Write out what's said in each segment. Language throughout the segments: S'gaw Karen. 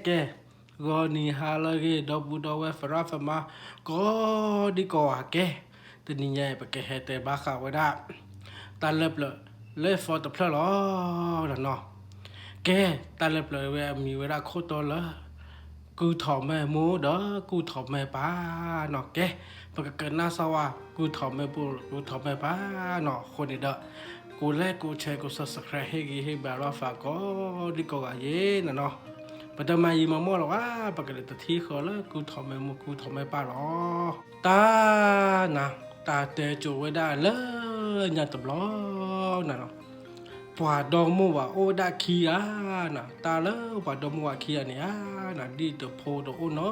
ကဲ, ဂီၤနံၤဟါလၢအဂ့ၤ ဒီပုၢ်ဒီဝဲၢ် သရၣ်သမါ ကိးဒံကိးဂၤကဲ, တနံၤညါအံၤ ပကဟဲတဲဘၣ်ဃးဝဲဒၣ် တၢ်လၢပျၢၤလၢ form တဖျၢၣ်လီၤနီၤ. ကဲ, တၢ်လၢပျၢၤဝဲအမံၤဝဲဒၣ်ခိၣ်တီလၢ ကုၢ်ထီၣ်မဲၢ်မိၢ်ဒီးကုၢ်ထီၣ်မဲၢ်ပၢ်နီၤ. ကဲ, ပကကနၣ်စၢ်ဝဲ ကုၢ်ထီၣ်မဲၢ်မိၢ် ကုၢ်ထီၣ်မဲၢ်ပၢ်နီၤ. အဃိန့ၣ်ဒီး ကိးlike ကိးshare ကိးsubscribe ဟ့ၣ်ဂံၢ်ဟ့ၣ်ဘါလိာ်သးကိးဒံကိးဂၤယဲနီၤနီၤ. ပတမၤယံာ်မၤမီၢ်လၢၤဘၣ်, ပကလဲၤတထံၣ်ဃီလၢကုၢ်ထီၣ်မဲၢ်မိၢ်ကုၢ်ထီၣ်မဲၢ်ပၢ်လီၤ. တၢ်နၤ, တၢ်တဲကိးဝဲဒၣ်လၢညါတဘျီနီၤနီၤ, ပှၤဒီမါဝၤအိၣ်ဝဲဒၣ်ခံဂၤနီၤ. တၢ်လၢပှၤဒီမါဝၤခံဂၤန့ၣ်ဧါနီၤ, ဒ်တဖိတအိၣ်နီ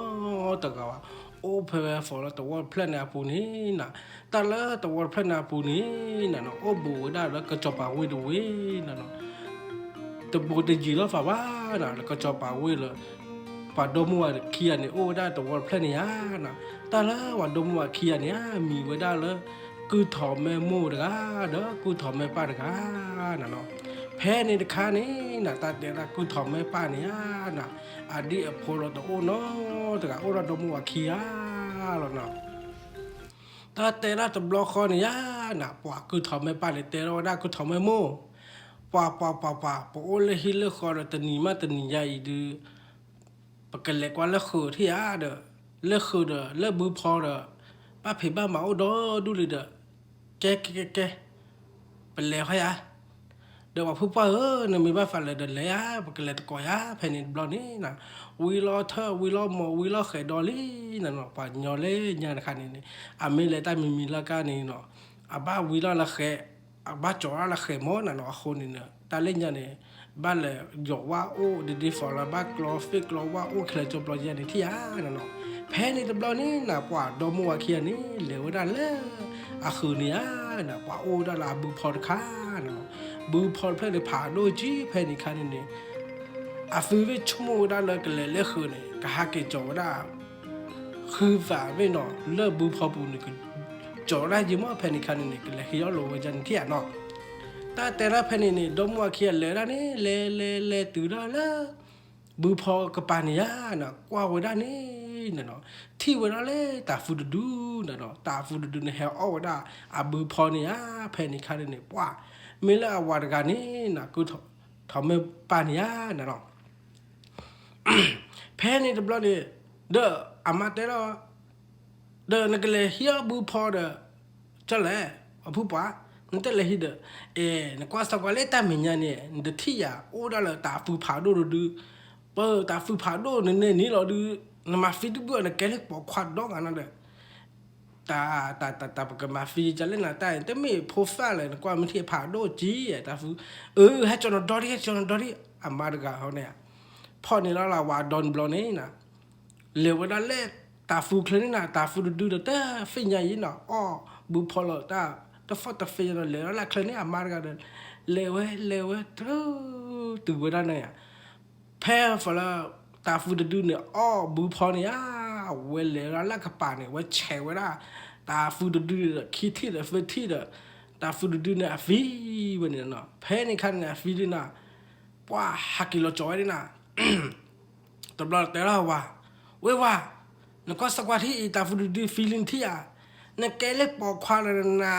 တဂၤဘၣ်, အိၣ်ဖဲဝဲ form လၢသဝီတဖျၢၣ်န့ၣ်အပူၤန့ၣ်နီၤ. တၢ်လၢသဝီတဖျၢၣ်န့ၣ်အပူၤန့ၣ်နီၤနီၤ, အိၣ်ဘူးဝဲဒၣ်လၢကစီၤပၤဝ့ၢ်တဝ့ၢ်နီၤနီၤ. တဘူးတယံာ်လိာ်သးဘၣ်နီၤ, လၢကစီၤပၤဝ့ၢ်လၢ ပှၤဒီမါဝၤခံဂၤန့ၣ် အိၣ်ဝဲဒၣ်သဝီတဖျၢၣ်န့ၣ်ဧါနီၤ. တၢ်လၢပှၤဒီမါဝၤခံဂၤန့ၣ်ဧါ, မံၤဝဲဒၣ်လၢ ကုၢ်ထီၣ်မဲၢ်မိၢ်တဂၤ ဒီးကုၢ်ထီၣ်မဲၢ်ပၢ်တဂၤနီၤနီၤ. ဖဲန့ၣ်တခါန့ၣ်နီၤ, တၢ်တဲဒၣ်ကုၢ်ထီၣ်မဲၢ်ပၢ်န့ၣ်ဧါနီၤ, အဒံၣ်အဖိလီၤတအိၣ်နီတဂၤ, အိၣ်ဒၣ်ဒီမါဝၤခံဂၤလီၤနီၤ. တၢ်တဲဒၣ်တဘျီဃီန့ၣ်ဧါနီၤ, ပှၤကုၢ်ထီၣ်မဲၢ်ပၢ်န့ၣ် တဲထီၣ်ဝဲဒၣ်ကုၢ်ထီၣ်မဲၢ်မိၢ်, ပှၤပှၤပှၤပှၤ ပအိၣ်လၢဟံၣ်လၢဃီဒီး တနံၤမးတနံၤညါအံၤဒုး ပကလဲၤကွၢ်လၢဃုာ်ထံၣ်ဧါဒီး, လၢဃုာ်ဒီး လၢဘုဖီဒီး ဘၣ်ဖံးဘၣ်မၤအိၣ်ဒီဒူၣ်လံဒီး, ကဲကဲကဲကဲ, ပလဲၤဟီယၤ. ဒီးပှၤဖုပှၢ်ဧၢ, နမ့ၢ်ဘၣ်သးလဲၤဒီးလဲၤဧါ, ပကလဲၤသကိးယၤ. ဖဲန့ၣ်တဘျီန့ၣ်နီၤ, ဝံလီၤထၢၣ် ဝံလီၤမိာ် ဝံလီၤဃဲၤဒီးလံနီၤနီၤ, ပှၤကညီလၢညါတခါန့ၣ်န့ၣ် အမ့ၢ်လဲၤတၢ်မံၤမံၤလၢကါန့ၣ်နီၤ, အဘၣ်ဝံလီၤလၢဃဲၤ, အဘၣ်ကၠီၤလၢဃဲၤမၢ်နီၤနီၤ. အဃိန့ၣ်န့ၣ် တၢ်လၢညါန့ၣ် ဘၣ်လဲၤယီၤဝါအိၣ်ဒ်ဒ်သိးလၢ ဘၣ်ကျီသ့ၣ်ကျီဝါအိၣ်ခဲလၢာ်ကၠိပျီယဲန့ၣ်ထံၣ်ဧါနီၤနီၤ. ဖဲန့ၣ်တဘျီန့ၣ်နီၤ, ပှၤဒီမါဝၤခံဂၤန့ၣ် လဲၤဝဲဒၣ်လၢအဃုာ်န့ၣ်ဧါနီၤ, ပှၤအိၣ်ဝဲဒၣ်လၢအဘုဖီတခါနီၤနီၤ. ဘုဖီတဖျၢၣ်န့ၣ် ဖးဒိၣ်ကံ ဖဲန့ၣ်ခါန့ၣ်န့ၣ် အသုဝဲဆိကမိၣ်ဝဲဒၣ်လၢကလဲၤလၢဃုာ်န့ၣ် ကဟးက့ၤကၠီၤဝဲဒၣ် ဃုသးမ့ၢ်နီၤ, လၢဘုဖီပူၤန့ၣ် ကကၠီၤဝဲဒၣ်ယံာ်မး. ဖဲန့ၣ်ခါန့ၣ်န့ၣ် ကလဲၤဟံးအီၣ်လိာ်ဝဲဒၣ်န့ၣ်ထံၣ်ဧါနီၤ. တၢ်တဲဒၣ်ဖဲန့ၣ်န့ၣ် ဒီမါဝၤခံဂၤလဲၤဒၣ်န့ၣ် လဲၤလဲၤလဲၤတုၤဒၣ်လၢ ဘုဖီကပၤန့ၣ်ဧါနီၤ, ကွၢ်ဝဲဒၣ်န့ၣ်နီၤနီၤ, ထံၣ်ဝဲဒၣ်လၢတၤသူတဒုနီၤနီၤ, တၤသူတဒုန့ၣ် ဟဲအီၣ်ဝဲဒၣ်အဘုဖီန့ၣ်ဧါ. ဖဲန့ၣ်ခါန့ၣ်န့ၣ် ပှၤ မ့ၢ်လၢအဝၤတဂၤန့ၣ်နီၤ, ကုၢ်ထီၣ်မဲၢ်ပၢ်န့ၣ်ဧါနီၤနီၤ. ဖဲန့ၣ်တဘျီန့ၣ် ဒီးအမါတဲလီၤ, ဒီးနကလဲၤဟံးအီၣ်ဘုဖီဒီး ကၠီလဲၣ်, အဖုပှၢ်, နတလဲၤဟံးဒီး, အဲ နကွၢ်စၢ်ကွၢ်လၢတၢ်မဲာ်ညါန့ၣ် နတထံၣ်ယၤ အိၣ်ဒၣ်လၢတၤသူဖးဒိၣ်တဒု, ပတၤသူဖးဒိၣ်နနဲၣ်န့ၣ်လီၤဒုး, နမၤသံတဘၣ် နကဲလၢပိာ်ခွါဒီဂၤနီၤဒီး တၢ် တၢ် တၢ် တၢ် ပကမၤသံကလဲၣ်နၤ တၢ်တမ့ၢ်ဖိသၣ်လဲၣ် နကွၢ်မ့ၢ်ထံၣ်ဖးဒိၣ်ကံ တၤသူ, အၢ ဟဲကၠီၤနဒီဒံး ဟဲကၠီၤနဒီဒံး အမါတဂၤဟီန့ၣ်, ဖီၣ်န့ၢ်လီၤလၢဝၤဒီနဘျီန့ၣ်နီၤ, လဲၤဝဲဒၣ်လၢတၤသူချၢန့ၣ်နီၤ, တၤသူတဒုဒီးတသ့ၣ်ညါအံၤနီၤ, အီၣ်ဘုဖီလီၤတၢ် တသီၣ်တသ့ၣ်ညါဒီး လဲၤလီၤလၢချၢန့ၣ် အမါတဂၤဒီး လဲၤဝဲ လဲၤဝဲ တုၤ တုၤဝဲဒၣ်န့ၣ်ယါ ဖဲဖီၣ်လၢ တၤသူတဒုန့ၣ် အီၣ်ဘုဖီန့ၣ်ဧါ, ဝဲလဲၤဝဲဒၣ်လၢကပၤန့ၣ် ဝဲဆဲးဝဲဒၣ် တၤသူတဒုဒီး ခံထံၣ်ဒီးသၢထံၣ်ဒီး တၤသူတဒုန့ၣ်အသံဝဲန့ၣ်နီၤ, ဖဲန့ၣ်ခါန့ၣ် အသံဒုနီၤ, ပှၤဟးက့ၤလီၤကၠီၤဝဲဒၣ်နီၤ, တဘျီတဲလီၤဝၤ, ဝဲဝၤ, နကွၢ်စၢ်ကွၢ်ထံၣ်အံၤ တၤသူတဒုသံလံနထံၣ်ဧါ, နကဲလၢပိာ်ခွါလၢနသံ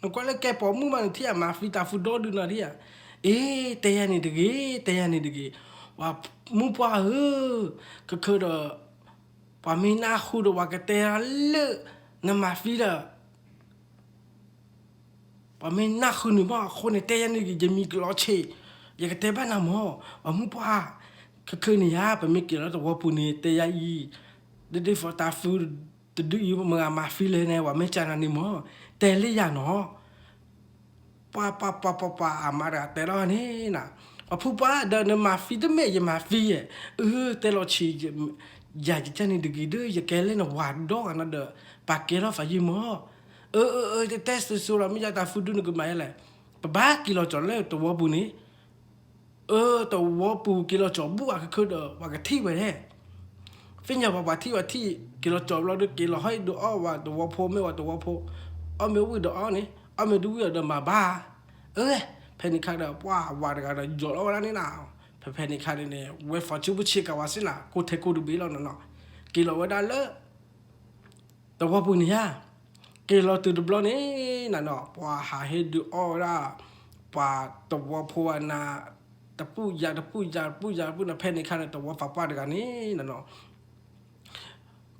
နကွၢ်လၢကဲပိာ်မုၣ်မးနထံၣ်ဧါ, မၤသံတၤသူဒီဒုနီၤထံၣ်ဧါ, အ့ တဲယၤန့ၣ်တဂ့ၤ, တဲယၤန့ၣ်တဂ့ၤ, ပှၤမုၣ်ပှၢ်ဧၢ, ခဲခဲဒီး ပှၤမ့ၢ်နၢ်ဟူဒီး ပှၤကတဲလၢ နမၤသံဒီး ပှၤမ့ၢ်နၢ်ဟူန့ၣ်မး အဃိန့ၣ် တဲယၤန့ၣ်တဂ့ၤ, ယမံၤကလီၤဆံး, ယကတဲဘၣ်နၤမး, ပှၤမုၣ်ပှၢ်, ခဲခဲန့ၣ်ယါ ပမ့ၢ်က့ၤလၢသဝီပူၤန့ၣ် တဲယၤအံၤ, ဒ်ဒ်သိးတၤသူ တဒုအံၤ မၤမၤသံလဲၣ်န့ၣ် ပှၤမ့ၢ်ကနၤန့ၣ်မး, တဲလၢယၤနီၤ, ပှၤပှၤပှၤပှၤပှၤ အမါတဂၤတဲလီၤန့ၣ်နီၤ, ပှၤဖုပှၢ် ဒီးနမၤသံတမ့ၢ် ယမၤသံယဲၢ်, အၢ တဲလီၤဆံး, ယၤယကန့ၣ်တဂ့ၤဒီး ယကဲလၢနဝၤဒီဂၤနီၤဒီး ပာ်ကဲထီၣ်သးယံာ်မး, အၢ အၢ အၢ တတဲစိၤစိၤလီၤ မ့ၢ်ယၤတၤသူဒုနကမၤယဲလဲၣ်, ပဘၣ်က့ၤလီၤကၠီၤလၢသဝီပူၤန့ၣ် အၢ သဝီပူၤက့ၤလီၤကၠီၤဘူၣ် အကခုဒီး ပှၤကထံၣ်ဝဲလဲၣ်, သ့ၣ်ညါပှၤပှၤထံၣ်ပှၤထံၣ် က့ၤလီၤကၠီၤဘျီဒီး က့ၤလီၤဟီၣ်ဒီးအီၣ်ဝဲသဝီဖိ မ့ၢ်ဝဲသဝီဖိ အီၣ်မ့ၢ်ဝံၣ်ဒီးအီၣ်န့ၣ် အီၣ်မ့ၢ်တဝံၣ်ဒီးမၤဘၣ်, အၢ ဖဲန့ၣ်ခါဒီး ပှၤဝၤတဂၤဒီးယီၤလီၤဝဲဒၣ်န့ၣ်နီၤ, ဖဲ ဖဲန့ၣ်ခါန့ၣ်န့ၣ် ဝဲ fortune ပူၤဆ့ကၤဝဲစ့ၢ်နၤ ကိးထဲကိးတဘ့ၣ်လီၤနနီၤ, က့ၤလီၤဝဲဒၣ်လၢ သဝီပူၤန့ၣ်ဧါ, က့ၤလီၤတုၤတဘျီန့ၣ်နနီၤ ပှၤဟးဟ့ၣ်ဒုးအီၣ်ဝဲဒၣ် ပှၤသဝီဖိအနၤ တပူၤယၤတပူၤယၤတပူၤယၤတပူၤန့ၣ် ဖဲန့ၣ်ခါန့ၣ် သဝီသးပှၢ်တဂၤန့ၣ်နနီၤ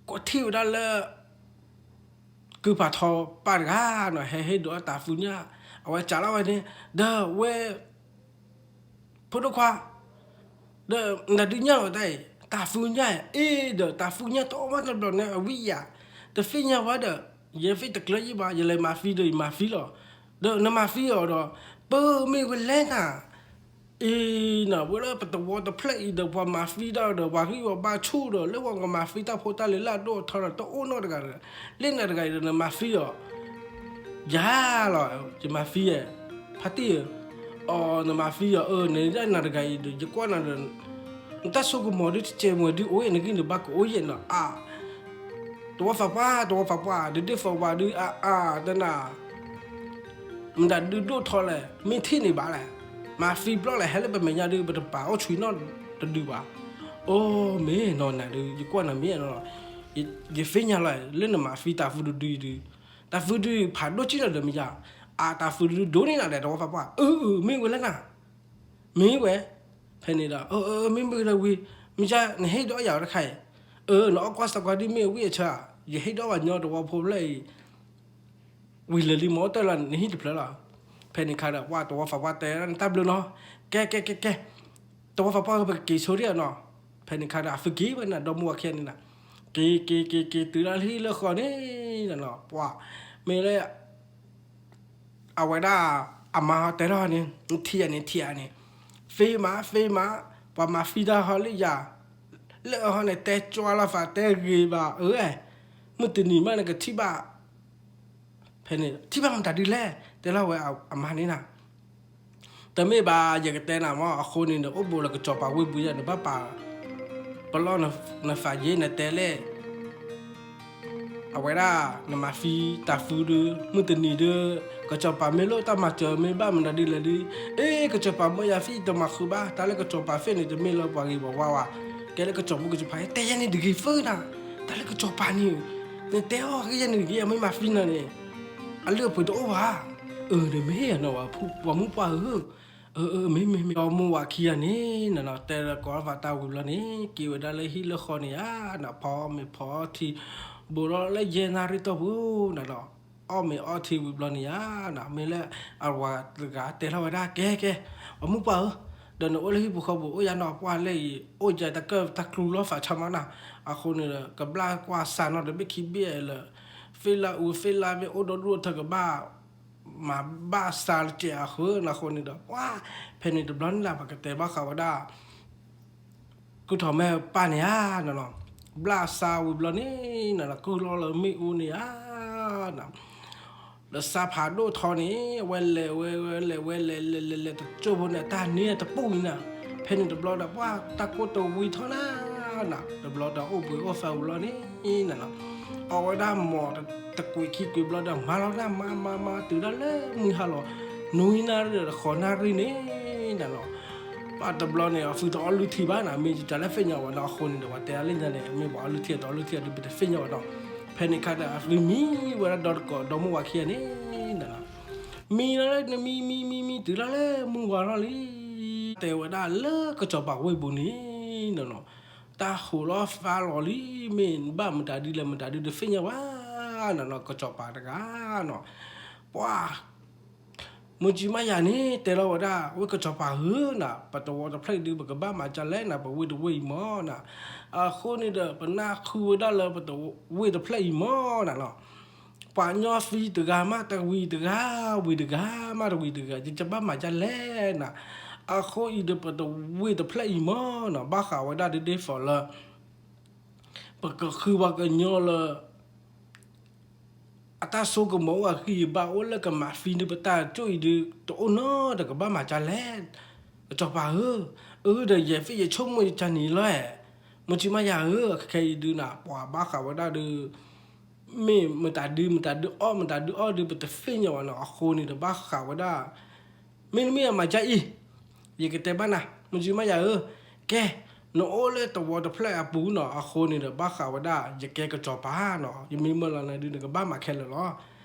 ကွၢ်ထံၣ်ဝဲဒၣ်လၢ ကုၢ်ပာ်ထီပၢ်တဂၤနီၤ ဟဲဟ့ၣ်ဒုးအီၣ်တၤသူညၣ်, အဝဲစံးလီၤဝဲန့ၣ် ဒီးဝဲ ဖိဒိၣ်ခွါ ဒီးနဒုးညၣ်လီၤတၢ်အံၤ တၤသူညၣ်အံၤ ဒီးတၤသူညၣ်တအီၣ်ဘၣ်တဘျီန့ၣ် အဝံယၤ တသ့ၣ်ညါဝဲဒီး ယသ့ၣ်တကျၢၤယံၣ်ဘၣ် ယလဲၤမၤသံဒီး ယမၤသံလီၤ. ဒီးနမၤသံအီၤဒီး ပမ့ၢ်ဝဲလဲၣ်နၤ အံၤနၤ ဝဲလၢပသဝီတဖျၢၣ်အံၤဒီး ပှၤမၤသံတၢ်ဒီး ပှၤဂံၢ်ပှၤဘါဆူၣ်ဒီး လၢပှၤကမၤသံတၢ်ဖိတၢ်လံၤလၢအဒိၣ်အထီဒီး တအိၣ်နီတဂၤဒီး လၢနၤတဂၤအံၤဒီး နမၤသံအီၤ ယၤလီၤ ယမၤသံယဲ ဖါတံၢ်ဧၢ, အီၤ နမၤသံအီၤ အၢ နဒၣ်နၤတဂၤအံၤဒီး ယကွၢ်နၤဒီး နတၢ်ဆိကမိၣ်ဒုးတစဲးမွဲၤဒုးအိၣ်အံၤ နဂံၢ်နဘါကအိၣ်ယဲနီၤ အါ သဝီသးပှၢ် သဝီသးပှၢ် ဒုးဒ့ၣ်သးပှၢ်ဒုး အါအါ တနၤ မတၤဒုးဒိၣ်ထီလဲၣ် မ့ၢ်ထံၣ်န့ၢ်ဘၣ်လဲၣ်, မၤသံဘျီလဲၣ် ဟဲလၢပမဲာ်ညါဒုး ပတပာ်အိၣ်ဆွံနီတဒုဘၣ်. အိၣ်မ့ၢ်နီၤနၤဒုး ယကွၢ်နၤမ့ၢ်နီၤ, ယသ့ၣ်ညါလီၤ လၢနမၤသံတၤသူတဒုအံၤဒုး, တၤသူဒုးဖးဒိၣ်ကံနီၤဒီးမ့ၢ်ယါ, အတၤသူဒုးဒိၣ်န့ၢ်နၤဒီး သဝီသးပှၢ် အၢ အၢ မ့ၢ်ဝဲလဲၣ်နၤ မ့ၢ်ဝဲ, ဖဲန့ၣ်ဒီး အၢ အၢ မ့ၢ်မ့ၢ်လၢဝံၤ မ့ၢ်ယါ နဟ့ၣ်ဒုးအီၣ်ယၤဝဲတခါအံၤ, အၢ နအီၣ်ကွၢ်စးကွၢ်ဒ်မ့ၢ်ဝံအဆၢ, ယဟ့ၣ်ဒုးအီၣ်ဘၣ်ညီသဝီဖိဖျၢၣ်အံၤ ဝံၤလၢာ်လံမ့ၢ်အိၣ်တၢ်လၢနဟံၣ်တဖျၢၣ်လီၤ. ဖဲန့ၣ်ခါဒီး ပှၤသဝီသးပှၢ်တဲနတၢ်ဘျုးနီၤ, ကဲ ကဲ ကဲ ကဲ, သဝီသးပှၢ်ဧၢ ပကက့ၤဆိဒံးနီၤ. ဖဲန့ၣ်ခါဒီး အသုက့ၤဝဲနၤ ဒီမါဝၤခံဂၤန့ၣ်နၤ, က့ၤ က့ၤ က့ၤ က့ၤတုၤလၢဟံၣ်လၢဃီန့ၣ်နၤ, ပှၤ မ့ၢ်လၢ အဝဲဒၣ် အမါတဲထီၣ်န့ၣ် ထံၣ်ဧါန့ၣ် ထံၣ်ဧါန့ၣ်, သ့မး သ့မး, ပှၤမၤသံတၢ်ဟီလၢယၤ, လၢအဟီန့ၣ် တဲကွၢ်လီၤသးတဲဂ့ၤဘၣ်ဧၢ, မုၢ်တနံၤမးနကထံၣ်ဘၣ် ဖဲန့ၣ် ထံၣ်ဘၣ်မတၤဒ်လဲၣ် တဲလီၤဝဲအမါန့ၣ်နၤ, တမ့ၢ်ဘၣ် ယကတဲနၤမ့ၢ် အဃိန့ၣ်ဒီး အိၣ်ဘူးလၢကစီၤပၤဝ့ၢ်ပူၤယဲ နဘၣ်ပာ် ပလီၢ်နသးယ့ နတဲလဲၣ် အဝဲဒၣ် နမၤသံတၤသူဒုး မုၢ်တနံၤဒုး ကစီၤပၤမ့ၢ်လိၣ်တၢ်မၤစၢၤမ့ၢ်ဘၣ်မတၤဒ်လဲၣ်ဒုး, အ့ ကစီၤပၤမၢယၤသ့ၣ်ယတမၤဃုာ်ဘၣ် တၢ်လၢကစီၤပၤသ့ၣ်န့ၣ် တမ့ၢ်လၢပှၤဂ့ၤပှၤဝါဘၣ်, ကဲလၢကစီၤပူၤကစီၤပၤ တဲယဲန့ၣ်တဂ့ၤသၢနၤ, တၢ်လၢကစီၤပၤန့ၣ် နတဲအီၤကယဲန့ၣ်တဂ့ၤ အမ့ၢ်မၤသံနၤန့ၣ် အလုၢ်အပှ့ၤတအိၣ်ဘၣ်, အၢ ဒီးမ့ၢ်နီၤ ပှၤမုၣ်ပှၢ်ဧၢ, အၢ အၢ မ့ၢ် မ့ၢ် မ့ၢ် ဒီမါဝၤခံဂၤန့ၣ်နၤ တဲလၢကိးလီၤသးတၢ်ဝံၤဘျီန့ၣ် က့ၤဝဲဒၣ်လၢဟံၣ်လၢဃီန့ၣ်ဧါနၤ, ဖီမ့ၤဖီထံ ဘူးဒီးလၢယဲၢ်နၣ်ရံၣ်တီၢ်ပူၤနၤဒီး အီၣ်မ့ၤအီထံဝံၤဘျီန့ၣ်ဧါနၤ, မ့ၢ်လၢအဝၤတဂၤတဲထီၣ်ဝဲဒၣ် ကဲ ကဲ ပှၤမုၣ်ပှၢ်ဧၢ, ဒီးနအိၣ်လၢဟံၣ်ပူၤဃီပူၤ အိၣ်ယါနီၤ ပှၢ်လၢအံၤ အိၣ်ယါတၢ်ကၢၢ်တၢ်ကျူလီၤသးဆါမးနၤ, အဃိန့ၣ်ဒီး ကဘျၣ်ကွၢ်စၢ်နီၤ တဘ့ၣ်ခံဘ့ၣ်လၢ သ့ၣ်လၢအူသ့ၣ်လၢမ့ၢ်အိၣ်ဒီဒူၣ်အထၢကဘၣ် မၤဘၣ်စၢ်လၢကဲအဃၢနၤအဃိန့ၣ်ဒီး ပှၤ ဖဲန့ၣ်တဘျီန့ၣ်လၢပကတဲဘၣ်ဃးဝဲဒၣ် ကုၢ်ထီၣ်မဲာ်ပၢ်န့ၣ်ဧါနၤနီၤ, ဘျၣ်စၢ်ဝံၤဘျီန့ၣ်နၤနီၤ ကုၢ်လီၤလၢမ့ၣ်အူန့ၣ်ဧါနၤ ဒီးစၢ်ဖးဒိၣ်ထီန့ၣ် ဝဲလဲၤဝဲ ဝဲလဲၤ ဝဲလဲၤ လဲၤ လဲၤ လဲၤ တကၠိၢ်ဖိန့ၣ် တၢ်န့ၣ်တပူၤန့ၣ်နၤ, ဖဲန့ၣ်တဘျီဒီး ပှၤတၢ်ကိၢ်တဝံထီၣ်နၤနၤ, တဘျီဒီးအိၣ်ဘှံးအိၣ်သါဝံၤလီၤန့ၣ်နၤနီၤ, အီၣ်ဝဲဒၣ်မီၤတကွံာ်ခံကွံာ်ဘျီဒီး မၤလီၤဒၣ်မၤ မၤ မၤ တုၤဒၣ်လၢမုၢ်ဟါလီၤ နွံနၣ်ရံၣ်ဒီးဃိးနၣ်ရံၣ်န့ၣ်နၤနီၤ, ပှၤတဘျီန့ၣ် အသုတအီလုၢ်ထံဘၣ်နၤ, မ့ၢ်ယတၢ်လၢသ့ၣ်ညါဝဲနီၤ, အဃိန့ၣ်ဒီး ပှၤတဲအါလၢညါန့ၣ် မ့ၢ်ပှၤအီလုၢ်ထံ တအီလုၢ်ထံဒီး ပတသ့ၣ်ညါဝဲနီၤ, ဖဲန့ၣ်ခါဒီး အသုမံဝဲဒၣ်ဒီတကိး ဒီမါဝၤခံဂၤန့ၣ်နၤနီၤ, မံလီၤလၢနမံ မံ မံ မံ တုၤလီၤလၢမုၢ်ဝါထီၣ်လံ တဲဝဲဒၣ်လၢကစီၤပၤဝ့ၢ်ပူၤန့ၣ်နၤနီၤ, တၢ်ဟူးလီၤသါလီၤလံ, မ့ၢ်ဘၣ်မတၤဒ်လဲၣ်မတၤဒ်တသ့ၣ်ညါဝဲနၤနီၤ, ကစီၤပၤတဂၤနီၤ, ပှၤ မုၢ်ကၠံမးယၤန့ၣ် တဲလီၤဝဲဒၣ် ဝ့ၢ်ကစီၤပၤဧၢနၤ, ပသဝီတဖျၢၣ်အံၤဒုး ပကဘၣ်မၤဒ်လဲၣ်နၤ, ပဝ့ၢ်တဝ့ၢ်အံၤမးနၤ, အဃိန့ၣ်ဒီး ပနၢ်ဟူဝဲဒၣ်လၢပသဝီတဖျၢၣ်အံၤမးနၤနီၤ, ပှၤညီသံတဂၤမးတဝံၤတဂၤ, ဝံၤတဂၤမးတဝံၤတဂၤ, ယကဘၣ်မၤဒ်လဲၣ်နၤ, အဃိအံၤဒီး ပသဝီတဖျၢၣ်အံၤမးနၤ, ဘၣ်ဃးဝဲဒၣ်ဒ်ဒ်သိးလၢ ပကဃုပှၤကညီလၢ အတၢ်ဆိကမိၣ်အိၣ် အဂံၢ်အဘါအိၣ်လၢကမၤသံဒုးပတၢ်ကၠိၣ်အံၤဒုး တအိၣ်နီတကဘၣ်မၤဒ်လဲၣ်, ကစီၤပၤဧၢ, အၢ ဒီးယဲၢ်သ့ၣ်ယဆိကမိၣ်ယကနံၤလီၤ, မုၢ်ကၠံမးယၤဧၢ, ခဲခဲအံၤဒုးနၤ ပှၤဘၣ်ဃးဝဲဒၣ်ဒုး မ့ၢ်မတၤဒုး မတၤဒုးအီၣ် မတၤဒုးအီၣ်ဒုး ပတသ့ၣ်ညါဘၣ်နီၤ, အဃိန့ၣ်ဒီးဘၣ်ဃးဝဲဒၣ် မ့တမ့ၢ်အမၤဒ်အံၤ, ယကတဲဘၣ်နၤ မိၢ်ကၠံမးယၤဧၢ, ကဲ, နအိၣ်လၢသဝီတဖျၢၣ်အပူၤနီၤ, အဃိန့ၣ်ဒီး ဘၣ်ဃးဝဲဒၣ် ယကဲကစီၤပၤနီၤ, ယမ့ၢ်မၢလီၤနၤဒုး နကဘၣ်မၤခဲလၢာ်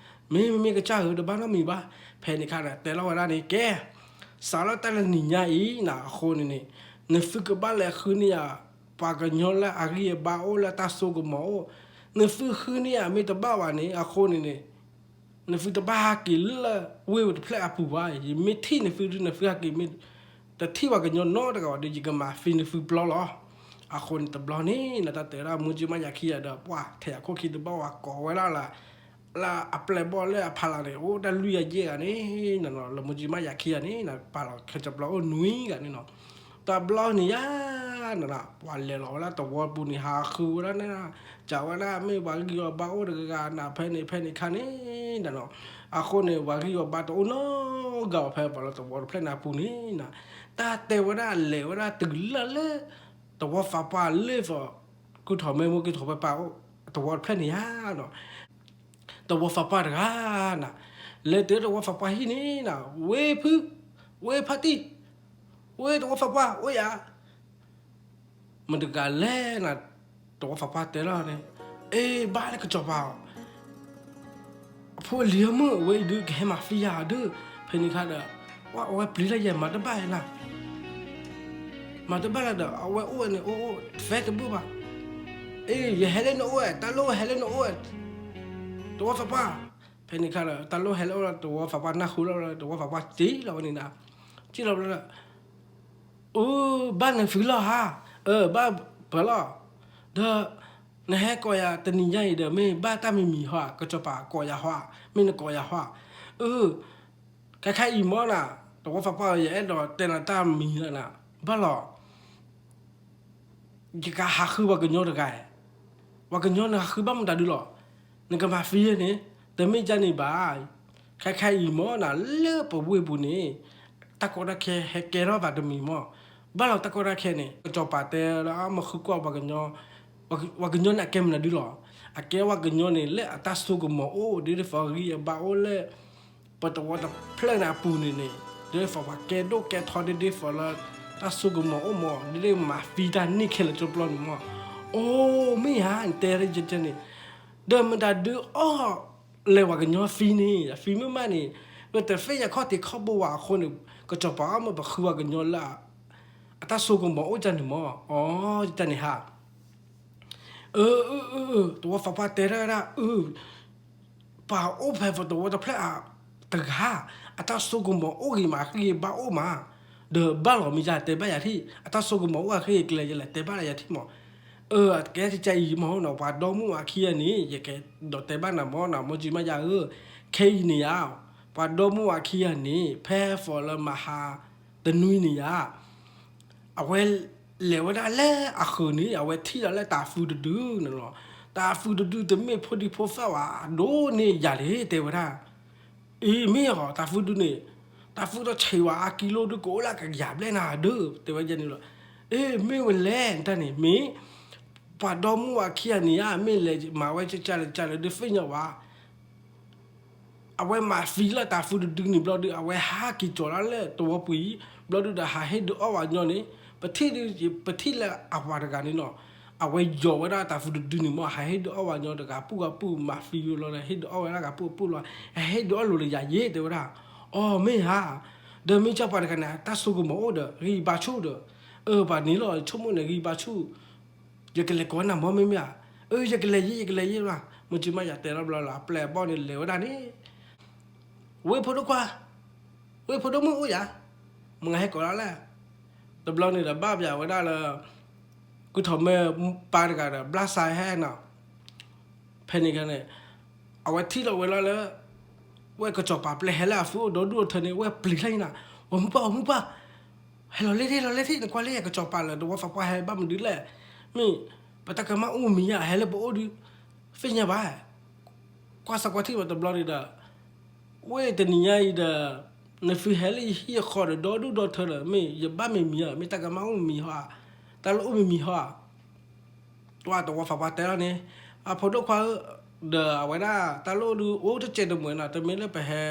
လီၤ. မ့မ့ၢ်ကစၢ်ဧၢ တဘၣ်နီတမံၤဘၣ်. ဖဲန့ၣ်အခါဒီး တဲလီၤဝဲဒၣ်န့ၣ် ကဲ, စးထီၣ်တၢ်လၢနံၤညါအံၤနီၤ, အဃိန့ၣ်န့ၣ်, နသုကဘၣ်လဲၤဃုန့ၢ်ယၤ ပှၤကညီလၢအဂံၢ်အဘါအိၣ်လၢတၢ်စိကမီၤအိၣ်, နသုဃုန့ၢ်ယၤမ့ၢ်တဘၣ်ဘၣ်န့ၣ် အဃိန့ၣ်န့ၣ် နသုတဘၣ်ဟးက့ၤလၢဝ့ၢ်တဖျၢၣ်အပူၤဘၣ်. ယမ့ၢ်ထံၣ်နသုဒုး နသုဟးက့ၤမ့ၢ် တထံၣ်ပှၤကညီနီတဂၤဘၣ်ဒီး ယကမၤသံနသုပျီလီၤ. အဃိန့ၣ်တဘျီန့ၣ် နတၢ်တဲဒၣ်မိၢ်ကၠံမးယၤခံဂၤဒီး ပှၤထဲးအခိၣ်ခံတဘၣ်ဝဲကိးဝဲဒၣ်လၢ လၢအပျဲၢ်ဘီၣ်လၢအဖီလာ်န့ၣ် အိၣ်တၢ်လွံၢ်ဂၤယဲၢ်ဂၤန့ၣ်နီၤ, လၢမိၢ်ကၠံမးယၤခံဂၤန့ၣ်နီၤ ပာ်လီၤခဲကပျီအိၣ်နွံဂၤန့ၣ်နီၤ. တဘျီန့ၣ်ယါနီၤ ပှၤလဲၤလီၤဝဲဒၣ်သဝီပူၤန့ၣ် ဟးဃုဝဲဒၣ်န့ၣ် စံးဝဲဒၣ်မ့ၢ်ပှၤဂံၢ်ပှၤဘါအိၣ်တဂၤဂၤနီၤ ဖဲန့ၣ်ဖဲန့ၣ်ခါန့ၣ်နီၤ. အဃိန့ၣ် ပှၤဂံၢ်ပှၤဘါတအိၣ်နီတဂၤဘၣ် ဖဲပှၤလၢသဝီတဖျၢၣ်န့ၣ်အပူၤန့ၣ်နီၤ. တၢ်တဲဝဲဒၣ်လဲၤဝဲဒၣ်တုၤလၢ်လၢ သဝီသးပှၢ်လၢ ကုၢ်ထီၣ်မဲမိၢ်ကုၢ်ထီၣ်ပၢ်ပၢ်အိၣ် သဝီတဖျၢၣ်န့ၣ်ယါနီၤ. သဝီသးပှၢ်တဂၤနီၤ လဲၤတုၤသဝီသးပှၢ်ဟံၣ်န့ၣ်နီၤ ဝ့ၢ်ဖု, ဝ့ၢ်ဖါတံၢ်, ဝ့ၢ်သဝီသးပှၢ်အိၣ်ယၤ မတၤတဂၤလဲၣ်နီၤ. သဝီသးပှၢ်တဲလီၤန့ၣ်, အ့ ဘၣ်လၢကစီၤပၤအီၤ အဖိအလံၤမုၣ် အဝဲအံၤဒုးကဟဲမၤသံယၤဒုး, ဖဲန့ၣ်ခါဒီး ဝဲပျံၤလၢယဲ မၤတဘၣ်လၢ် မၤတဘၣ်လၢ်ဒီး အဝဲအိၣ်ဝဲန့ၣ် အိၣ်အိၣ် သဲတဘၣ်ဘၣ်. အ့ ယဟဲလၢနအိၣ်ဝဲ တၢ်လိၣ်ဝဲဟဲလၢနအိၣ်ဝဲ သဝီသးပှၢ်. ဖဲန့ၣ်ခါဒီး တၢ်လိၣ်ဟဲလၢအအိၣ်လီၤ သဝီသးပှၢ်နၢ်ဟူလီၤ သဝီသးပှၢ်စံၣ်လီၤဝဲန့ၣ်နီၤ, စံၣ်လီၤဘျီဒီး အူ ဘၣ်နသုလီၤဧါ, အၢ ဘၣ်ပၢၤလီၤ, ဒီး နဟဲကိးယၤတနံၤညါအံၤဒီး မ့ၢ်ဘၣ်တၢ်မံၤမံၤဟီဧါ, ကစီၤပၤကိးယၤဟီဧါ, မ့ၢ်နကိးယၤဟီဧါ, အၢ ခဲခါအံၤမ့ၢ်နီၤ, သဝီသးပှၢ် ယအဲၣ်ဒိးတဲနၤတၢ်မံၤလၢနၤ, ဘၣ်လီၤ ယကဟးဃုပှၤကညီတဂၤ, ပှၤကညီနဟးဃုဘၣ်မတၤဒုလီၤ, နကမၤသံန့ၣ်, တမ့ၢ်ဒ်န့ၣ်ဘၣ်, ခဲခါအံၤမ့ၢ်နီၤ လၢပဝ့ၢ်ပူၤန့ၣ်, တၢ်ကီတၢ်ခဲဟဲကဲထီၣ်သးတမံၤမ့ၢ်, ဘၣ်လီၤတၢ်ကီတၢ်ခဲန့ၣ် ကစီၤပၤတဲလၢအမ့ၢ်ဃုကွၢ်ပှၤကညီ, ပှၤကညီန့ၣ်အကဲမနုၤဒုလီၤ, အကဲပှၤကညီန့ၣ် လၢအတၢ်စိကမီၤအိၣ် ဒ်သိးအဂံၢ်အဘါအိၣ်လၢ ပသဝီတဖျၢၣ်န့ၣ်အပူၤန့ၣ်န့ၣ်, ဒ်သိးပှၤကဲဒိၣ်ကဲထီဒ်သိးလၢ တၢ်စိကမီၤအိၣ်မး ဒ်သိးမၤသံတၢ်န့ၢ်ခဲလၢာ်ကပျီန့ၣ်မး, အိ မ့ၢ်ဧါ နတဲဒ်န့ၣ်, ဒီးမတၤဒုအီၣ်လဲၤပှၤကညီသံန့ၣ် သံမ့ၢ်မးန့ၣ်, ဒီးတသ့ၣ်ညါခီၣ်ထံးခီၣ်ဘိဝဲအဃိန့ၣ်, ကစီၤပၤအီၣ်မ့ၢ်ပဃုပှၤကညီလၢ အတၢ်စိကမီၤအိၣ်ဒ်န့ၣ်မး, အိ ဒ်န့ၣ်ဧါ အၢ အၢ အၢ အၢ သဝီသးပှၢ်တဲဒၣ်ဝဲဒၣ် အၢ ပှၤအိၣ်ဖဲပသဝီတဖျၢၣ်အတဂၤ, အတၢ်စိကမီၤအိၣ်ဂ့ၤမး အဂံၢ်အဘါအိၣ်မး, ဒီးဘၣ်လီၤမ့ၢ်ယတဲဘၣ်ယၤထံၣ်, အတၢ်စိကမီၤအိၣ်အဂ့ၢ်အကျိၤ ယလဲၤတဲဘၣ်လၢယၤထံၣ်မး, အၢ အကဲကစၢ်အံၤမးနီၤ ပှၤဒီမါဝၤခံဂၤန့ၣ် ယကဲဒိးတဲဘၣ်နၤမးနီၤ မိၢ်ကၠံမါယၤဧၢ, ခဲအံၤန့ၣ်ဧါ, ပှၤဒီမါဝၤခံဂၤန့ၣ် ဖဲသီလၢမဟါတနွံန့ၣ်ဧါ အဝဲလဲၤဝဲဒၣ်လၢအဃုာ်န့ၣ် အဝဲထံၣ်လီၤလၢတၤဖုတဒုန့ၣ်လီၤ. တၤဖုတဒုတမ့ၢ်ဖိဒံဖိသၣ်ဝဲ အဒိၣ်န့ၢ်ယၤလံ တဲဝဲဒၣ်. အ့ မ့ၢ်အီၤ တၤဖုဒုန့ၣ် တၤဖုဒီးဆံးဝဲအကံလိဒုး ကအိၣ်လၢအကယၤဘျဲၣ်နၤဒုး တဲဝဲဒ်န့ၣ်လီၤ. အ့ မ့ၢ်ဝဲလဲၣ် တၢ်န့ၣ်မ့ၢ် ပှၤဒီမါဝၤခံဂၤန့ၣ်ဧါ မ့ၢ်လဲၤမၤဝဲကကၢ်လၢကၢ်လၢဒုးသ့ၣ်ညါဝဲ အဝဲမၤသံလၢတၤဖုတဒုန့ၣ်ဘျီဒုး အဝဲဟးက့ၤကၠီၤလၢလၢသဝီပူၤအံၤ ဘျီဒုးဒီးဟးဟ့ၣ်ဒုးအီၣ်ဝဲညီန့ၣ် ပထံၣ်ဒုး ပထံၣ်လၢအပှၤတဂၤန့ၣ်နီၤ အဝဲယီၤဝဲဒၣ်တၤဖုတဒုန့ၣ်မ့ၢ် ဟးဟ့ၣ်ဒုးအီၣ်ဝဲညီတဂၤ ပူၢ်ဂၤပူၢ်မၤသံယိလီၤဒီး ဟ့ၣ်ဒုးအီၣ်ဝဲဒၣ်ဂၤပူၢ်ပူၢ်လီၤ ဟဲဟ့ၣ်ဒုးအီၣ်လိာ်လၢယၤယ့ တဲဝဲဒၣ်. အိ မ့ၢ်ဧါ ဒီးမ့ၢ်ကၠီပှၤတဂၤန့ၣ် တၢ်စိကမီၤအိၣ်ဒီး ဂံၢ်ဘါဆူၣ်ဒီး အၢ ပှၤန့ၣ်လီၤ ဆိကမိၣ်န့ၣ် ဂံၢ်ဘါဆူၣ် ယကလဲၤကိးနၤမ့ၢ်မ့ၢ်ဧါ. အၢ ယကလဲၤယ့ ယကလဲၤယ့ဘၣ်. မိၢ်ကၠံမါယၤတဲလီၤဘျီလီၤ အပျဲၢ်အဘီၣ်န့ၣ်လဲၤဝဲဒၣ်န့ၣ် ဝ့ၢ်ဖိဒိၣ်ခွါ, ဝ့ၢ်ဖိဒိၣ်မုၣ်အိၣ်ယၤ, မုၢ်ဂၤဟဲကိးလီၤလဲၣ်. တဘျီန့ၣ်ဒီးဘၣ်ပၠးဝဲဒၣ်လၢ ကုၢ်ထီၣ်မဲၢ်ပၢ်တဂၤဒီး ဘျါစးဟဲနီၤ. ဖဲန့ၣ်ခါန့ၣ် အဝဲထံၣ်လီၤဝဲလီၤလၢ ဝဲၢ်ကစီၤပၤပျဲဟဲလၢအသူအိၣ်ဒီဒူၣ်ဒီထၢန့ၣ် ဝဲၢ်ပျံၤလၢအံၤနၤ, ဝဲမုၢ်ပှၢ် ဝဲမုၢ်ပှၢ် ဟဲလီၤလဲၣ်ထံၣ် လီၤလဲၣ်ထံၣ် နကွၢ်လၢယကစီၤပၤလၢသဝီသးပှၢ်ဟဲဘၣ်မနုၤလဲၣ်. မ့ၢ် ပတၢ်ကမၣ်အိၣ်မံၤဧါ ဟဲလၢပအိၣ်ဒုး သ့ၣ်ညါဘၣ်. ကွၢ်စၢကွၢ်ထံၣ်ဝဲတဘျီန့ၣ်ဒီး ဝဲတနံၤညါအံၤဒီး နသုဟဲလၢယဟံၣ်ယဃီဒီး ဒီဒူၣ်ဒီထၢဒီး မ့ၢ်ယဘၣ်မံၤမံၤဧါ မ့ၢ်တၢ်ကမၣ်အိၣ်မံၤဟီဧါ, တၢ်လၢအိၣ်မံၤမံၤဟီဧါ. ဝဲသဝီသးပှၢ်တဲလီၤန့ၣ် အဖိဒိၣ်ခွါဧၢ, ဒီးအဝဲဒၣ်တၢ်လၢအိၣ်ဒုးအိၣ်တစဲးတမှဲၤနီၤ, တမ့ၢ်လၢပဟဲ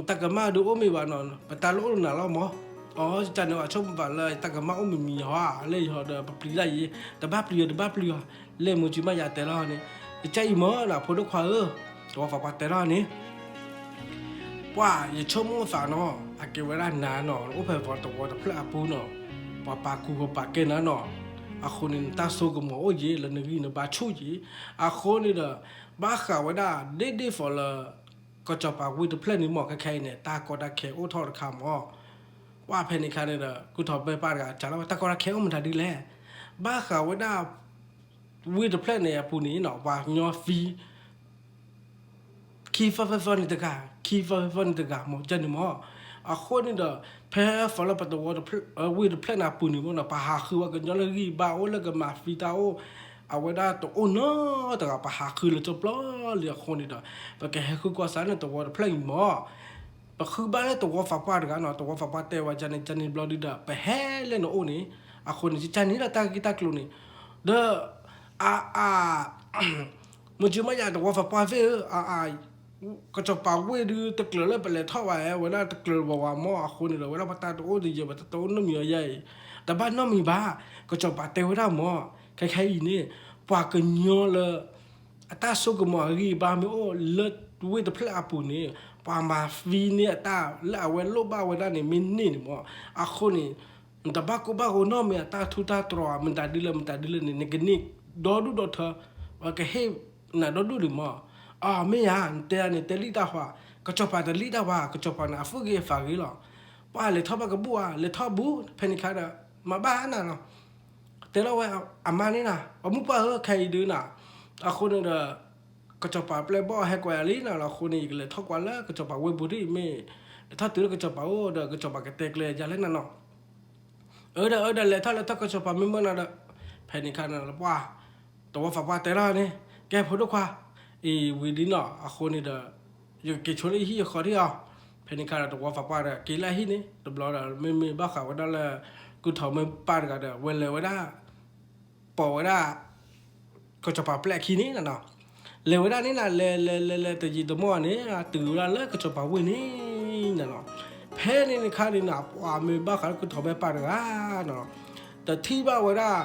တၢ်ကမၣ်ဒုးအိၣ်မ့ၢ်ဘၣ်နီၤ, ပတၢ်လၢအိၣ်နၤလီၤမး. အီ ကန့ၣ် အဆိကမိၣ်လၢတၢ်ကမၣ်အိၣ်မံၤမံၤဟီ လၢယဟီဒီး ပပျံၤတၢ်ယံၤ တဘၣ်ပျံၤ တဘၣ်ပျံၤအီၤ လၢမုၢ်ကၠံမးယၤတဲလီၤန့ၣ် ယကၢ်အံၤမၢနီၤ ဖိဒိၣ်ခွါဧၢ, သဝီဖးပှၢ်တဲလီၤန့ၣ် ပှၢ်ယဆိကမိၣ်သးနီၤ အကဲဝဲဒၣ်နၤနီၤ အိၣ်ဖဲသဝီတဖျၢၣ်အပူၤနီၤ ပှၤပာ်ကူပာ်ကဲနၤနီၤ အဃိန့ၣ် နတၢ်စိကမီၤအိၣ်ယံၤ လၢနဂံၢ်နဘါဆူၣ်ယံၤ အဃိန့ၣ်ဒီး ဘၣ်ဃးဝဲဒၣ် ဒ့ဒ့ၣ်ဖိးလၢ ကစီၤပၤဝ့ၢ်တဖျၢၣ်န့ၣ်မၢ် ခဲခဲအံၤန့ၣ် တၢ်ကီတၢ်ခဲအိၣ်ထီၣ်တခါမၢ် ပှၢ်ဖဲန့ၣ်ခါန့ၣ်ဒီး ကုၢ်ထီၣ်မဲပၢ်တဂၤ စးထီၣ်ဝဲတၢ်ကီတၢ်ခဲအိၣ်မတၤဒ်လဲၣ် ဘၣ်ဃးဝဲဒၣ် ဝ့ၢ်တဖျၢၣ်န့ၣ်အပူၤန့ၣ်နီၤ ပှၤကညီသံ ခံသီသၢသီန့ၣ်တဂၤ ခံသီသၢသီန့ၣ်တဂၤမၢ် ကန့ၣ်မၢ် အဃိန့ၣ်ဒီး ဖဲသီလၢပသဝီ ဝ့ၢ်တဖျၢၣ်န့ၣ်အပူၤန့ၣ်မၢ်နီၤ ပှၤဟးဃုဝဲကညီလၢဂံၢ်ဘါအိၣ်လၢကမၤသံတၢ်အိၣ် အဝဲဒၣ်တအိၣ်နီတဂၤ ပှၤဟးဃုလၢကၠိပျီလံအဃိန့ၣ်ဒီး ပကဟဲဃုကွၢ်စးန့ၣ်သဝီတဖျၢၣ်အံၤမၢ် ပဃုဘၣ်လၢသဝီဖးပှၢ်တဂၤနီၤ သဝီဖးပှၢ်တဲဝဲကန့ၣ် ကန့ၣ်ဘျီဒုဒီး ပဟဲလၢနအိၣ်န့ၣ် အဃိန့ၣ် ကန့ၣ်လၢတၢ်ဂ့ၢ်တၢ်ကျိၤန့ၣ် ဒီး အအ မုၢ်ကၠံမးယၤသဝီဖးပှၢ်သ့ၣ်ဧၢ အအ ကစီၤပၤဝ့ၢ်ဒုတကျၢၤလၢပလဲၤထီၣ်ဝဲ ဝဲဒၣ်တကျၢၤဝဲဝဲမၢ် အဃိန့ၣ်ဒီး ဝဲဒၣ်ပတၢ်တအိၣ်တယၢၤ ပတအိၣ်နီတမံၤအယဲအံၤ တဘၣ်နီတမံၤဘၣ် ကစီၤပၤတဲဝဲဒၣ်မၢ် ခဲခဲအံၤန့ၣ် ပှၤကညီလၢ အတၢ်စိကမီၤအဂံၢ်အဘါမ့ၢ်အိၣ်လၢဝ့ၢ်တဖျၢၣ်အပူၤန့ၣ် ပှၤမၤသံန့ၢ်အတၢ်လၢအဝဲလိၣ်ဘၣ်ဝဲဒၣ်န့ၣ် မ့ၢ်န့ၢ်န့ၣ်မၢ် အဃိန့ၣ် နတဘၣ်ကိၢ်ဘၣ်ဂီၤနီတမံၤ အတၢ်ထူးတၢ်တီၤ မတၤဒ်လဲၣ်မတၤဒ်လဲၣ်န့ၣ် နကန့ၢ်ဒီဒူၣ်ဒီထၢ ပကဟ့ၣ်နၤဒီဒူၣ်ဒံးမၢ် အမ့ၢ်ယၤ နတဲယၤန့ၣ် တဲလံတၢ်ဟါ ကစီၤပၤတလံတၢ်ဟါ ကစီၤပၤန့ၣ် အသူၣ်ဂ့ၤအသးဂ့ၤလီၤ ပှၢ်လဲၤထီၣ်ဘၣ်ကဘူၣ်ဧါ လဲၤထီၣ်ဘူး ဖဲန့ၣ်ခါဒီး မၤဘၣ်နၤလီၤ တဲလီၤဝဲအမါန့ၣ်နၤ အမိၢ်ပှၢ်ဧၢ ခဲအံၤဒုနၤ အဃိန့ၣ်ဒီး ကစီၤပၤပျဲၢ်ဘီၣ်ဟဲကွၢ်ယၤလံနၤလီၤ အဃိန့ၣ် ယကလဲၤထီၣ်ကွၢ်လၢကစီၤပၤဝ့ၢ်ပူၤဒ်အံၤမ့ၢ် လဲၤထီၣ်တုၤလၢကစီၤပၤအိၣ်ဒီး ကစီၤပၤကတဲကျဲယၤလဲၣ်နၤနီၤ အၢဒီးအၢဒီး လဲၤထီၣ်လဲၤထီၣ်ကစီၤပၤမ့ၢ်မၢနၤဒီး ဖဲန့ၣ်ခါန့ၣ်လီၤပှၢ် သဝီဖးပှၢ်တဲလီၤန့ၣ် ကဲဖိဒိၣ်ခွါ အံၤဝံၤဒ်နီၤ အဃိန့ၣ်ဒီး ယကက့ၤဆိလၢယဟံၣ်ယဃီဒံးအီၤ ဖဲန့ၣ်ခါဒီးသဝီဖးပှၢ်ဒီး က့ၤလၢဟံၣ်န့ၣ် တဘျီဒီး မ့မ့ၢ်ဘၣ်ဃးဝဲဒၣ်လၢ ကုၢ်ထီၣ်မဲပၢ်တဂၤဒီး ဝဲလဲၤဝဲဒၣ် ပိာ်ဝဲဒၣ် ကစီၤပၤပျဲၢ်အခံန့ၣ်နၤနီၤ လဲၤဝဲဒၣ်န့ၣ်နၤ လဲၤလဲၤလဲၤလဲၤတယံာ်တမီၢ်န့ၣ် တုၤဝဲဒၣ်လၢကစီၤပၤဝ့ၢ်န့ၣ်နၤနီၤ ဖဲန့ၣ်န့ၣ်ခါန့ၣ်နၤ ပှၤမ့ၢ်ဘၣ်ဃးလၢကုၢ်ထီၣ်မဲပၢ်တဂၤနီၤ တထံၣ်ဘၣ်ဝဲဒၣ်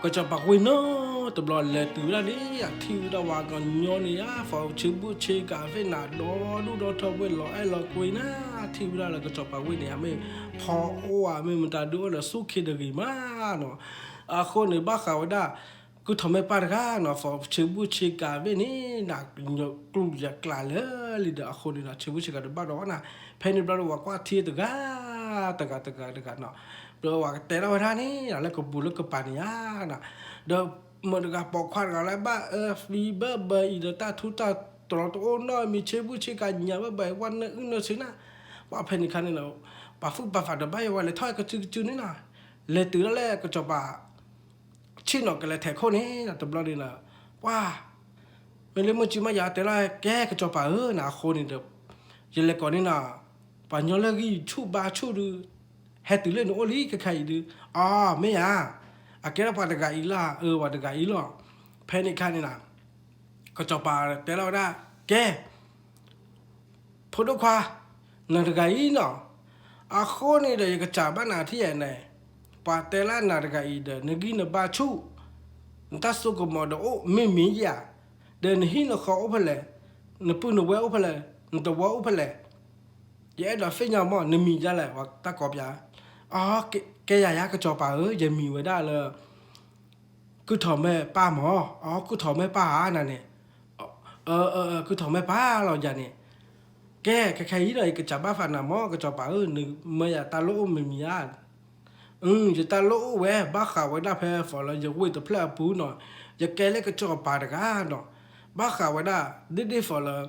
ကစီၤပၤဝ့ၢ်နီတဘျီ လဲၤတုၤဝဲဒၣ်န့ၣ် အထံၣ်ဝဲဒၣ်ပှၤကညီန့ၣ်ဧါ ဖီဆံးဘူၣ်ဆံးကၤသ့ၣ်နၤ ဒီဒူၣ်ဒီထၢဝ့ၢ်လီၤအဲၣ်လီၤကွံနၤ ထံၣ်ဝဲဒၣ်လၢကစီၤပၤဝ့ၢ်န့ၣ် အမ့ၢ်ဖီအိၣ်ဧါ မ့ၢ်မတၤဒုအိၣ်ဒီးဆူၣ်ခ့တဂ့ၤမးနီၤ အဃိန့ၣ် ဘၣ်ဃးဝဲဒၣ် ကုၢ်ထီၣ်မဲပၢ်တဂၤနီၤ ဖီဆံးဘူၣ်ဆံးကၤသ့ၣ်န့ၣ် နၤ ကညီကျူၢ်ယကျးလၢာ်လံဒီး အဃိန့ၣ်ဒီး ဆံးဘူၣ်ဆံးကၤတဘၣ်ဒီးဝဲနၤ ဖဲန့ၣ်ဘျီဒီး ပှၤကွၢ်ထံတဂၤ တဂၤတဂၤတဂၤနီၤ ဒီးပှၤကတဲထီၣ်ဝဲဒၣ်န့ၣ် လၢကပူၤလၢကပၤန့ၣ်ဧါ ဒီးမတၤတဂၤပိာ်ခွါတဂၤလၢဘၣ်အၢသံဘၢဘၢအံၤဒီး တၢ်ထူးတၢ်တီၤတအိၣ်နီတမံၤ ဆံးဘူၣ်ဆံးကၤညါဘၢဘၢအံၤ ပှၤနၢအုၣ်နၢဆ့နၤ ပှၤဖဲန့ၣ်ခါန့ၣ်ဒီး ပာ်သူၣ်ပာ်သးတဘၣ်ယဲ ဝဲလဲၤထီၣ်ကစုကစုန့ၣ်နီၤ လဲၤတုၤဒၣ်လၢကစီၤပၤ ဆ့ၣ်နီၤကလဲၤထဲးခိၣ်န့ၣ် တဘျီန့ၣ်ဒီး ပှၤ မ့ၢ်လၢမုၢ်ကၠံမး ယတဲလီၤ ကဲကစီၤပၤဧၢ နၤအဃိန့ၣ်ဒီး ယလဲၤကိးန့ၣ်နီၤ ပှၤညီလၢဂံၢ်ဆူၣ်ဘါဆူၣ်ဒု ဟဲတုၤလၢနအိၣ်လံခဲခါအံၤဒု အီ မ့ၢ်ဧါ အကဲထီၣ်ပှၤတဂၤအံၤလီၤ အၢ ပှၤတဂၤအံၤလီၤ ဖဲန့ၣ်ခါန့ၣ်နီၤ ကစီၤပၤတဲလီၤဝဲဒၣ် ကဲ ဖိဒိၣ်ခွါ နၤတဂၤအံၤနီၤ အဃိန့ၣ်ဒီး ယကစၢ်ဘၣ်နၤထံၣ်ယဲန့ၣ် ပှၤတဲလၢနၤတဂၤအံၤဒီး နဂံၢ်နဘါဆူၣ် နတၢ်စိကမီၤဒီးအိၣ်မ့ၢ်မံၤယၤ ဒီးနဟံၣ်နဃီအိၣ်ဖဲလဲၣ် နပုၢ်နဝဲၢ်အိၣ်ဖဲလဲၣ် နသဝီအိၣ်ဖဲလဲၣ် ယအဲၣ်ဒိးသ့ၣ်ညါမး နမံၤဒ်လဲၣ် ပှၤတၢ်ကိးပၠး အီ ကဲယၤယၤကစီၤပၤဧၢ ယမံၤဝဲဒၣ်လၢ ကုၢ်ထီၣ်မဲပၢ်မး အီ ကုၢ်ထီၣ်မဲပၢ်ဧါနၤန့ၣ် အၢ အၢ အၢ ကုၢ်ထီၣ်မဲပၢ်လီၤယၤန့ၣ် ကဲ ခဲခဲအံၤဒီး ယကစၢ်ဘၣ်ဃးနၤမး ကစီၤပၤဧၢ နမၢယၤတၢ်လိၣ်အိၣ်မံၤမံၤဧါ အၢ ယတၢ်လိၣ်အိၣ်ဝဲ ဘၣ်ဃးဝဲဒၣ်ဖဲ for လၢယဝ့ၢ်တဖျၢၣ်အပူၤနီၤ ယကဲလၢကစီၤပၤတဂၤနီၤ ဘၣ်ဃးဝဲဒၣ် ဒ့ဒ့ၣ် for လၢ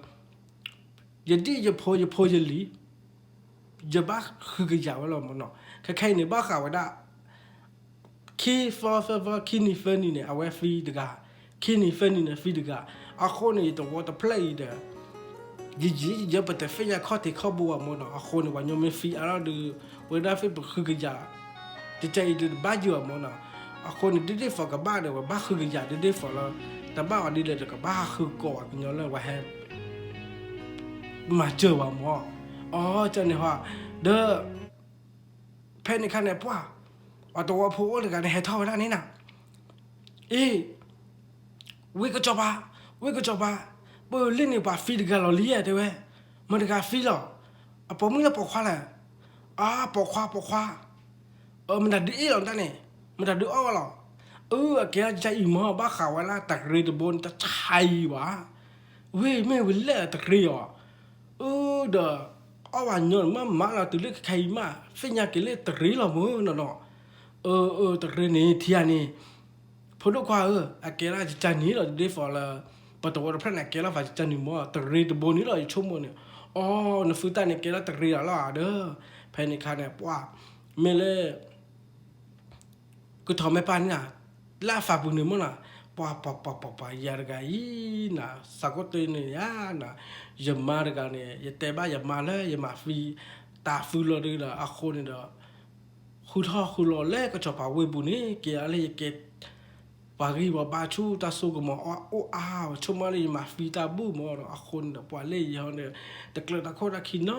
ယဒ်ယဖိယဖိယလံၤ ယဘၣ်ဃုကယာ်ဝဲလီၤမးနီၤ ခဲခဲအံၤန့ၣ် ဘၣ်ဃးဝဲဒၣ် ခံသီသၢသီ ခံနံၤသၢနံၤန့ၣ် အဝဲသံတဂၤ ခံနံၤသၢနံၤန့ၣ်သံတဂၤ အဃိန့ၣ် ယသဝီတဖျၢၣ်အံၤဒီး ယယံာ်ယံာ် ပတသ့ၣ်ညါခီၣ်ထံးခီၣ်ဘိဘၣ်မးနီၤ အဃိန့ၣ် ပှၤညီမ့ၢ်သံအါထီၣ်ဒီး ဝဲဒၣ်သ့ၣ်ပဃုကယာ် တကဲအံၤဒုးတဘၣ်ယိာ်ဘၣ်မးနီၤ အဃိန့ၣ် ဒ့ဒ့ၣ် for ကဘၣ်ဒီး ဝဲဘၣ်ဃုကယာ် ဒ့ဒ့ၣ် for လၢ တဘၣ်ဝဲဒ်လဲၣ်ဒီး ကဘၣ်ဟးဃုကိးပှၤကညီလၢဝဲဟဲ မၤစၢၤဝဲမး အီ ကန့ၣ်ဟီ ဒီး ဖဲန့ၣ်ခါန့ၣ် ပှၢ် အသဝီဖိအိၣ်တဂၤန့ၣ် ဟဲထီၣ်ဝဲဒၣ်န့ၣ်နီၤ, အ့ ဝ့ၢ်ကစီၤပၤ, ဝ့ၢ်ကစီၤပၤ, ပလ့ၣ်န့ၣ် ပှၤဖံးတဂၤလီၤလံဧါ တဲဝဲ, မတၤတဂၤဖံးလီၤ, အပိာ်မုၣ်လၢပိာ်ခွါလဲၣ်, အပိာ်ခွါ ပိာ်ခွါ, အမတၤဒုးအ့ၣ်လီၤတၢ်န့ၣ်, မတၤဒုးအီၣ်ဝဲလီၤ, အၢ အကဲဒ်အံၤမ့ၢ် ဘၣ်ဃးဝဲဒၣ်တရ့တဘိန့ၣ် တဆါအံၤဘၣ်, ဝ့ၢ်မ့ၢ်ဝံၤလဲၣ်တရ့အီၤ, အၢ ဒီး အီၣ်ဝဲညီနုၢ်မးမးလီၤ တုၤလၢခဲခဲအံၤမး သ့ၣ်ညါက့ၤလၢတရ့လီၤမ့ၢ်နီၤနီၤ, အၢ အၢ တရ့န့ၣ် ထံဂၤန့ၣ် ဖိဒိၣ်ခွါဧၢ, အကဲလၢယကၢ်နံၤလီၤ ဒ်သိးလၢ ပသဝီတဖျၢၣ်န့ၣ် အကဲလၢပှၤယကၢ်နံၤမ့ၢ် တရ့တဘိန့ၣ်လီၤ ယဆိကမိၣ်န့ၣ်, အီ နဖုတၢ်န့ၣ် ကဲလၢတရ့လီၤလီၤဒီး, ဖဲန့ၣ်ခါန့ၣ် ပှၢ် မ့ၢ်လၢ ကထီၣ်မဲာ်ပၢ်န့ၣ်နီၤ, လၢအသးပူၤန့ၣ်မ့ၢ်နီၤ, ပှၤပှၤပှၤပှၤပှၤ ယၤတဂၤအံၤနီၤ, သးကိးတ့ၢ်န့ၣ်ဧါနီၤ, ယမါတဂၤန့ၣ် ယတဲဘၣ်ယမါလၢယမၤသံ တၢ်သံလီၤဒုဒီး အဃိန့ၣ်ဒီး ဃုထီၣ်ဃုလီၤလၢကစီၤပၤဝ့ၢ်ပူၤန့ၣ် က့ၤအါလၢယကဲ ပှၤဂံၢ်ပှၤဘါဆူၣ်တၢ်စိကမီၤအအိၣ်အါ ဆိကမိၣ်လၢယမၤသံတၢ်ဘူၣ်မ့ၢ်ဒီး အဃိန့ၣ်ဒီး ပှၤလၢယဟီန့ၣ် တကျၢၤတၢ်ခိၣ်တၢ်ခံန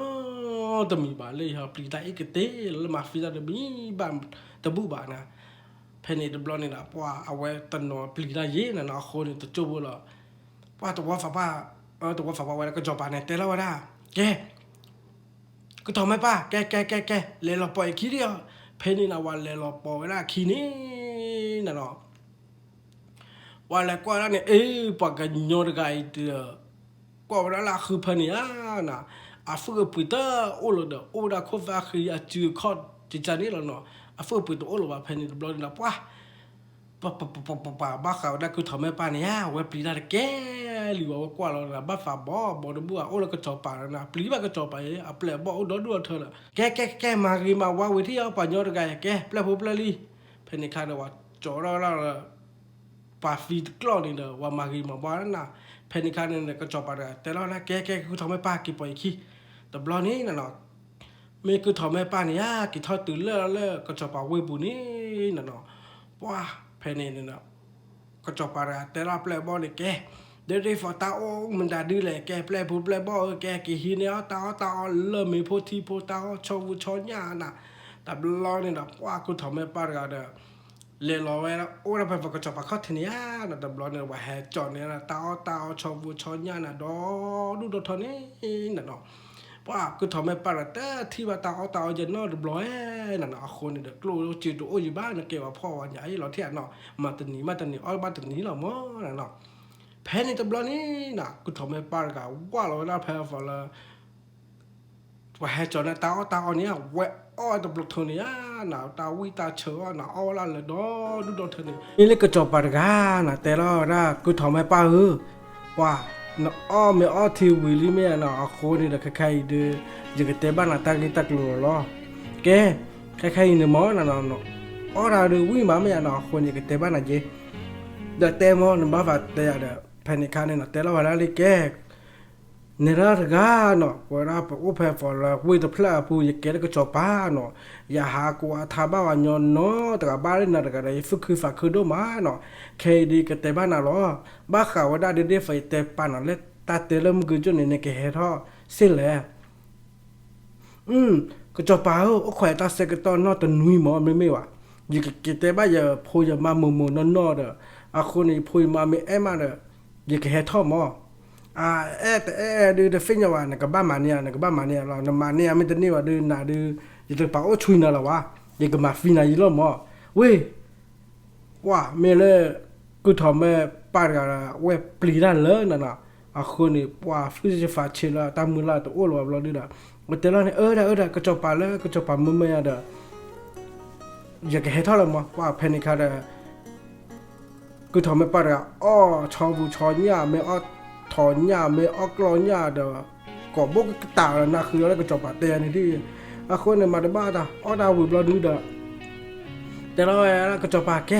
ီတမံၤဘၣ် လၢယဟီပျံၤတၢ်အ့ၣ်ကတ့ၢ်လီၤ လၢမၤသံတၢ်တမံၤဘၣ်တဘူၣ်ဘၣ်နီၤ, ဖဲန့ၣ်တဘျီန့ၣ်ဒီး ပှၤအဝဲတနီၤပျံၤတၢ်ယ့ၣ်နီၤနီၤ အဃိန့ၣ် တကၠိဖိလီၤ, ပှၤသဝီသးပှၢ်, သဝီသးပှၢ်ဝဲဒၣ်ကစီၤပၤန့ၣ် တဲလီၤဝဲဒၣ်, ကဲ ကထီၣ်မဲာ်ပၢ် ကဲ ကဲ ကဲ ကဲ လဲၤလီၤပိာ်ယခံဒံးအီၤ, ဖဲန့ၣ်နီၤ ပှၤလဲၤလီၤပိာ်ဝဲဒၣ်အခံန့ၣ်နီၤနီၤ ပှၤလဲၤကွၢ်ဒၣ်န့ၣ် အ့ ပှၤကညီတဂၤအံၤဒီး ကွၢ်ဝဲဒၣ်လၢအဃုဖၢန့ၣ်ဧါနီၤ, အဖုၣ်အပှ့ၤတအိၣ်လၢၤဒီး အိၣ်ဝဲဒၣ်ခိၣ်သၣ်ဃံအစုအခီၣ်ကကန့ၣ်လီၤနီၤ, အဖုၣ်အပှ့ၤတအိၣ်လၢၤဘၣ် ဖဲန့ၣ်တဘျီန့ၣ်ဒီး ပှၤ ပှၤ ပှၤ ပှၤ ပှၤ ပှၤ ဘၣ်ဃးဝဲဒၣ်ကထီၣ်မဲာ်ပၢ်န့ၣ်ဧါ အဝဲပျံၤတၢ်တကဲလံ ဝဲကွၢ်လီၤဒီး ဘၣ်သးဘီဘီတဘူၣ် အအိၣ်လၢကစီၤပၤန့ၣ် ပျံၤဘၣ်ကစီၤပၤအံၤ အပျဲၢ်အဘီၣ်အိၣ်ဒီဒူၣ်ဒီထၢဒီး ကဲ ကဲ ကဲ မၤဂ့ၤမၤဝါဝံၤထံၣ်အီၤ ပှၤညီတဂၤအံၤ ကဲ ပျဲၢ်ဖိပျဲၢ်လံ, ဖဲန့ၣ်ခါဒီး ပှၤကၠီထီၣ်ဝဲဒၣ်လၢ ပှၤသံတကျီၢ်န့ၣ်ဒီး ပှၤမၤဂ့ၤမၤဝါန့ၣ်, ဖဲန့ၣ်ခါန့ၣ် ကစီၤပၤတဂၤတဲလီၤဝဲဒၣ် ကဲ ကဲ ကထီၣ်မဲာ်ပၢ် က့ၤပိာ်ယခံ, တဘျီန့ၣ်နီၤနီၤ မ့ၢ်ကထီၣ်မဲာ်ပၢ်န့ၣ်ဧါ က့ၤထီၣ်တုၤလၢလၢကစီၤပၤဝ့ၢ်ပူၤန့ၣ်နီၤနီၤ, ပှၤ ဖဲန့ၣ်န့ၣ် ကစီၤပၤတဂၤတဲလီၤပျဲၢ်ဘီၣ်န့ၣ် ကဲ ဒ်ဒ်သိးတၢ်အီၣ်မတၤဒုလဲၣ် ကဲ ပျဲၢ်ဖိပျဲၢ်ဘီၣ်ဧၢ ကဲ က့ၤဟံးန့ၢ်အီၣ်တၢ်အီၣ်တၢ်အီလၢမ့ၤဖိထံဖိ တၢ်အီၣ်ဆီဝူဆီညၣ်နီၤ, တဘျီန့ၣ်ဒီး ပှၤကထီၣ်မဲာ်ပၢ်တဂၤဒီး လဲၤလီၤဝဲ အိၣ်ဒၣ်ဖဲပကစီၤပၤခီၣ်ထံးန့ၣ်ဧါနီၤ, တဘျီန့ၣ် ပှၤဟဲကၠီန့ၢ် တၢ်အီၣ်တၢ်အီဆီဝူဆီညၣ်နီၤ ဒီဒူၣ်ဒီထၢန့ၣ်နီၤနီၤ, ပှၤကထီၣ်မဲာ်ပၢ်တဂၤတထံၣ်ဘၣ်တၢ်အီၣ်တၢ်အီယနီတဘျီဧါနီၤနီၤ, အဃိန့ၣ်ဒီး ကျိၣ်အိၣ်စ့တအိၣ်ယံၤဘၣ် နကဲပှၤဖှီၣ်ပှၤညၣ်အံၤလီၤထံၣ်နီၤ, မၤတနံၤမၤတနံၤ အီၣ်ဘၣ်တနံၤလီၤမ့ၢ်နီၤနီၤ, ဖဲန့ၣ်တဘျီန့ၣ်နီၤ ကထီၣ်မဲာ်ပၢ်တဂၤ ဝၢ်လီၤဝဲဒၣ်ဖဲအသီလၢ ပှၤဟဲကၠီန့ၢ်တၢ်အီၣ်တၢ်အီန့ၣ် ဝဲအီၣ်တဘျီထၢန့ၣ်ဧါနီၤ, တၢ်ဝံၣ်တၢ်ဆၢအီၣ်နီၤ အီၣ်ဝဲဒၣ်လၢဒီဒူၣ်ဒီထၢန့ၣ်, မ့ၢ်လၢကစီၤပၤတဂၤနီၤ တဲလီၤဝဲဒၣ် ကထီၣ်မဲာ်ပၢ်ဧၢ, ပှၤ နအီၣ်မ့ၤအီထံဝံၤလံမ့ၢ်ဧါနီၤ, အဃိန့ၣ်ဒီး ခဲခါအံၤဒီး ယကတဲဘၣ်နၤတၢ်ဂ့ၢ်တၢ်ကျိၤလီၤလီၤ, ကဲ ခဲခါအံၤန့ၣ်မ့ၢ်နီၤနီၤ အီၣ်တၢ်ဒီးဝံၣ်မးမ့ၢ်ဧါနီၤ, အဃိန့ၣ် ယကတဲဘၣ်နၤက့ၤ, ဒီးတဲမ့ၢ် နဘၣ်သးတဲယၤဒီး ဖဲန့ၣ်ခါန့ၣ်နီၤ တဲလီၤဝဲဒၣ်လံ ကဲ နဲဒၣ်တဂၤနီၤ ပဝဲဒၣ်ပအိၣ်ဖဲအသီလၢဝ့ၢ်တဖျၢၣ်အပူၤ ယကဲလၢကစီၤပၤနီၤ, ယဟးကွၢ်ထါဘၣ်ပှၤညီနီတဂၤဘၣ်လၢနၤတဂၤဒီး ယသူၣ်ခုသးခုဒိၣ်မးနီၤ, ခဲအံၤဒ်ကတဲဘၣ်နၤလီၤ, ဘၣ်ဃးဝဲဒၣ်ဒ်ဒ်သိးယတဲပာ်နၤလၢတၢ်တဲလၢမုၢ်ကၠိၣ်န့ၣ် နကဟဲထီၣ်စ့ၢ်လဲၣ် ကစီၤပၤဧၢ, အိၣ်ခိးတၢ်ဆၢကတီၢ်နီၢ်တနွံမ့ၢ် မ့မ့ၢ်ဘၣ်, ယကက့ၤတဲဘၣ်ယဖိယမါမိၢ်မိၢ်နီၢ်နီၢ်ဒီး, အဃိန့ၣ် ယဖိယမါမ့ၢ်အဲၣ်မးဒီး ယကဟဲထီၣ်မး, အအဲၣ်တအဲၣ်ဒုးတသ့ၣ်ညါဘၣ်, နကဘၣ်မၤန့ၢ်ဧါ, နကဘၣ်မၤန့ၢ်ဧါလီၤ, နမၤန့ၢ်ဧါမ့ၢ်တန့ၢ်ဘၣ်ဒုး နၤဒုး ယတပာ်အိၣ်ဆူၣ်နၤလၢၤဘၣ်, ယကမၤသံနၤယံာ်လီၤမး, ဝ့ၢ် ပှၤမ့ၢ်လၢ ကထီၣ်မဲာ်ပၢ်တဂၤဒီး ဝဲပျံၤတၢ်လၢနၤနီၤ, အဃိန့ၣ် ပှၤဖုၣ်စ့ဖးဆ့လၢတၢ်မုၢ်လၢ်တအိၣ်လၢၤဘၣ်ဘျီဒုဒီး, ဝဲတဲလီၤန့ၣ် အၢဒၣ်အၢဒၣ် ကစီၤပၤလၢကစီၤပၤမ့ၢ်မ့ၢ်ယၤဒီး ယကဟဲထီၣ်လၢၤမး, ပှၤဖဲန့ၣ်ခါဒီး ကထီၣ်မဲာ်ပၢ်တဂၤ အီၣ်ဆီပူၤဆီညၣ် မ့ၢ်အီၣ်ထီၣ်ညၣ် မ့ၢ်အီၣ်ကျီၢ်ညၣ်ဒီး ကိးဘိကတၢၢ်လၢနၢ်ဃုာ်လီၤလၢကစီၤပၤတဲန့ၣ်ဒ်, အဃိန့ၣ် မၤတဘၣ်တၢ် အီၣ်တၢ်ဝံၤဘျီဒုဒီး တဲလီၤဝဲဒၣ်ကစီၤပၤကဲ,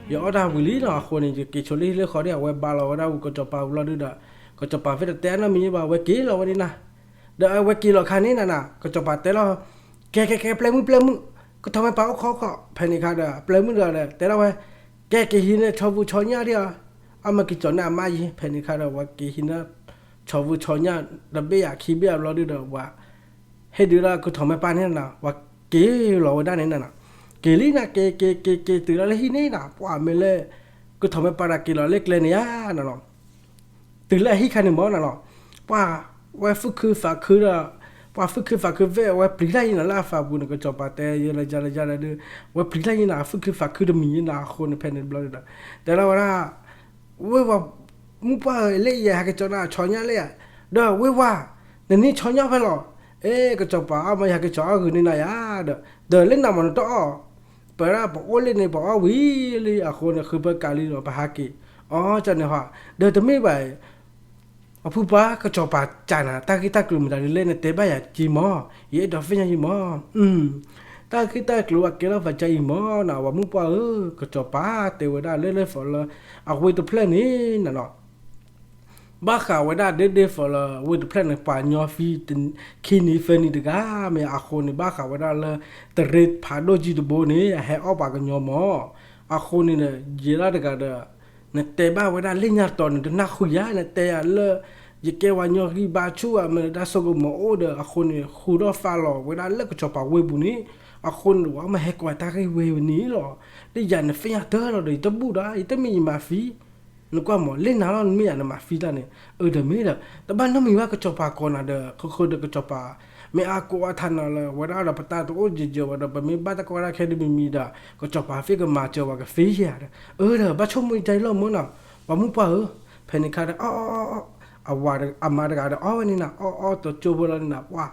ယအီၣ်တၢ်ဝံၤလံနီၤ, အဃိန့ၣ် ယက့ၤဆိလၢဟံၣ်လၢဃီဒ် အဝဲဘါလီၤဝဲဒၣ်ဝံၤကစီၤပၤဝံၤဘျီဒုဒီး, ကစီၤပၤဖဲတတဲနီတမံၤဘၣ် အဝဲက့ၤလီၤဝဲဒၣ်နၤ, ဒီးအဝဲက့ၤလီၤခါန့ၣ်နၤနၤ ကစီၤပၤတဲလီၤ, ကဲကဲကဲ ပျဲၢ်မုၣ်ပျဲၢ်မုၣ်, ကထီၣ်မဲာ်ပၢ်အိၣ်ခိးခိး, ဖဲန့ၣ်ခါဒီး ပျဲၢ်မုၣ်တဂၤဒီးတဲလီၤဝဲ, ကဲက့ၤဟံးန့ၢ်ဆီပူၤဆီညၣ်ဒ်အီၤ, အမ့ၢ်က့ၤကၠီၤန့ၢ်အမါယံၤ, ဖဲန့ၣ်ခါဒီး ဝဲက့ၤဟံးန့ၢ် ဆီပူၤဆီညၣ် တဘ့ၣ်ယၤခံဘ့ၣ်အဘျီဒုဒီး ဝဲ ဟ့ၣ်ဒုးလၢကုၢ်ထီၣ်မဲပၢ်န့ၣ်နၤ ပှၤက့ၤလီၤဝဲဒၣ်န့ၣ်နၤ, က့ၤလံနၤ က့ၤက့ၤက့ၤက့ၤတုၤလၢလၢဟံၣ်န့ၣ်နၤ ပှၤမ့ၢ်လၢ ကုၢ်ထီၣ်မဲပၢ်တၢ်က့ၤလီၤလၢကျဲန့ၣ်ဧါနၤနီၤ, တုၤလၢအဟံၣ်ခါန့ၣ်မ့ၢ်နၤနီၤ, ပှၤဝဲဖုၣ်ခုဖးခုဒီး ပှၤဖုၣ်ခုဖးခုဝဲ ဝဲပျံၤတၢ်ယံၤနၤလၢအဖးပူၤန့ၣ် ကစီၤပၤတဲယဲလၢယၤလၢယၤလၢဒုး ဝဲပျံၤတၢ်ယံၤနၤ ဖုၣ်ခုဖးခုတမံၤယံၤနၤအဃိန့ၣ် ဖဲန့ၣ်တဘျီဒီး တဲလီၤဝဲဒၣ် ဝ့ၢ်ဝါ မုၢ်ပှၢ်ဧၢ လၢယဟဲက့ၤကၠီနၤဆီညၣ်လၢယၤ, ဒီးဝ့ၢ်ဝါ နန့ၢ်ဆီညၣ်ဖဲလဲၣ်, အဲ ကစီၤပၤအီၣ်မ့ၢ်ယဟဲက့ၤကၠီအီၣ်ဂုာ်န့ၢ်နၤယၤဒီး ဒီးလၢနၤမ့ၢ်နတအီၣ်, ပဝဲဒၣ်ပအိၣ်လၢန့ၣ် ပအီၣ်ဝံၤလံအဃိန့ၣ် ဃုဖၢကးလံဒီးပဟးက့ၤ, အီ ကန့ၣ်ဟီ, ဒီးတမ့ၢ်ဘၣ် အဖုပှၢ် ကစီၤပၤကနၤ တၢ်ဂ့ၢ်တၢ်ကျိၤမတၤဒ်လဲၣ် နတဲဘၣ်ယၤက့ၤမး, ယအဲၣ်ဒိးသ့ၣ်ညါယံၤမး, တၢ်ဂ့ၢ်တၢ်ကျိၤအကဲထီၣ်ဖးကါအံၤမးနၤ ဝဲမုၢ်ပှၢ်ဧၢ, ကစီၤပၤတဲဝဲဒၣ်လၢလၢ for လၢ အဝ့ၢ်တဖျၢၣ်န့ၣ်နၤနီၤ ဘၣ်ဃးဝဲဒၣ်ဒ့ဒ့ for လၢ ဝ့ၢ်တဖျၢၣ်န့ၣ် ပှၤညီဖံ ခံနံၤသၢနံၤတဂၤ မ့ၢ်အဃိန့ၣ် ဘၣ်ဃးဝဲဒၣ်လၢ တရ့ဖးဒိၣ်ကံတဘိန့ၣ် အဟဲအီၣ်ပှၤကညီမး, အဃိန့ၣ်ဒီး ယဲဒၣ်တဂၤဒီး နတဲဘၣ်ဝဲဒၣ်လၢညါတီၤန့ၣ် တနၢ်ဟူယၤ နတဲယၤလၢ ယကဲဝဲညီဂံၢ်ဘါဆူၣ်ဧါ မ့ၢ်လၢတၢ်ဆိကမိၣ်အိၣ်ဒီး အဃိန့ၣ် ဟူထီၣ်သါလီၤဝဲဒၣ်လၢကစီၤပၤဝ့ၢ်ပူၤန့ၣ်, အဃိန့ၣ် ဝဲမ့ၢ်ဟဲကိးတၢ်ဂ့ၢ်ဝဲန့ၣ်လီၤ, လၢယၤနသ့ၣ်ညါတၢ်လီၤဒီး ယတဘူၣ်ဒီး ယတမ့ၢ်ယမၤသံ နကွၢ်မး လၢနၤလီၤ နမ့ၢ်ယၤနမၤသံတၢ်န့ၣ်, အၢ ဒီးမ့ၢ်ဒီး တဘၣ်နီတမံၤဘၣ် ကစီၤပၤကိးနၤဒီး ဃုဃုဒီးကစီၤပၤ မ့ၢ်အါကိးအါထါနၤလၢ ဝဲဒၣ်ဒီးပတၢ်တအိၣ်ယဲၢ်ယဲၢ်ဝဲဒီး ပမ့ၢ်ဘၣ်တၢ်ကီတၢ်ခဲတမံၤမံၤဒီး ကစီၤပၤသ့ၣ်ကမၤစၢၤဝဲကသ့ဧါဒီး အၢ ဒီးဘၣ်ဆိကမိၣ်တၢ်အံၤလီၤမ့ၢ်နီၤ, ပှၤမုၢ်ပှၢ်ဧၢ, ဖဲန့ၣ်ခါဒီး အီၣ်အီၣ်အီၣ်အီၣ်, အဝၤအမါတဂၤဒီး အီၣ်ဝဲန့ၣ်နၤ အီၣ်အီၣ်တကၠိဖိလီၤန့ၣ်နၤ ပှၤ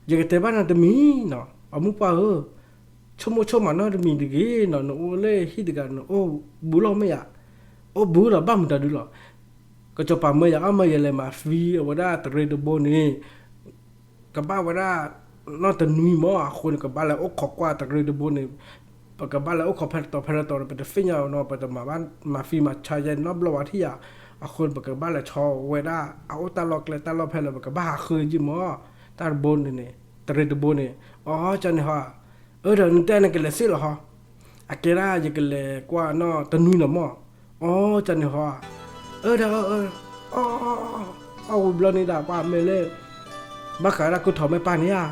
ယကတဲဘၣ်နၤတမံၤနီၤ ပှၤမုၢ်ပှၢ်ဧၢ, ဆိကမိၣ်ဆိကမးနီတမံၤတဂ့ၤနီၤ, နအိၣ်လၢဟံၣ်တဂၤ နအိၣ်ဘူးလီၤမ့ၢ်ယၤ, အိၣ်ဘူးလီၤ ဘၣ်မတၤဒုလီၤ, ကစီၤပၤမၢယၤအီၣ်မၢယလဲၤမၤသံအဝဲဒၣ်တရ့တဘိန့ၣ်, ကဘၣ်ဝဲဒၣ် နီၢ်တနွံမး အဃိန့ၣ် ကဘၣ်လဲၤအိၣ်ခိးကွၢ်တရ့တဘိန့ၣ်, ပကဘၣ်လဲၤအိၣ်ခိးဖဲတတီၤဖဲတတီၤဒီး ပတသ့ၣ်ညါနီၤ ပတမၤဘၣ်မၤဖံးမၤဆါယဲနီတဘျီဝဲထံၣ်ယၤ, အဃိန့ၣ် ပကဘၣ်လဲၤဆီဝဲဒၣ် အအိၣ်တၢ်လီၢ်ကျဲတၢ်လီၢ်ဖဲလၢ ပကဘၣ်ဟးဃုယံာ်မး, တၢ်တဘိန့ၣ်န့ၣ် တရ့တဘိန့ၣ်, အီ ကန့ၣ်ဟီ, အၢ ဒီးနတဲနကလဲၤစ့ၢ်လီၤဟီ, အကဲဒၣ်ယကလဲၤကွၢ်နီၢ်တနွံလီၤမး, အီ ကန့ၣ်ဟီ, အၢ ဒီး အီၣ် အီၣ် အီၣ်ဝံၤဘျီန့ၣ်ဒီး ပှၤမ့ၢ်လၢ ဘၣ်ဃးဒၣ်ကုၢ်ထီၣ်မဲပၢ်န့ၣ်ဧါ,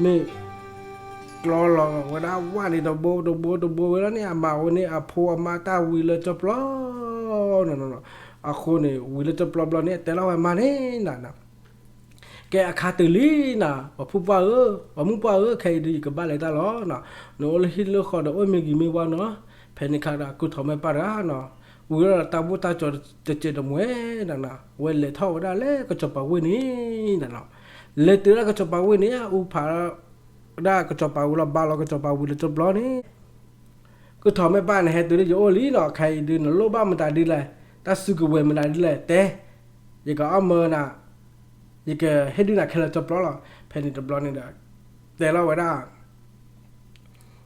မ့ၢ် ကျီလီၤဝဲဒၣ်ဝၣ်န့ၣ်တဘိတဘိတဘိဝဲဒၣ်န့ၣ် အမၤဝဲန့ၣ် အဖိအမါတၢ်ဝံၤလၢကၠီပျီ အဃိန့ၣ် ဝံၤလၢကၠီပျီဘျီန့ၣ် တဲလီၤဝဲမါန့ၣ်နၤ ကဲအခါတုၤလံနၤ ပှၤဖုပှၢ်ဧၢ, ပှၤမုၣ်ပှၢ်ဧၢ, ခဲအံၤဒုးယကဘၣ်လဲၤတၢ်လီၤ, နအိၣ်လၢဟံၣ်လၢဃီဒီးအိၣ်မ့ၢ်ဂ့ၤမ့ၢ်ဝါနီၤ, ဖဲန့ၣ်ခါဒီးကုၢ်ထီၣ်မဲပၢ်တဂၤနီၤ, ဝံၤဒီးတၢ်ဘူၣ်တၢ်ကၠီၤတစဲးတမှဲၤနၤ, ဝဲလဲၤထီၣ်ဝဲဒၣ်လၢကစီၤပၤဝ့ၢ်န့ၣ်နၤနီၤ, လဲၤတုၤလၢကစီၤပၤဝ့ၢ်န့ၣ် အူဖး ဒၣ်ကစီၤပၤဝံၤလီၤ ဘါလီၤကစီၤပၤဝံၤလၢကၠီပျီန့ၣ်, ကုၢ်ထီၣ်မဲပၢ်န့ၣ် ဟဲတုၤလၢယအိၣ်လံနီၤ, ခဲအံၤဒုးနလိၣ်ဘၣ်မတၤဒ်လဲၣ်, တၢ်စုကဝဲၤမတၤဒ်လဲၣ် တဲ, ယကအီၣ်မၢနၤ, ယကဟ့ၣ်ဒုးနၤခဲလၢာ်ကၠီပျီလီၤ, ဖဲန့ၣ်တဘျီန့ၣ်ဒီး တဲလီၤဝဲဒၣ်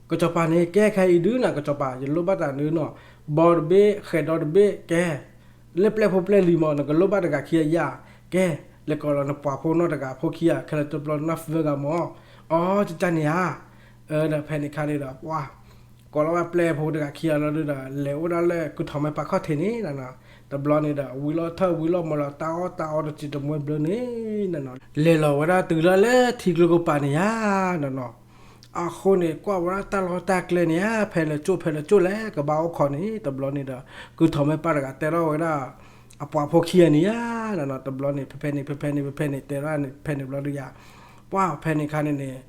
ကစီၤပၤန့ၣ် ကဲခဲအံၤဒုးနၤ ကစီၤပၤ ယလိၣ်ဘၣ်တၢ်ဒုးနီၤ, ဘီတဘ့ၣ် ဃဲၤဒီတဘ့ၣ် ကဲ, လၢပျဲၢ်ဖိပျဲၢ်လံၤမး နကလိၣ်ဘၣ်တဂၤခံဂၤယၤ, ကဲ, လဲၤကိးလီၤနပှၤဖိနီၢ်တဂၤဖိခံဂၤ ခဲလၢာ်ကၠီပျီနၢ်သၢဂၤမး, အီ ကန့ၣ်ဧါ, ဒီးဖဲန့ၣ်ခါန့ၣ်ဒီး ပှၤ ကိးလီၤဝဲပျဲၢ်ဖိတဂၤခံဂၤလီၤဒုးဒီး လဲၤအိၣ်ဒၣ်လၢကုၢ်ထီၣ်မဲပၢ်ခီၣ်ထံးန့ၣ်နၤ, တဘျီန့ၣ်ဒီး ဝံၤလီၤထၢၣ်ဝံၤလီၤမးလီၤ တၢ်အီၣ်တၢ်အီတစဲးတမှဲၤဘျီန့ၣ်နၤနီၤ, လဲၤလီၤဝဲဒၣ်တုၤလၢလၢထံကျိကပၤန့ၣ်ဧါနၤနီၤ, အဃိန့ၣ် ကွၢ်ဝဲဒၣ်တၢ်လီၢ်တၢ်ကျဲန့ၣ်ဧါ ဖဲလဲၣ်ကၠိၣ်ဖဲလဲၣ်ကၠိၣ်လဲၣ် ကဘၣ်အိၣ်ခိးန့ၣ် တဘျီန့ၣ်ဒီး ကုၢ်ထီၣ်မဲပၢ်တဂၤတဲထီၣ်ဝဲဒၣ် အပှၤဖိခံဂၤန့ၣ်ဧါနၤနီၤ, တဘျီန့ၣ် ဖဲဖဲန့ၣ် ဖဲဖဲန့ၣ် ဖဲဖဲန့ၣ် တဲဒၣ်န့ၣ် ဖဲန့ၣ်ဘျီဒုးယၤ, ပှၤဖဲန့ၣ်ခါန့ၣ်န့ၣ်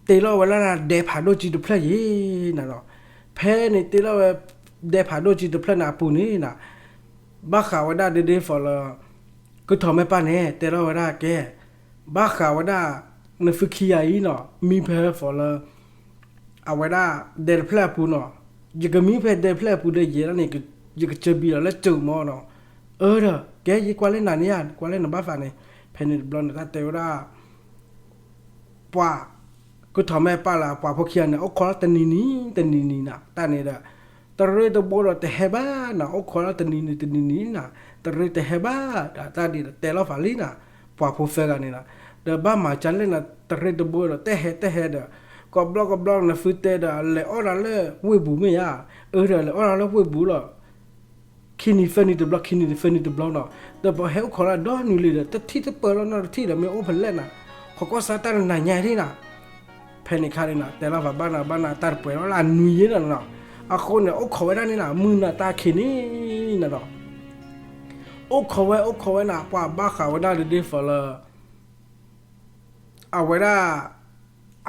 တ့လီၤဝဲလၢဒဲဖးဒိၣ်ကံတဖျၢၣ်ယံၤနၤနီၤ, ဖဲန့ၣ်တ့လီၤဝဲ ဒဲဖးဒိၣ်ကံတဖျၢၣ်န့ၣ်အပူၤန့ၣ်နၤ, ဘၣ်ဃးဝဲဒၣ်ဒ့ဒ့ for လၢ ကုၢ်ထီၣ်မဲပၢ်န့ၣ် တဲထီၣ်ဝဲဒၣ်ကဲ, ဘၣ်ဃးဝဲဒၣ် နသုခံဂၤအံၤနီၤ မံဖဲ for လၢ အဝဲဒၣ်ဒဲတဖျၢၣ်အပူၤနီၤ, ယကမံဖဲဒဲတဖျၢၣ်အပူၤဒီးယဲဒၣ်န့ၣ် ယကစၢဘံလီၤလၢကၠိၣ်မးနီၤ, အၢ ဒီး ကဲ ယကွၢ်လၢနၤန့ၣ်ဧါ ကွၢ်လၢနဘၣ်သးန့ၣ်, ဖဲန့ၣ်တဘျီန့ၣ် တၢ်တဲဝဲဒၣ် ပှၤ ကုၢ်ထီၣ်မဲပၢ်လၢအပှၤဖိခံဂၤန့ၣ် အိၣ်ခိးလီၤတနံၤနံၤ တနံၤနံၤနၤ တၢ်န့ၣ်ဒီး တရ့တဘိဒီးတဟဲဘၣ်နၤ အိၣ်ခိးလီၤတနံၤနံၤတနံၤနံၤနၤ တရ့တဟဲဘၣ် တၢ်ဒ်ဒီးတဲလီၤဖးလံနၤ ပှၤဖိသၢဂၤန့ၣ်နၤ, ဒီးဘၣ်မၤကၢလၢနၤ တရ့တဘိဒီးတဟဲတဟဲဒီး ကဘျီကဘျီနသုတဲဒီး လဲၤအီၣ်ဒၣ်လၢဝ့ၢ်ပူၤမ့ၢ်ဧါ, အၢ ဒီးလဲၤအီၣ်ဒၣ်လၢဝ့ၢ်ပူၤလီၤ ခံနံၤသၢနံၤတဘျီ ခံနံၤသၢနံၤတဘျီနီၤ, ဒီးပဟဲအိၣ်ခိးလၢအဒီနံၤလံဒီး တထံၣ်တပၢၢ်လီၤနီတထံၣ်ဒီး မ့ၢ်အိၣ်ဖဲလဲၣ်နၤ, ခိးကွၢ်စါတၢ်တနၤညါဒၣ်နၤ, ဖဲန့ၣ်ခါန့ၣ်နီၤ တဲလီၤဘၣ်ဘၣ်နၤဘၣ်နၤ တၢ်တပှဲၤလီၤလၢအနွံယဲၢ်နၤနီၤ, အဃိန့ၣ် အိၣ်ခိးဝဲဒၣ်န့ၣ်နၤ မုၢ်နၤတၢ်ခံးန့ၣ်နၤနီၤ, အိၣ်ခိးဝဲ အိၣ်ခိးဝဲနၤ ပှၤဘၣ်ဃးဝဲဒၣ်ဒ်ဒ်သိးလၢ အဝဲဒၣ်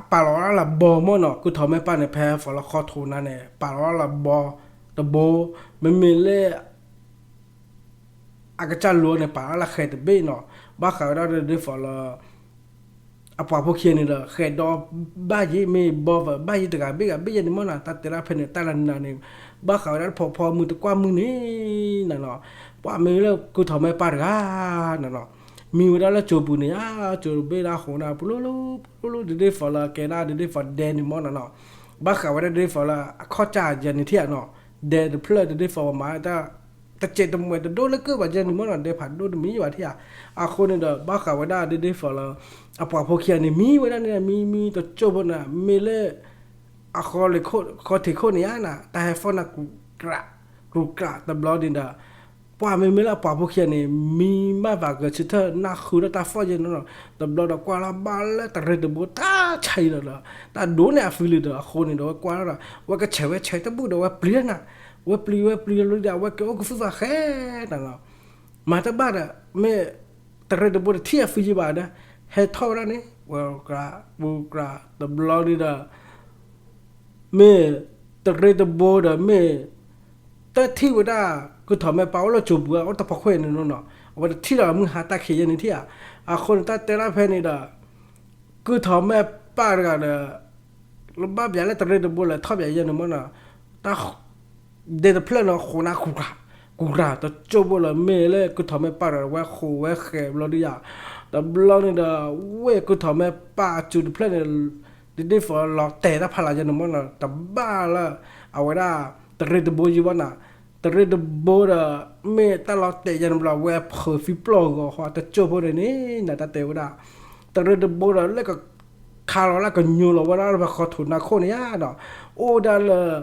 အပာ်လီၤဝဲဒၣ်လၢဘီမ့ၢ်နီၤ, ကုၢ်ထီၣ်မဲပၢ်န့ၣ် ဖဲ follow ဃီထိးနၤန့ၣ် ပာ်လီၤဝဲဒၣ်လၢဘီတဘိ, မ့မ့ၢ်လၢ အကစၢ်လိၤန့ၣ် ပာ်လီၤလၢဃဲးတဘ့ၣ်နီၤ, ဘၣ်ဃးဝဲဒၣ်ဒ်ဒ်သိးလၢ အပှၤဖိခံဂၤန့ၣ်ဒီး ဃဲးဒီဘၣ်ယဲၢ် မ့ၢ်ဘီဘၣ်ယဲၢ်တဂၤဘ့ၣ်ဂၤဘ့ၣ်ယဲၢ်န့ၣ်မ့ၢ်နီၤ, တၢ်တဲဒၣ်ဖဲန့ၣ် တၢ်လၢနၤန့ၣ် ဘၣ်ဃးဝဲဒၣ်တဖိးဖီမုၢ်တကွၢ်မုၢ်န့ၣ်နၤနီၤ, ပှၤမ့ၢ်လၢကုၢ်ထီၣ်မဲပၢ်တဂၤနၤနီၤ, မံဝဲဒၣ်လၢကၠိပူၤန့ၣ်ဧါ, ကၠိတဘ့ၣ်ဒၣ်ဃိးနၤ ပူလူလူ ပူလူလူ ဒ်ဒ်သိးလၢကဲဒၣ်ဒ်ဒ်သိးဒဲန့ၣ်မ့ၢ်နီၤနီၤ, ဘၣ်ဃးဝဲဒၣ်ဒ်ဒ်သိးလၢအခီၣ်ကၢ်ယဲၢ်န့ၣ်ထံၣ်ဧါနီၤ, ဒဲတဖျၢၣ်ဒ်ဒ်သိးပမၤ တစဲးတမှဲးတဒိၣ်လၢကၢၢ်ဘၣ်ယဲၢ်န့ၣ်မ့ၢ်နီၤ, ဒဲဖးဒိၣ်တမံၤဘၣ်ထံၣ်ဧါ, အဃိန့ၣ်ဒီး ဘၣ်ဃးဝဲဒၣ်ဒ်ဒ်သိးလၢ အပှၤဖိခံဂၤန့ၣ် မံဝဲဒၣ်န့ၣ် မံမံတကၠိဖိန့ၣ် မ့ၢ်လၢ အဃီလၢ ဃီထံးခိၣ်န့ၣ်ဧါနၤ တၢ်ဟဲဖီၣ်နၤ ကြူးကြူး တဘျီန့ၣ်ဒီး ပှၤမ့မ့ၢ်လၢအပှၤဖိခံဂၤန့ၣ် မံမးဘၣ်ဂဲၤဆၢထၢၣ် နၢ်ဃုထီၣ်တၢ်ဖီၣ်ယဲၢ်န့ၣ်နီၤ, တဘျီဒီးကွၢ်လၢဘၣ်လၢတရ့တဘိတၢ်ဆါအံၤလီၤဒီး တၢ်ဒိးန့ၢ်အဖံလံဒီး အဃိန့ၣ်ဒီး ဝဲကွၢ်လီၤဒီး ဝဲကဆဲးဝဲဆဲးတဘူၣ်ဒီး ဝဲပျံၤနၤ, ဝဲပျံၤဝဲပျံၤလီၤဒီး အဝဲက့ၤအိၣ်ကသူၣ်သးဃဲနၤလီၤ. မၤတဘၣ်ဒီး မ့ၢ်တရ့တဘိတထံၣ်အဖံယံၤဘၣ်ဒီး ဟဲထီၣ်ဝဲဒၣ်န့ၣ် ဝဲကြူးကြူး တဘျီန့ၣ်ဒီး မ့ၢ်တရ့တဘိဒီး မ့ၢ်တထံၣ်ဝဲဒၣ် ကုၢ်ထီၣ်မဲပၢ်အိၣ်လၢကၠိပူၤ အိၣ်တဖီခိၣ်န့ၣ်နီၤ, အဝဲတထံၣ်ဒီးမုၢ်ဟါတၢ်ခံးယဲၢ်န့ၣ်ထံၣ်ဧါ. အဃိန့ၣ် တၢ်တဲဒၣ်ဖဲန့ၣ်ဒီး ကုၢ်ထီၣ်မဲပၢ်တဂၤဒီး လၢဘၣ်ပၠးလၢတရ့တဘိလၢထီၣ်ပၠးယဲၢ်န့ၣ်မ့ၢ်နီၤ, တၢ် ဒဲတဖျၢၣ်န့ၣ် ဃိးနၤ ကူးကြူး ကူးကြူး တကၠိဖိလၢ မ့ၢ်လၢကုၢ်ထီၣ်မဲပၢ်ဒီး ဝဲဃိးဝဲဃဲးဘျီဒုယၤ, တဘျီန့ၣ်ဒီး ဝ့ၢ်ကုၢ်ထီၣ်မဲပၢ်အစုတဖျၢၣ်န့ၣ် ဒ်ဒ်သိးလီၤတဲာ်တၢ်ဖးလၢ်ယဲၢ်န့ၣ်မ့ၢ်နီၤ, တဘၣ်လၢ အဝဲဒၣ် တရ့တဘိယံၤဘၣ်နၤ, တရ့တဘိဒီး မ့ၢ်တၢ်လီၤတဲာ်ယဲၢ်န့ၣ်ဘျီ ဝဲဖုးသံပျီၢ်ဂီၤဃီ တကၠိဖိန့ၣ်န့ၣ် နတၢ်တဲဝဲဒၣ် တရ့တဘိဒီး လၢကခါလီၤလၢကညိလီၤဝဲဒၣ်လၢပဃီထူးနါခိၣ်န့ၣ်ဧါဒီး အိၣ်ဝဲဒၣ်လၢ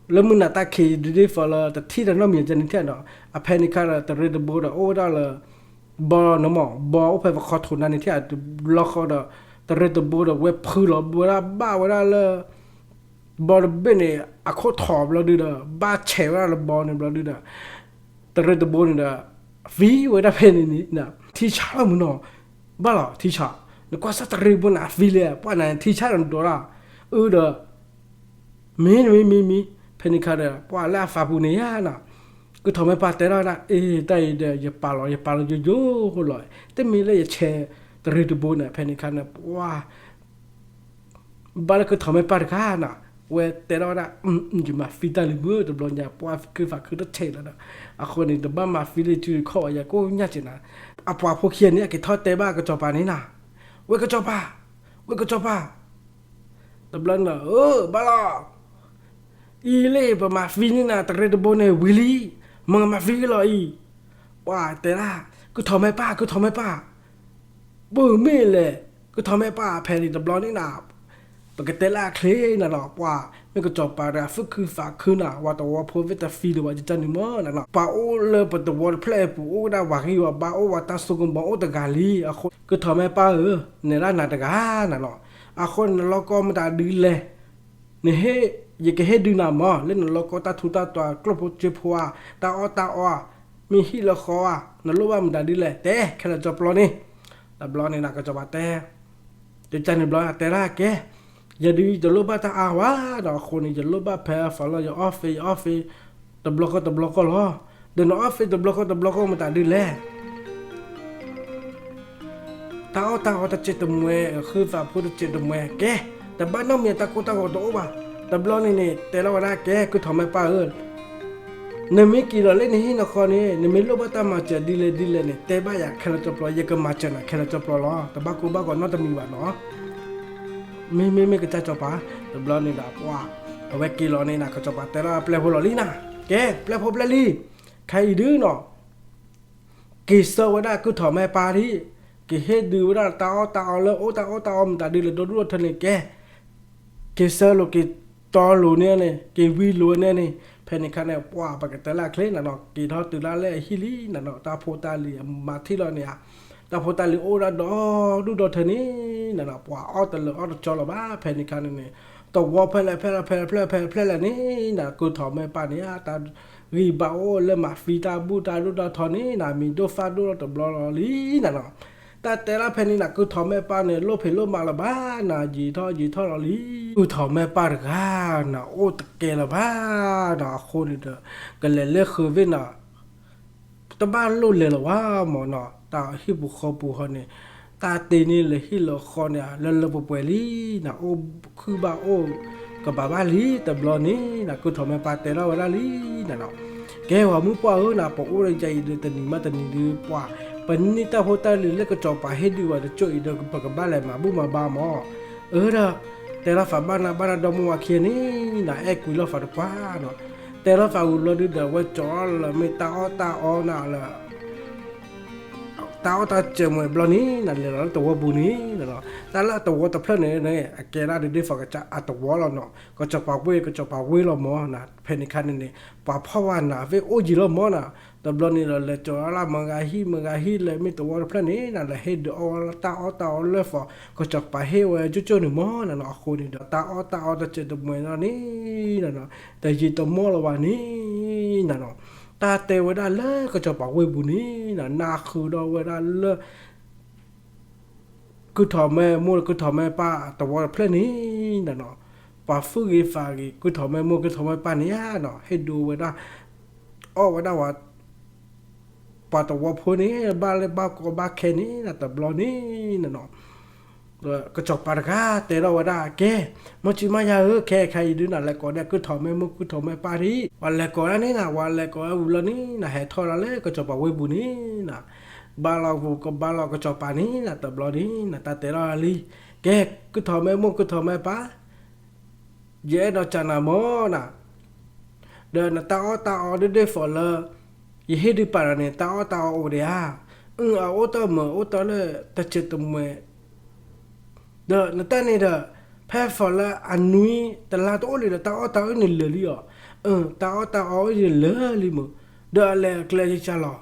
လၢမုၢ်နၤတၢ်ခံး ဒ်ဒ်သိးလၢ တထံၣ်တၢ်နီတမံၤကဲန့ၣ်ထံၣ်ဒီး အဖဲန့ၣ်ခါဒီး တရ့တဘိဒီး အိၣ်ဝဲဒၣ်လၢ ဘီန့ၣ်မ့ၢ် ဘီအိၣ်ဖဲပဃီထူးနါန့ၣ်ထံၣ် တဘျီဃီဒီး တရ့တဘိဒီး ဝဲဖုးလီၤဝဲဒၣ်ဘၣ်ဝဲဒၣ်လၢ ဘီတဘ့ၣ်န့ၣ် အခိၣ်ထီၣ်ဘျီဒုဒီး ဘၣ်ဆဲးဝဲဒၣ်လၢဘီန့ၣ်ဘျီဒုဒီး တရ့တဘိန့ၣ်ဒီး သံဝဲဒၣ်ဖဲန့ၣ်န့ၣ် ထံဆးလီၤမုၢ်နီၤ, ဘၣ်လီၤထံဆး, နကွၢ်စၢ်တရ့တဘိန့ၣ် အသံလဲၣ် ပှၤနၤထံဆးလီၤနဒိးတၢ်, အၢဒီး မ့ၢ်မ့ၢ်မ့ၢ်မ့ၢ် ဖဲန့ၣ်ခါဒီး ပှၤလၢအသးပူၤန့ၣ်ဧါနီၤ, ကုၢ်ထီၣ်မဲပၢ်တဲထီၣ်ဝဲဒၣ် အ့ တၢ်အံၤဒီး ယပာ်လီၤ ယပာ်လီၤယိယိလီၤ, တမ့ၢ်လၢယဆဲးတရ့တဘိန့ၣ် ဖဲန့ၣ်ခါန့ၣ် ပှၤ ဘၣ်လၢကုၢ်ထီၣ်မဲပၢ်တခါနီၤ, ဝဲတဲထီၣ်ဝဲဒၣ် ယမၤသံတၢ်လံမုၢ် တဘျီညါ ပှၤခုၣ်ဖးခုၣ်တဆဲးလီၤဒီး အဃိန့ၣ် တဘၣ်မၤသံလၢစုတခီၣ်ဘၣ် ယကိၣ်ညၣ်စဲးနၤ, အပှၤဖိခံဂၤန့ၣ် အက့ၤထီၣ်တဲဘၣ်ကစီၤပၤန့ၣ်နီၤ, ဝဲကစီၤပၤ, ဝဲကစီၤပၤ တဘျီန့ၣ် အၢ ဘၣ်လီၤ, အံၤလၢပမၤသံန့ၢ်နၤ တရ့တဘိန့ၣ်ဝံၤလံ, မ့ၢ်မၤသံလီၤအံၤ, ပှၤတဲဒၣ် ကုၢ်ထီၣ်မဲပၢ် ကုၢ်ထီၣ်မဲပၢ်, ပမ့ၢ်လဲၣ် ကုၢ်ထီၣ်မဲပၢ် ဖဲန့ၣ်တဘျီန့ၣ်နၤ, ပကတဲလၢအချ့နၤလီၤ ပှၤ မ့ၢ်ကစီၤပၤတဂၤ သူၣ်ခုသးခုနၤ ဝၤတဝီဖိသ့ၣ်တသံလၢၤဘၣ် ယကန့ၣ်မ့ၢ်နၤလီၤ, ပှၤအိၣ်လၢပတဝီတဖျၢၣ်အပူၤ အိၣ်ဝဲဒၣ်ဝၤဂံၢ်ဝၤဘါ အိၣ်ဝဲတၢ်စိကမီၤအိၣ်တဂၤလံ, အဃိ ကုၢ်ထီၣ်မဲပၢ်ဧၢ, နဲဒၣ်နၤတဂၤနၤလီၤ, အဃိနလီၢ်ကီမတၤဒုလဲၣ် နဟ့ၣ် ယကဟ့ၣ်ဒုးနၤမး လၢနလီၢ်ကီတၢ်ထူးတၢ်တီၤ ကျိၣ်ဖိစ့ဖိဧါ တၢ်အီၣ်တၢ်အီဧါ မ့ၢ်ဟံၣ်လၢဃီဧါ နလိၣ်ဘၣ်မတၤဒ်လဲၣ် တဲခဲလၢာ်ကၠီပျီန့ၣ်, တဘျီန့ၣ်နၤ ကစီၤပၤတဲ, ကကန့ၣ်ဘျီ တဲဒၣ်ကဲ, ယဒုးယတလိၣ်ဘၣ်တၢ်အါဝဲဒီး အဃိန့ၣ် ယလိၣ်ဘၣ်ဖဲအသီလၢယအီၣ်သ့ ယအီၣ်သ့ တဘျီဃီတဘျီဃီလီၤ, ဒီးနအီၣ်သ့တဘျီဃီတဘျီဃီမတၤဒ်လဲၣ် တၢ်အီၣ်တၢ်အီတစဲးတမှဲ ဃုသးဖိတစဲးတမှဲ ကဲ, တဘၣ်နီတမံၤ တၢ်ကိၢ်တၢ်ဂီၤတအိၣ်ဘၣ်, တဘျီန့ၣ်န့ၣ် တဲလီၤဝဲဒၣ်ကဲ ကုၢ်ထီၣ်မဲပၢ်ဧၢ, နမ့ၢ်က့ၤလီၤလၢနဟံၣ်နဃီန့ၣ် နမ့ၢ်လိၣ်ဘၣ်တၢ်မၤစၢၤဒ်လဲၣ်ဒ်လဲၣ်န့ၣ် တဲဘၣ်ယၤခဲလၢာ်ကၠီပျီ ယကမၤစၢၤနၤခဲလၢာ်ကၠီပျီလီၤ, တဘၣ်ကိၢ်ဘၣ်ဂီၤနီတမံၤဘၣ်နီၤ, မ့မ့မ့ၢ်ကစၢ်ကၠီပၤ, တဘျီန့ၣ်ဒီးပှၤ အဝဲက့ၤလီၤန့ၣ်နၤ ကစီၤပၤတဲလီၤပျဲၢ်ဖိလီၤလံနၤ, ကဲ ပျဲၢ်ဖိပျဲၢ်လံ, ခဲအံၤဒုနီၤ က့ၤဆၢဝဲဒၣ်ကုၢ်ထီၣ်မဲပၢ်ဒံး, က့ၤဟ့ၣ်ဒုးဝဲဒၣ်တၢ်အီၣ်တၢ်အီလၢအိၣ်တၢ်အီၣ်တၢ်အီမတၤဒ်လဲၣ် ဒီဒူၣ်ဒီထၢန့ၣ်ကဲ, က့ၤဆၢလိာ်က့ၤတီလိာ်န့ၣ်န့ၣ် က့ၤဝံလိာ်န့ၣ်န့ၣ် ဖဲန့ၣ်ခါန့ၣ် ပှၤပကတဲလၢအချ့နၤနီၤ က့ၤထီၣ်တုၤလၢလၢအဟံၣ်လံနၤနီၤ တၢ်ဖိတၢ်လံၤအမၤထံၣ်လီၤန့ၣ်ဧါ, တၢ်ဖိတၢ်လံၤအိၣ်ဒၣ်ဒီဒူၣ်ဒီထၢန့ၣ်နၤနီၤ ပှၤအီၣ်တလၢအီၣ်တကၠီလၢၤဘၣ် ဖဲန့ၣ်ခါန့ၣ်န့ၣ်, တဝီဖဲလဲၣ်ဖဲလဲၣ်ဖဲလဲၣ်ဖဲလဲၣ်ဖဲလဲၣ်န့ၣ်နၤ ကုၢ်ထီၣ်မဲပၢ်န့ၣ်ဧါ တၢ်ဂံၢ်ဘါအိၣ်လၢမၤသံတၢ်ဘူၣ်တၢ်ဒိၣ်တၢ်ထီန့ၣ်နၤ မံၤဒိၣ်သၣ်ဒိၣ်လီၤတဘျီလီၤလံနၤနီၤ တၢ်တဲလၢဖဲန့ၣ်နၤ ကုၢ်ထီၣ်မဲပၢ်န့ၣ် လိၣ်ဖံးလိၣ်မးလၢၤဘၣ်နၤ ယံာ်ထီၣ်ယံာ်ထီၣ်လီၤလံ, ကုၢ်ထီၣ်မဲပၢ်တဂၤနၤ အိၣ်တကဲလၢၤဘၣ်နၤ အဃိန့ၣ်ဒီး ကလဲၤလၢဃုာ်ဝ့ၢ်နၤ တဘၣ်လိၣ်လဲၤလၢၤဘၣ်မၢ်နီၤ တၢ်ဟံၣ်ပူၤဃီပူၤဟီန့ၣ် တၢ်တ့န့ၢ်လၢဟံၣ်လၢဃီန့ၣ် လၢလၢပှဲၤပှဲၤလံနၤ အိၣ်ခုၣ်ဘၣ်အိၣ်ကဘၣ်ဘၣ်လံ တဘျီန့ၣ်နၤ ကုၢ်ထီၣ်မဲပၢ်တဲထီၣ်ဝဲဒၣ်လံနၤနီၤ ကဲဝဲမုၣ်ပှၢ်ဧၢနၤ ပအိၣ်ဒီးယၤအံၤဒီးတနံၤမးတနံၤဒုး ပှၤ ပန့ၢ်တၢ်ဖိတၢ်လံၤလၢကစီၤပၤဟ့ၣ်ဒုးဝဲတကၠိၢ်အံၤဒီး ပကဘၣ်လဲၤမၤဘူၣ်မၤဘါမၢ်, အၢဒီး တဲလီၤဖးဘၣ်နၤဘၣ်နၤဒီမါဝၤခံဂၤန့ၣ်နၤ အဲၣ်ကွံာ်လီၤဖးတပှၢ်နီၤ, တဲလီၤဖးဝံၤလီၤဒုးဒီး အဝဲကၠီလီၤမ့ၢ်တၢ်အီၣ်တၢ်အီနၤလၢ တၢ်အီၣ်တၢ်စၢၤမွဲဘျီန့ၣ်နၤ လဲၤလီၤလၢတဝီပူၤန့ၣ်နၤနီၤ, တၢ်လၢအတဝီတဖျၢၣ်န့ၣ်န့ၣ် အကဲဒၣ်ဒ်ဒ်သိးကစၢ်အတဝီလီၤနီၤ, ကစီၤပၤဝ့ၢ် ကစီၤပၤဝ့ၢ်လီၤမၢ်နၤ, ဖဲန့ၣ်ခါန့ၣ်န့ၣ် ပှၤဖီၣ်ဝဲနၤ ဝ့ၢ်အိၣ်ယံၤလီၤမၢ်နၤ, တဘျီန့ၣ်ဒီး လဲၤကၠီလၢမဂၤဟံၣ်မဂၤဟံၣ်လၢမ့ၢ်တဝီတဖျၢၣ်န့ၣ်နၤ လဲၤဟ့ၣ်ဒုးအီၣ်ဝဲတၢ်အီၣ်တၢ်အီလၢသိး ကစီၤပၤဟ့ၣ်ဝဲကၠိၢ်ကၠိၢ်န့ၣ်မၢ်နၤနီၤ, အဃိန့ၣ်ဒီး တၢ်အီၣ်တၢ်အီတစၢၤတမှဲၤနီၤန့ၣ်နၤနီၤ တယံာ်တမီၢ်လၢၤဘၣ်န့ၣ်နၤနီၤ, တၢ်တဲဝဲဒၣ်လၢကစီၤပၤဝ့ၢ်ပူၤန့ၣ်နၤ နၢ်ဃုာ်ဒီးဝဲဒၣ်လၢ ကုၢ်ထီၣ်မဲမိၢ်ကုၢ်ထီၣ်မဲပၢ်တဝီတဖျၢၣ်န့ၣ်နၤနီၤ, ပှၤသူၣ်ဂ့ၤသးဂ့ၤ ကုၢ်ထီၣ်မဲမိၢ်ကုၢ်ထီၣ်မဲပၢ်န့ၣ်ဧါနီၤ ဟ့ၣ်ဒုးဝဲဒၣ် အီၣ်ဝဲဒၣ်ဝဲ ပှၤတဝီဖိန့ၣ် ဘၣ်လၢဘၣ်ကီဘၣ်ခဲန့ၣ်နၤ တဘျီန့ၣ်နၤနီၤ ကစီၤပၤတဂၤတဲထီၣ်ဝဲဒၣ် ကဲ မ့ၢ်ဆံးမ့ၢ်ယၤဧၢ ခဲအံၤခါအံၤဒုးနၤ လဲၤကိးဒဲးကုၢ်ထီၣ်မဲမိၢ်ကုၢ်ထီၣ်မဲပၢ်ဒံး ပှၤလဲၤကိးဒၣ်န့ၣ်နၤ ပှၤလဲၤကိးဒၣ်ဝံၤလီၤန့ၣ်နၤ ဟဲထီၣ်ဒၣ်လၢကစီၤပၤဝ့ၢ်ပူၤန့ၣ်နၤ, ဘၣ်လီၤပူၤကဘၣ်လီၤကစီၤပၤန့ၣ်နၤ တဘျီန့ၣ်နၤ တၢ်တဲထီၣ်လံ, ကဲ ကုၢ်ထီၣ်မဲမိၢ်ကုၢ်ထီၣ်မဲပၢ် ယအဲၣ်ဒိးစံးနၤမၢ်နၤ, ဒီးနတၢ်အီၣ်တၢ်အီဒ်ဒ်သိးလၢ ယဟ့ၣ်ဒုးပာ်ဒီးန့ၣ် တၢ်အီၣ်တၢ်အီအိၣ်ဒံးဧါ, အၢ အအိၣ်တ့ၢ်မ့ၢ်အိၣ်တ့ၢ်လၢတစၢၤတမှဲၤ ဒီးနတၢ်န့ၣ်ဒီး ဖဲသိးလၢအနွံတလါတအိၣ်လံဒီး တၢ်အီၣ်တၢ်အီန့ၣ်လၢာ်လံအီၤ, အၢ တၢ်အီၣ်တၢ်အီအိၣ်န့ၣ်လၢာ်လံမ့ၢ်, ဒီးအလဲၤအကျဲယကၢ်လီၤ,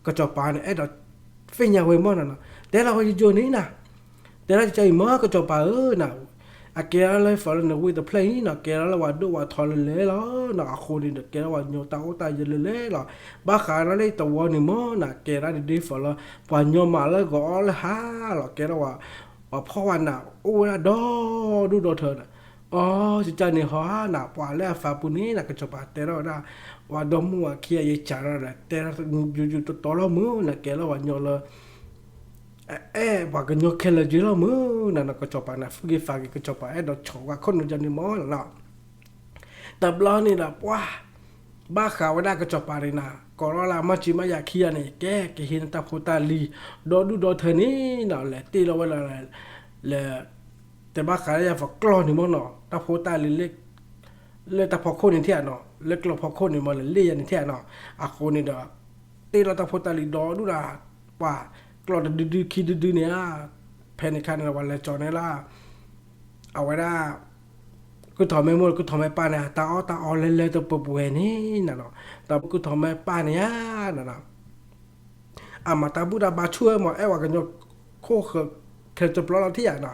ကစီၤပၤန့ၣ် အဲၣ်ဒိးသ့ၣ်ညါဝဲမၢ်နၤနီၤ, တဲလီၤဝဲယိယိန့ၣ်နၤ တဲဒၣ်ကစၢ်အံၤမၢ် ကစီၤပၤဧၢနၤ, အကဲထီၣ်လၢသိးလၢနဝ့ၢ်တဖျၢၣ်အံၤနီၤ ကဲထီၣ်လၢပှၤဒိၣ်ပှၤထီလၢလဲၣ်လီၤနီၤ, အဃိန့ၣ်ဒီး ကဲထီၣ်ပှၤကညီတၢ်အိၣ်တၢ်ယၢၤလၢလဲၣ်လီၤ, ဘၣ်ဃးဒီးလၢတဝီန့ၣ်မၢ်နၤ ကဲဒၣ်ဒ်ဒ်သိးလၢ ပှၤကညီမၤလၢဂီၤအီၣ်လၢဟါလီၤ, ကဲထီၣ်ပှၤ ပှၤဖီၣ်ဝဲနၤ အိၣ်ဝဲဒၣ်ဒီဒူၣ်ဒီထၢနၤ, အိ ကစၢ်န့ၣ်ဟီဧါနၤ ပှၤလၢအသးပူၤန့ၣ်နၤ ကစီၤပၤတဲထီၣ်ဝဲဒၣ် ပှၤဒီမါဝၤခံဂၤယကၢ်ထီၣ်ဒီး တဲဒၣ်ယူယူတတီလီၤမၢ်နၤ ကဲထီၣ်ပှၤကညီလၢ အဲၣ်ပှၤကညီခဲလၢာ်က့ၤလီၤမၢ်နၤနီၤ, ကစီၤပၤန့ၣ် သူၣ်ဂ့ၤသးဂ့ၤ ကစီၤပၤအဲၣ်ဒိးဆိးဝဲခိၣ်နူာ်ယၤန့ၣ်မၢ်နၤနီၤ, တဘျီန့ၣ်ဒီးပှၤ ဘၣ်ဃးဝဲဒၣ်ကစီၤပၤန့ၣ်နၤ ကိးထီၣ်လၢအမါဆံးမါယၤခံဂၤန့ၣ် ကဲ ကဟ့ၣ်နၤတၢ်ဖိတၢ်လံၤ ဒီဒူၣ်ဒီထၢန့ၣ်နၤ လဲၤတ့ၢ်လီၤဝဲလၢ လၢ တဲဘၣ်ဃးလၢယၤဖီကျီၢ်န့ၣ်မၢ်နီၤ တၢ်ဖိတၢ်လံၤ လၢတၢ်ဖီခိၣ်န့ၣ်ထံၣ်ဧါနီၤ လၢကျီၢ်ဖီခိၣ်န့ၣ်မၢ် လဲၤလ့ၣ်ယၤန့ၣ်ထံၣ်ဧါနီၤ, အဃိန့ၣ်ဒီး တ့ၢ်လီၤတၢ်ဖိတၢ်လံၤဒီဒူၣ်ဒီး ပှၤကျီၢ်တဒုဒုခံဒုဒုန့ၣ်ဧါ, ဖဲန့ၣ်ခါန့ၣ်ဒီး ပှၤလဲၤကၠီၤန့ၣ်လၢ အဝဲဒၣ် ကုၢ်ထီၣ်မဲမိၢ်ကုၢ်ထီၣ်မဲပၢ်န့ၣ် တၢ်အီၣ်တၢ်အီလဲၤလဲၤတပှဲၤပှဲၤန့ၣ်နၤနီၤ, ဒီးကုၢ်ထီၣ်မဲပၢ်န့ၣ်ဧါ အမၤတၢ်ဘူၣ်တၢ်ဘါဆူၣ်ဝဲမၢ် အဲၣ်ပှၤကညီခိၣ်ဃၢၤခဲတဘျီလီၤထံၣ်ဧါနီၤ,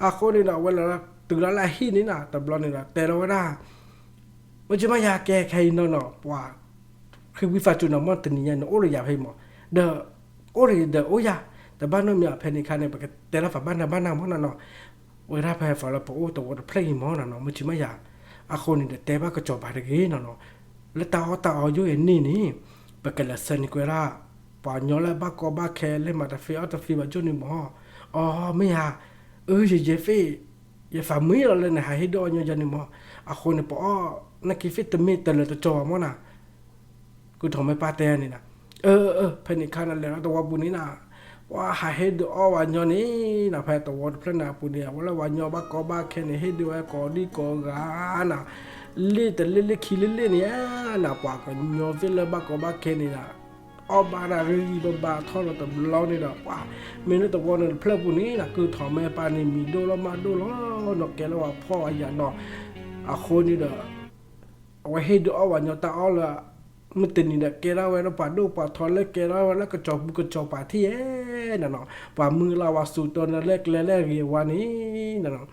အဃိန့ၣ်ဒီး အဝဲလၢတုၤလၢလၢဟံၣ်န့ၣ်နၤ တဘျီန့ၣ်ဒီး တဲလီၤဝဲဒၣ် မ့ၢ်ကမၣ်ယၤကဲခဲအံၤနီၤနီၤ ပှၤ ဃ့ဝံသးစူၤနီၤ မ့ၢ်တနံၤညါန့ၣ် အိၣ်ဒီးယၤဖဲမၢ်, ဒီး အိၣ်ဒီးယၤဒီးအိၣ်ယၤ, တဘၣ်နီတမံၤဖဲန့ၣ်ခါန့ၣ် ပကတဲလီၤဖးဘၣ်နၤဘၣ်နၤမၢ်နီၤနီၤ, ဝဲဒၣ်ဖဲသိးလၢပအိၣ်တဝီတဖျၢၣ်အံၤမၢ်နီၤနီၤ မ့ၢ်ကမၣ်ယၤ, အဃိန့ၣ်ဒီးတဲဘၣ်ကစီၤပၤတဂ့ၤနီၤနီၤ, လၢတၢ်အီၣ်တၢ်အီယိၣ်အံၤန့ၣ်န့ၣ် ပကလဲၤဆှၢန့ၢ်ကွံာ်ဒၣ် ပှၤကညီလၢဘၣ်ကီဘၣ်ခဲလၢမၤတသ့အီၣ်တသ့ဘၣ်ကၠိၢ်န့ၣ်မၢ်, အီ မ့ၢ်ဧါ, အၢ ယယဲၢ်သ့ၣ် ယသးမံလီၤလၢနဟးဟ့ၣ်ဒုးအီၣ်ညီယၤန့ၣ်မၢ်, အဃိန့ၣ် ပအီၣ်နၢ်က့ၤသ့ၣ်တမ့ၢ်တလၢာ်တကီဘၣ်မၢ်နၤ ကုၢ်ထီၣ်မဲပၢ်တဲန့ၣ်နၤ, အၢ အၢ ဖဲန့ၣ်ခါနၤ လဲၤလီၤတဝီပူၤန့ၣ်နၤ, ပှၤဟးဟ့ၣ်ဒုးအီၣ်ဝဲညီန့ၣ်နၤ ဖဲတဝီတဖျၢၣ်န့ၣ်အပူၤန့ၣ် အဝဲလၢပှၤကညီဘၣ်ကီဘၣ်ခဲန့ၣ် ဟ့ၣ်ဒုးဝဲကိးဒံကိးဂၤနၤ, လ့ၣ်တလ့ၣ်လ့ၣ်ခံလ့ၣ်လ့ၣ်န့ၣ်ဧါနၤ ပှၤကညီသ့ၣ်လၢဘၣ်ကီဘၣ်ခဲန့ၣ်နၤ အီၣ်ဘၣ်ဒၣ်ဂံၢ်ဂံၢ်ဘါဘါထီၣ်လီၤတဘျီန့ၣ်ဒီး ပှၤ မ့ၢ်လၢတဝီန့ၣ်တဖျၢၣ်ပူၤန့ၣ်နၤ ကုၢ်ထီၣ်မဲပၢ်န့ၣ် မံၤဒိၣ်လီၤမၢ်ဒိၣ်လီၤနီၤ ကဲလၢပှၤဖီၣ်ဝဲယၤနီၤ, အဃိန့ၣ်ဒီး အဝဲဟ့ၣ်ဒုးအီၣ်ဝဲညီတၢ်အီၣ်လၢ မုၢ်တနံၤဒီးကဲထီၣ်ဝဲဒၣ်ပှၤဒိၣ်ပှၤထီလၢကဲထီၣ်ဝဲလၢကစီၤပူၤကစီၤပၤထံၣ်ဧဲနၤနီၤ, ပှၤမုၢ်လၢဝဲစူၤတီၤနၤလၢကျဲလၢအဂ့ၤအဝါန့ၣ်နၤနီၤ,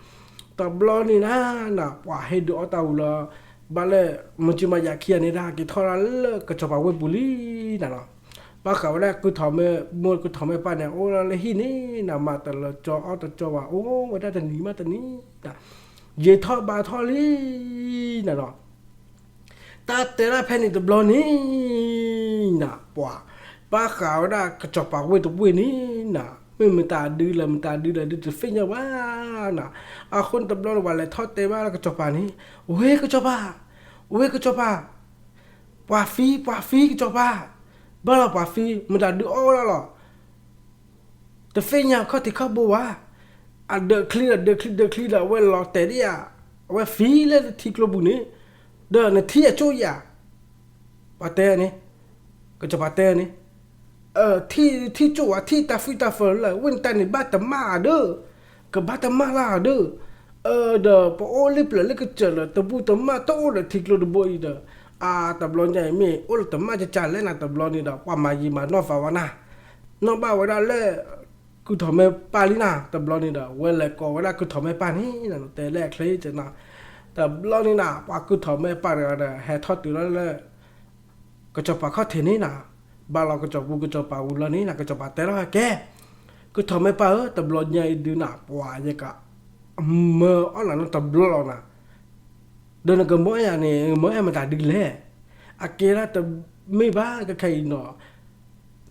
တဘျီန့ၣ်နၤ ပှၤဟ့ၣ်ဒုးအီၣ်တၢ်ဝံၤလီၤ, ဘၣ်လၢ မုၢ်ကၠံမၤယၤခံဂၤန့ၣ်ဒၣ် က့ၤထီၣ်ဒၣ်လၢကစီၤပၤဝ့ၢ်ပူၤလံနၤနီၤ, ဘၣ်ဃးဝဲဒၣ်ကီၢ်ထီၣ်မ့ၢ် မိၢ်ကီၢ်ထီၣ်မ့ၢ်ပၢ်န့ၣ် အိၣ်လၢဟံၣ်န့ၣ်နၤ မၤတလၢၤကၠီအီၣ်တကၠီဘၣ် အိၣ်ဝဲဒၣ်တနံၤမးတနံၤ ယံာ်ထီၣ်ဘါထီၣ်လံနၤနီၤ, တၢ်တဲဒၣ်ဖဲန့ၣ်တဘျီန့ၣ်နၤ ပှၤ ဘၣ်ဃးဝဲဒၣ်ကစီၤပၤဝ့ၢ်တဝ့ၢ်န့ၣ်နၤ မ့ၢ်မတၤဒုလဲၣ် မတၤဒုလဲၣ်ဒုတသ့ၣ်ညါဘၣ်နၤ, အဃိန့ၣ်တဘျီန့ၣ် ပှၤလဲၤထီၣ်တဲဘၣ်လၢကစီၤပၤန့ၣ်, ဝ့ၢ်ကစီၤပၤ, ဝ့ၢ်ကစီၤပၤ ပှၤဖံ ပှၤဖံကစီၤပၤ, ဘၣ်လီၤပှၤဖံ မတၤဒုအီၣ်ဝဲဒၣ်လီၤ, တသ့ၣ်ညါခီၣ်ထံးခီၣ်ဘိဝဲ, အဒၢးချံဒီးဒၢးချံဒၢးချံဒီး အဝဲလီၤတဲာ်ဒ်ဧါ, အဝဲသံလၢထံကျိပူၤန့ၣ်, ဒီးနထံၣ်အကၠိၣ်ဧါ, ပှၤတဲန့ၣ်, ကစီၤပၤတဲန့ၣ်, ထံၣ်ကၠိၣ်ဝဲ ထံၣ်တၢ်သွံၣ်တၢ်သၢလၢ ဝ့ၢ်နတၢ်န့ၣ် ဘၣ်တမၣ်အဒၢး, ကဘၣ်တမၣ်လၢအဒၢး, ဒီးပအိၣ်လၢပျၢၤလၢကစၢၢ်လၢ တဘူၣ်တမၣ်တအိၣ်ဒီးထံကျိတဘိအံၤဒီး, အတဘျီညါအံၤမ့ၢ်အိၣ်လၢတမၣ်ကကလဲၣ်နၤ တဘျီန့ၣ်ဒီး ပှၤမၤယံာ်မၤနီၢ်သးဝဲနၤ, နီၢ်ဘၣ်ဝဲဒၣ်လၢ ကုၢ်ထီၣ်မ့ၢ်ပၢ်လံနၤ တဘျီန့ၣ်ဒီး ဝဲလဲၤကိးဝဲဒၣ်ကုၢ်ထီၣ်မ့ၢ်ပၢ်န့ၣ် တဲလၢအချ့နၤ, တဘျီန့ၣ်နၤ ပှၤကုၢ်ထီၣ်မ့ၢ်ပၢ်တဂၤဒီး ဟဲထီၣ်တုၤလီၤလၢ ကစီၤပၤခီၣ်ထံးန့ၣ်နၤ, ဘၣ်လီၤကစီၤပူၤကစီၤပၤဝံၤလီၤန့ၣ်နၤ ကစီၤပၤတဲလီၤကဲ, ကုၢ်ထီၣ်မ့ၢ်ပၢ်ဧၢ တဘျီညါအံၤဒုနၤ ပှၤယက မၢအီၣ်နၤနီတဘျီလီၤနၤ, ဒီးနကမၢအီၣ်ယၤန့ၣ် နကမၢအီၣ်မတၤဒုလဲၣ်, အကဲဒၣ်တမ့ၢ်ဘၣ် ကခဲအံၤနီၤ,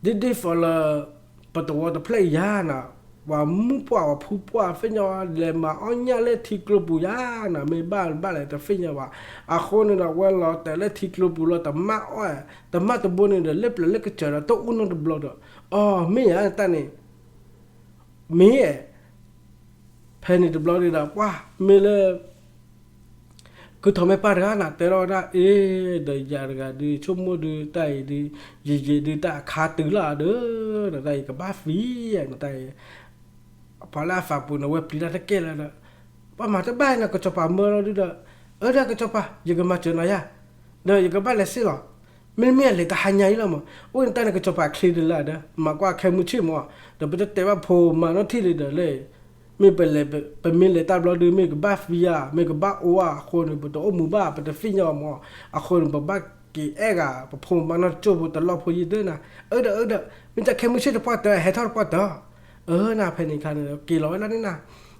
ဒ်ဒ်သိးလၢ ပတဝီတဖျၢၣ်အံၤယၤနၤ, ပှၤမုၣ်ပှၢ်ပှၤဖုပှၢ်သ့ၣ်ညါ လဲၤမၤအီၣ်ညၣ်လၢထံကျိပူၤယၤနၤ မ့ၢ်ဘၣ်ဘၣ်လဲၣ်တသ့ၣ်ညါဘၣ်, အဃိန့ၣ်ဒီး ဝဲလီၤတဲာ်လၢထံကျိပူၤလီၤ တမၣ်အီၣ်, တမၣ်တဘိန့ၣ်ဒီး လၢပျၢၤလၢကစၢၢ်ဒီး တအိၣ်နီတဘျီဒီး, အီ မ့ၢ်ယၤတၢ်န့ၣ် မ့ၢ် ဖဲန့ၣ်တဘျီန့ၣ်ဒီး ပှၤမ့ၢ်လၢ ကုၢ်ထီၣ်မ့ၢ်ပၢ်တဂၤနၤ တဲထီၣ်ဝဲဒၣ် အ့ ဒီးယၤတဂၤဒုး ဆိကမိၣ်ဒုး တၢ်အံၤဒုး ယံာ်ယံာ်ဒုးတၢ်အခါတုၤလၢအဒၢး နတၢ်အံၤကဘၣ်သံဧါ နတၢ်အံၤ, ပှၤလၢအသးပူၤန့ၣ် ဝဲပျံၤတၢ်တကဲလၢၤဒီး, ပှၤမၤတဘၣ်နၤ ကစီၤပၤမၢလီၤဒုဒီး, အၢ ဒီးကစီၤပၤ ယကမၤစၢၤနၤယၤ, ဒီးယကဘၣ်လဲၤစ့ၢ်လီၤ, မ့မ့ၢ်အလဲၤတဟါညါအံၤလီၤမး, အိၣ်နတၢ်န့ၣ် ကစီၤပၤချ့ဒုးလၢအဒၢး မၤကွၢ်ခဲမုၢ်ဆ့ၣ်မး, ဒီးပတတဲဘၣ်ဖိမၤနီၣ်ထံၣ်လံဒီးလၢ မ့ၢ်ပလဲၤ ပမ့ၢ်လဲၤတၢ်ဘျီဒုး မ့ၢ်ကဘၣ်သံဧါ မ့ၢ်ကဘၣ်အိၣ်ဧါ အဃိန့ၣ် ပတအိၣ်မူဘၣ် ပတသ့ၣ်ညါအီၤမး, အဃိန့ၣ် ပဘၣ်က့ၤအဲၣ်ဂၤ ပဖိမၤနီၣ်တကၠိၢ်ဖိတလီၢ်ဖိယံာ်ဒၢနၤ, အၢ ဒီး အၢ ဒီး မ့ၢ်တၢ်ခဲမုၢ်ဆ့ၣ်တပှၢ်တၢၢ် ဟဲထီၣ်တပှၢ်တၢၢ်, အၢ နၤဖဲန့ၣ်အခါန့ၣ်ဒီး က့ၤလီၤဝဲဒၣ်န့ၣ်နၤ,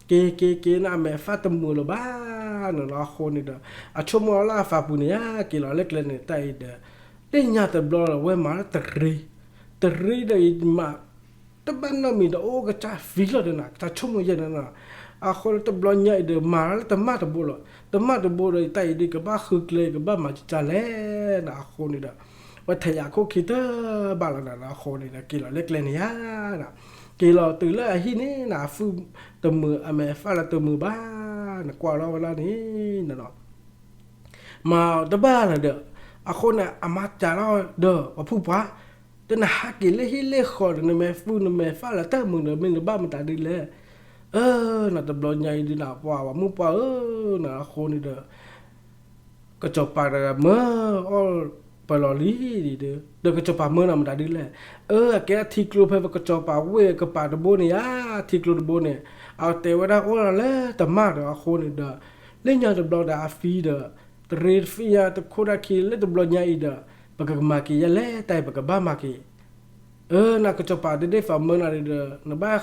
က့ၤက့ၤက့ၤနၤ အမဲာ်သၣ်တမုာ်လၢၤဘၣ်, နနီၤ အဃိန့ၣ်ဒီး အဆိကမိၣ်လၢအသးပူၤန့ၣ်ဧါ က့ၤလီၤလၢကျဲန့ၣ် တၢ်အံၤဒီး လၢညါတဘျီဒီး ဝဲမၤလၢတရံး, တရံးဒီးယမၤ တဘၣ်နီတမံၤဒီး အိၣ်ကစၢ်သံလီၤဒီးနၤ ကစၢ်ဆိကမိၣ်ယဲၢ်နၤ, အဃိန့ၣ်တဘျီညါအံၤဒီး မၤလၢတမၣ်တဘိလီၤ, တမၣ်တဘိဒီး တၢ်အံၤဒုးကဘၣ်ဃုကျဲ ကဘၣ်မၤကစၢ်လဲၣ်နၤ အဃိန့ၣ်ဒီး ဝဲထဲးယၤခိၣ်ခံတဘၣ်လီၤနၤ အဃိန့ၣ်ဒီး က့ၤလီၤလၢကျဲန့ၣ်ဧါ, က့ၤလီၤတုၤလၢအဟံၣ်န့ၣ်နၤ အသူၣ်တမုာ် အမဲာ်သၣ်လၢတမုာ်ဘၣ်, နကွၢ်လီၤဝဲဒၣ်န့ၣ်နနီၤ မၤတဘၣ်လၢၤဒီး, အဃိန့ၣ် အမါစံးလီၤဒီး ပှၤဖုပှၢ်, တနဟးက့ၤလၢဟံၣ်လၢဃီဒီး နမဲာ်သူၣ်နမဲာ်သၣ်လၢတၢ်မုာ်ဒီး မ့ၢ်နဘၣ်မတၤဒုလဲၣ်, အၢ နတဘျီညါအံၤဒုးနၤ ပှၤပှၤမုၣ်ပှၢ်ဧၢ, နအဃိန့ၣ်ဒီး ကစီၤပၤတဂၤမၢအီၣ်ပၢၤလီၤလံ, ဒီးကစီၤပၤမၢနၤမတၤဒုလဲၣ်, အၢ အကဲဒၣ်ထံကျိဖဲပကစီၤပၤဝ့ၢ်ကပၤတဘိန့ၣ်ဧါ, ထံကျိတဘိန့ၣ်, အတဲဝဲဒၣ်အိၣ်လီၤလၢတမၣ်ဒီး အဃိန့ၣ်ဒီး လၢညါတဘျီဒီးအသံဒီး တရံးတသ့ၣ်ညါတခိၣ်တၢ်ခံလၢတဘျီညါအံၤဒီး ပကမၤက့ၤယဲလဲၣ် တၢ်အံၤပကဘၣ်မၤက့ၤ, အၢ နကစီၤပၤဒ်ဒ်သိးမၢနၤဒီး နဘၣ်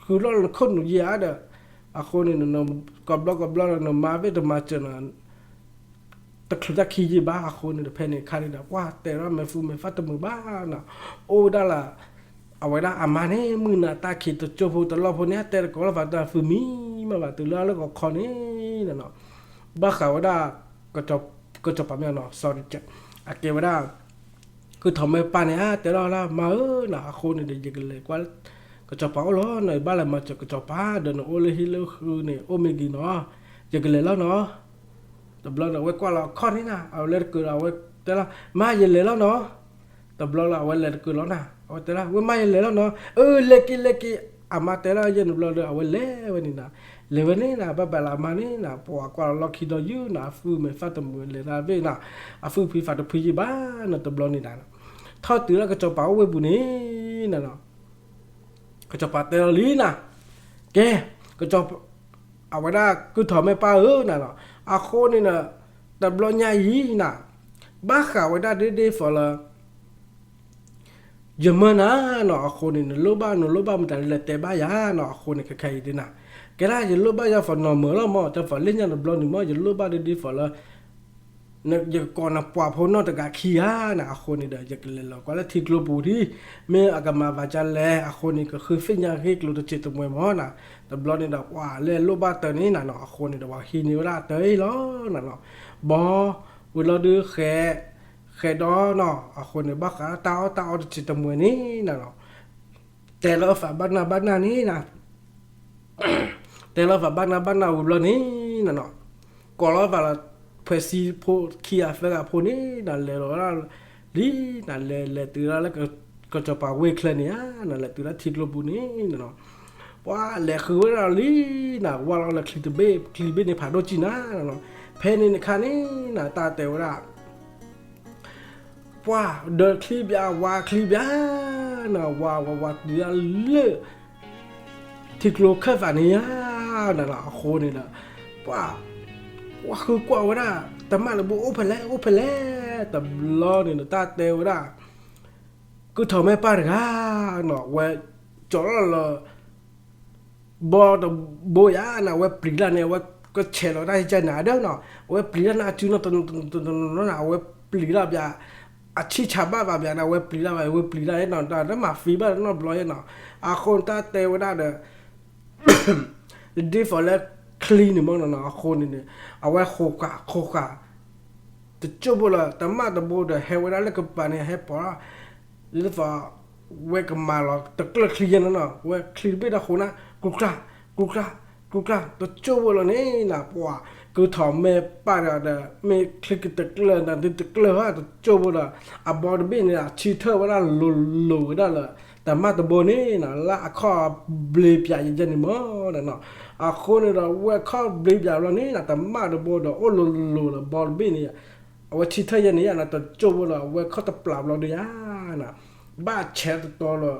ဃုလိာ်နခိၣ်နူာ်ယဲၢ်ဧါဒီး, အဃိန့ၣ် ကဘျီကဘျီဒီး နမါဘ့ၣ်တမၤစၢၤနၤ တချုးတၢ်ခံယံာ်ဘၣ်, အဃိန့ၣ်ဒီး ဖဲန့ၣ်ခါန့ၣ်ဒီး ပှၤတဲထီၣ်မဲာ်သူမဲာ်သၣ်တမုာ်ဘၣ်နၤ, အိၣ်ဝဲဒၣ်လၢ အဝဲဒၣ်အမါန့ၣ် မုၢ်နၤတၢ်ခံးတကၠိၢ်ဖိတလီၢ်ဖိန့ၣ် တဲတကိးလီၤသးတၢ်သုမံၤမးဘၣ် တုၤလၢအလၢကခီန့ၣ်နနီၤ, ဘၣ်ဃးဝဲဒၣ် ကစီၤပၤမ့ၢ်နီၤ sorry အကဲဝဲဒၣ် ကုၢ်ထီၣ်မဲာ်ပၢ်န့ၣ် တဲထီၣ်ဝဲဒၣ် မါဧၢနၤ အဃိန့ၣ်ဒီး ယကလဲၤကွၢ် ကစီၤပၤအိၣ်လီၤနီၤ, ယဘၣ်လဲၤမၤစၢၤကစီၤပၤ ဒီးနအိၣ်လၢဟံၣ်လၢဃုန့ၣ် အိၣ်မ့ၢ်ဂ့ၤနီၤ, ယကလဲၤလီၤနီၤ. တဘျီဒီး အဝဲကွၢ်လီၤအခီၣ်န့ၣ်နၤ, အဝဲလဲၤတကၢၤဒီး အဝဲတဲလီၤ မါ ယလဲၤလီၤနီၤ. တဘျီလၢအဝဲလဲၤတကၢၤလီၤနၤ, အဝဲတဲလီၤ ဝဲမါ ယလဲၤလီၤနီၤ. အၢ လဲၤက့ၤ လဲၤက့ၤ, အမါတဲလီၤယဲၢ်န့ၣ်တဘျီဒီး အဝဲလဲၤဝဲန့ၣ်နၤ, လဲၤဝဲန့ၣ်နၤ ဘၣ်ဘၣ်လၢအမါန့ၣ်နၤ ပှၤကွၢ်လီၢ်ခံဒီးယုၢ်နၤ အဖုမဲာ်ဖးတမုာ်လဲၤသးဘ့ၣ်နၤ အဖုဖံဖးတဖုယံာ်ဘၣ်နၤ တဘျီန့ၣ်နၤ ထီၣ်တုၤလၢကစီၤပၤအိၣ်ဝ့ၢ်ပူၤန့ၣ်နၤ ကစီၤပၤတဲလီၤလံနၤ ကဲ ကစီၤ အဝဲဒၣ်ကုၢ်ထီၣ်မဲာ်ပၢ်ဧၢနၤနီၤ အဃိန့ၣ်ဒီး တဘျီညါအံၤနၤ ဘၣ်ဃးဝဲဒၣ်ဒ့ဒ့ၣ်ဖိလၢ ယမၢနၤနီၤ အဃိန့ၣ် နလိၣ်ဘၣ်နလိၣ်ဘၣ်မတၤဒ်လဲၣ်တဲဘၣ်ယၤနီၤ အဃိန့ၣ် ခဲခဲအံၤဒ်နၤ ကဲဒၣ်ယလိၣ်ဘၣ်ယၤ for normal လီၤမၢ် တၢ် for လၢညါတဘျီန့ၣ်မၢ် ယလိၣ်ဘၣ်ဒ့ဒ့ၣ်ဖိလၢ ယကကိးနပှၤဖိနီၢ်တဂၤခံဂၤနၤ အဃိန့ၣ်ဒီး ယကလဲၤလီၤကွၢ်လၢထံကျိပူၤဒံး မ့ၢ်အကမၤဘၣ်ဒ်လဲၣ် အဃိန့ၣ် ကဃုသ့ၣ်ညါဂ့ၢ်ကျိၤတစဲးတမှဲၤမၢ်နၤ တဘျီန့ၣ်ဒီး ပှၤလဲၤလိၣ်ဘၣ်တၢ်န့ၣ်နၤနီၤ အဃိန့ၣ်ဒီး ပှၤဟံးန့ၢ်ဝဲဒၣ်တၢ်အံၤလီၤနၤနီၤ ဘီ ဝံၤလီၤဒုး ဃဲးဒီးနီၤ အဃိန့ၣ် ဘၣ်ဃးတၢ်အီၣ်တၢ်အီတစဲးတမှဲၤန့ၣ်နၤနီၤ တဲလီၤအသးဘၣ်နၢ်ဘၣ်နၢ်န့ၣ်နၤ တဲလီၤအသးဘၣ်နၢ်ဘၣ်နၢ်ဝံၤဘျီန့ၣ်နၤနီၤ ကိးလီၤအသးလၢ ဖှဲးစံဖိခံဂၤသၢဂၤဖိန့ၣ်နၤ လဲၤလီၤဝဲဒၣ်လံနၤ လဲၤလဲၤတုၤဒၣ်လၢ ကစီၤပၤဝ့ၢ်ချၢန့ၣ်ဧါနၤ လဲၤတုၤလၢထံကျိပူၤန့ၣ်နၤနီၤ ပှၤလဲၤဃုဝဲဒၣ်လံနၤ ဝါလီၤလၢချံတဘ့ၣ် ချံတဘ့ၣ်န့ၣ်ဖးဒိၣ်ကံနၤနီၤ ဖဲန့ၣ်အခါန့ၣ်နၤ တၢ်တဲဝဲဒၣ် ပှၤဒီးချံဘၣ် ဝါချံဘၣ်နၤ ဝါဝါဝါတုၤဒၣ်လၢ ထံကျိခၢၣ်သးန့ၣ်ဧါ နၤနီၤ အဃိန့ၣ်ဒီး ပှၤ ကွၢ်ဃုကွၢ်ဝဲဒၣ် တမၣ်တဘိအိၣ်ဖဲလဲၣ် အိၣ်ဖဲလဲၣ် တဘျီန့ၣ်ဒီး တၢ်တဲဝဲဒၣ် ကုၢ်ထီၣ်မဲာ်ပၢ်တဂၤနီၤ ဝဲ ကၠီလီၤလၢ ဘီတဘိယါနၤ အဝဲပျံၤတၢ်န့ၣ် အဝဲကဆဲးလီၤတၢ်ယကနၤဒၢနီၤ အဝဲပျံၤတၢ်န့ၣ် အစုနီၤတနီၤနီၤနၤ အဝဲပျံၤတၢ်ဘၣ် အဆံၣ်ဆါဘၣ်ဘၣ်ဘၣ်နၤ အဝဲပျံၤတၢ်ဘၣ် အဝဲပျံၤတၢ်နီၤ တၢ်မၤသံဘၣ်နီတဘျီယဲနီၤ အဃိန့ၣ် တၢ်တဲဝဲဒၣ်ဒီး ဒ့ဒ့ၣ်ဖိလၢချံန့ၣ်မၢ်နီၤနီၤ အဃိန့ၣ်န့ၣ် အဝဲဃိးဃာ်ဃိးဃာ် တကၠိၢ်ဖိလၢ တမၣ်တဘိဒီး ဟဲဝဲဒၣ်လၢကပၤန့ၣ် ဟဲပိာ်လီၤ ဒ်သိး ဝဲကမၤလီၤတကျၢၢ်ချံယဲနီၤနီၤ ဝဲချံတဘ့ၣ်ဒီးဃိးနၤ ကျူကျၢ် ကျူကျၢ် ကျူကျၢ် တကၠိၢ်ဖိလီၤန့ၣ်နၤ ပှၤ ကုၢ်ထီၣ်မဲာ်ပၢ်တဂၤဒီး မ့ၢ်ချံကတကျၢၢ်နၤ ဒ်တကျၢၢ်ဟီ တကၠိၢ်ဖိဒီး အဘီတဘ့ၣ်န့ၣ် အဆံထၢၣ်ဝဲဒၣ်လိၤလိၤဝဲဒၣ်လၢ တမၣ်တဘိန့ၣ်နၤ လၢအခီၣ်ဘျ့းပၠးယဲန့ၣ်မၢ်နီၤနီၤ အဃိန့ၣ်ဒီး ဝဲခီၣ်ဘျ့းပၠးဘျီန့ၣ်နၤ တမၣ်တဘိဒီး အိၣ်လိၤလိၤဒီးဘီတဘ့ၣ်န့ၣ် အဝဲဆံထၢၣ်ယဲန့ၣ်ယါနၤ တကၠိၢ်ဖိဒီး အဝဲခီၣ်တပျၢ်ဘျီဒီးယါနၤ ဘၣ်ဆဲးတတီၤလၢ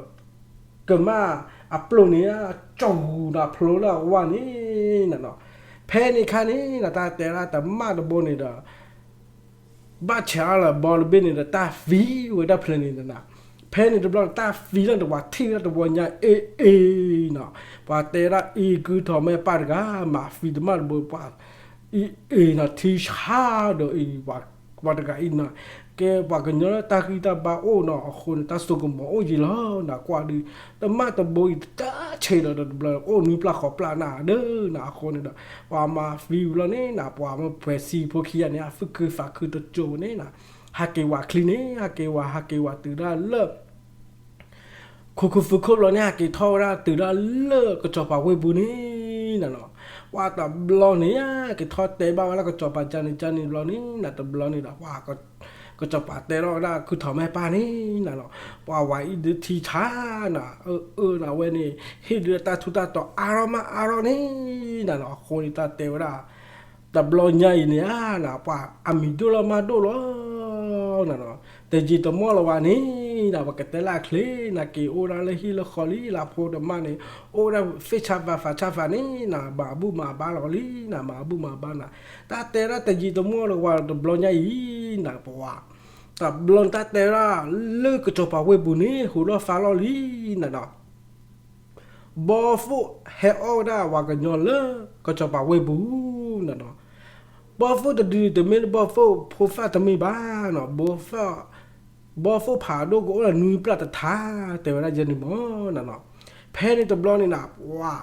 ကမၣ်အပျိၢ်န့ၣ် ကၠီၣ်ဂူၤဒီးဖျိလၢအဝါန့ၣ်နၤနီၤ ဖဲန့ၣ်ခါန့ၣ်နၤ တၢ်တဲဒၣ်တမၣ်တဘိန့ၣ်ဒီး ဘၣ်ဆဲးအါလၢဘီတဘ့ၣ်န့ၣ်ဒီး တၢ်သံဝဲဒၣ်ဖျဲးန့ၣ်နၤ ဖဲန့ၣ်တဘျီ တၢ်သံလၢတဝၤထံၣ်ဝဲဒၣ်တဝီညါအ့ၣ်အ့ၣ်နီၤ ပှၤတဲဒၣ်အံၤကုၢ်ထီၣ်မဲာ်ပၢ်တဂၤ မၤသံတမၣ်တဘိ ပှၤအ့ၣ်အ့ၣ်နီၤ ထံဆါဒီးအံၤ ပှၤတဂၤအံၤနီၤ ကဲပှၤကညီလၢတၢ်ဂံၢ်တၢ်ဘါအိၣ်နီၤ အဃိန့ၣ် တၢ်စိကမီၤအိၣ်ယံာ်လီၤနၤ ကွၢ်ဒုး တမၣ်တဘိအံၤ တၢ်ဆဲးဒီးတဘျီ အိၣ်နွံပျၢ်ဃိးပျၢ်နၤဒၢနၤ အဃိန့ၣ်ဒီး ပှၤမၤသံဘျီန့ၣ်နၤ ပှၤမ့ၢ်ဖှဲးစံဖိခံဂၤန့ၣ် အသူၣ်ခုသးခုတကၠိၢ်န့ၣ်နၤ ဟးက့ၤဝးချံန့ၣ် ဟးက့ၤဝး ဟးက့ၤဝးတုၤဒၣ်လၢ ခိခိၣ်ဖုခိၣ်ဘျီန့ၣ် ဟးက့ၤထီၣ်ဝဲဒၣ်တုၤဒၣ်လၢကစီၤပၤဝ့ၢ်ပူၤန့ၣ်နၤနီၤ ပှၤတဘျီန့ၣ် က့ၤထီၣ်တဲဘၣ်ဝဲဒၣ်ကစီၤပၤကန့ၣ်ကန့ၣ်ဘျီန့ၣ်နၤ တဘျီန့ၣ်ဒီး ပှၤ ကစီၤပၤတဲထီၣ်ဝဲဒၣ်ကုၢ်ထီၣ်မဲာ်ပၢ်န့ၣ်နၤနီၤ ပှၤဝဲအံၤဒုးထံဆါနၤ အၢ အၢ နၤဝဲန့ၣ် ဟ့ၣ်ဒုးတၢ်ထူးတၢ်တီၤအါထီၣ်မးအါထီၣ်န့ၣ်နၤနီၤ အဃိန့ၣ်တၢ်တဲဝဲဒၣ် တဘျီညါအံၤန့ၣ်ဧါနၤ ပှၤအမံၤဒိၣ်လီၤမးဒိၣ်လီၤနၤနီၤ တယံာ်တမီၢ်လၢၤဝဲန့ၣ်နၤ ပကတဲလၢအချ့နၤ က့ၤအိၣ်ဒၣ်လၢဟံၣ်လၢဃီလံ လၢဖိတမၣ်န့ၣ် အိၣ်ဒၣ်သ့ၣ်ဆါဘၣ်သးဆါသးန့ၣ်နၤ မၤဘူၣ်မၤဘါလီၤလံနၤ မၤဘူၣ်မၤဘါနၤ တၢ်တဲဒၣ်တယံာ်တမီၢ်လၢၤဝဲတဘျီညါအံၤနၤ ပှၤ တဘျီန့ၣ်တၢ်တဲဒၣ် လၢကစီၤပၤဝ့ၢ်ပူၤန့ၣ် ဟူးထီၣ်သါလီၤလံနၤနီၤ ဘီသိၣ်ဟဲအီၣ်ဝဲဒၣ်ပှၤကညီလၢကစီၤပၤဝ့ၢ်ပူၤနၤနီၤ ဘီသိၣ်တဒုတမ့ၢ်ဘီသိၣ်ဖိသၣ်တမ့ၢ်ဘၣ်နီၤ ဘီသိၣ် ဘီသိၣ်ဖးဒိၣ်ကအိၣ်ဒီးနွံပျၢ်တထါ တဲဝဲဒၣ်ယဲန့ၣ်မၢ်နၤနီၤ ဖဲန့ၣ်တဘျီန့ၣ်နၤ ပှၤ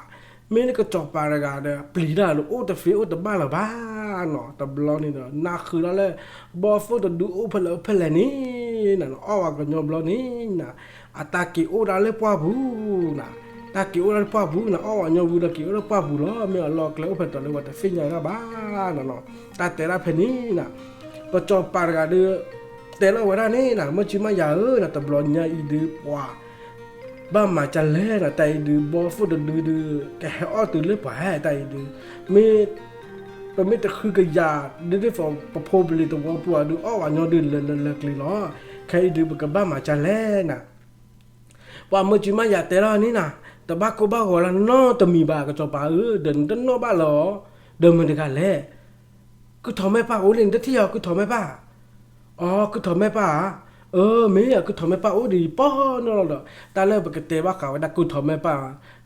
မ့ၢ်လၢကစီၤပၤတဂၤဒီး ပျံၤတၢ်လၢအိၣ်တသ့အိၣ်တဘၣ်လၢၤဘၣ်နီၤ တဘျီန့ၣ်ဒီး နၢ်ဃုာ်ဒၣ်လၢ ဘီသိၣ်တဒုအိၣ်ဖဲလဲၣ်ဖဲလဲၣ်န့ၣ်နၤနီၤ အီၣ်ဝဲကညီဘျီန့ၣ်နၤ အတၢ်က့ၤအိၣ်ဒၣ်လၢပှၢ်ပူၤနၤ တၢ်က့ၤအိၣ်ဒၣ်လၢပှၢ်ပူၤနၤ အီၣ်ဝဲကညီဝံၤဒီးက့ၤအိၣ်လၢပှၢ်ပူၤလီၤ မ့ၢ်အလီၢ်ကျဲအိၣ်ဖဲတီၤလၢပှၤတသ့ၣ်ညါဒၣ်ဘၣ်နၤနီၤ တၢ်တဲဒၣ်ဖဲန့ၣ်နၤ ကစီၤပၤတဂၤဒီး တဲလီၤဝဲဒၣ်န့ၣ်နၤ မုၢ်ဆ့ၣ်မးယၤဧၢနၤ တဘျီညါအံၤဒုးပှၤ ဘၣ်မၤကလဲၣ်နၤ တၢ်အံၤဒုး ဘီဖိတဒုဒုး ကဟဲအီၣ်တုၤလၢပှၤဟဲတၢ်အံၤဒုး, မ့ၢ် ပမ့ၢ်တဃုကယၤ ဒ်ဒ်သိး ပဖိပလံၤသဝီပူၤအဒုး အီၣ်ဝဲညီဒုးလၢလၢလၢကျဲလီၤ. ခဲအံၤဒုး ပကဘၣ်မၤကလဲၣ်နၤ ပှၤမၢကၠံမးယၤတဲလီၤန့ၣ်နၤ, တဘၣ်ကိၢ်ဘၣ်ဂီၤလၢနီတမံၤဘၣ် ကစီၤပၤဧၢ, ဒီးနတနီၣ်ဘၣ်လၢၤအီၤ, ဒီးမတၤတဂၤလဲၣ်. ကုၢ်ထီၣ်မဲပၢ်အိၣ်လံ နတထံၣ်အီၤ ကုၢ်ထီၣ်မဲပၢ်. အီ ကုၢ်ထီၣ်မဲပၢ်ဧါ. အၢ မ့ၢ်အကုၢ်ထီၣ်မဲပၢ်အိၣ်ဒီး ယပီၢ်နီၢ်လီၤဒီး တၢ်လၢပကတဲဘၣ်ဃးဝဲဒၣ်ကုၢ်ထီၣ်မဲပၢ်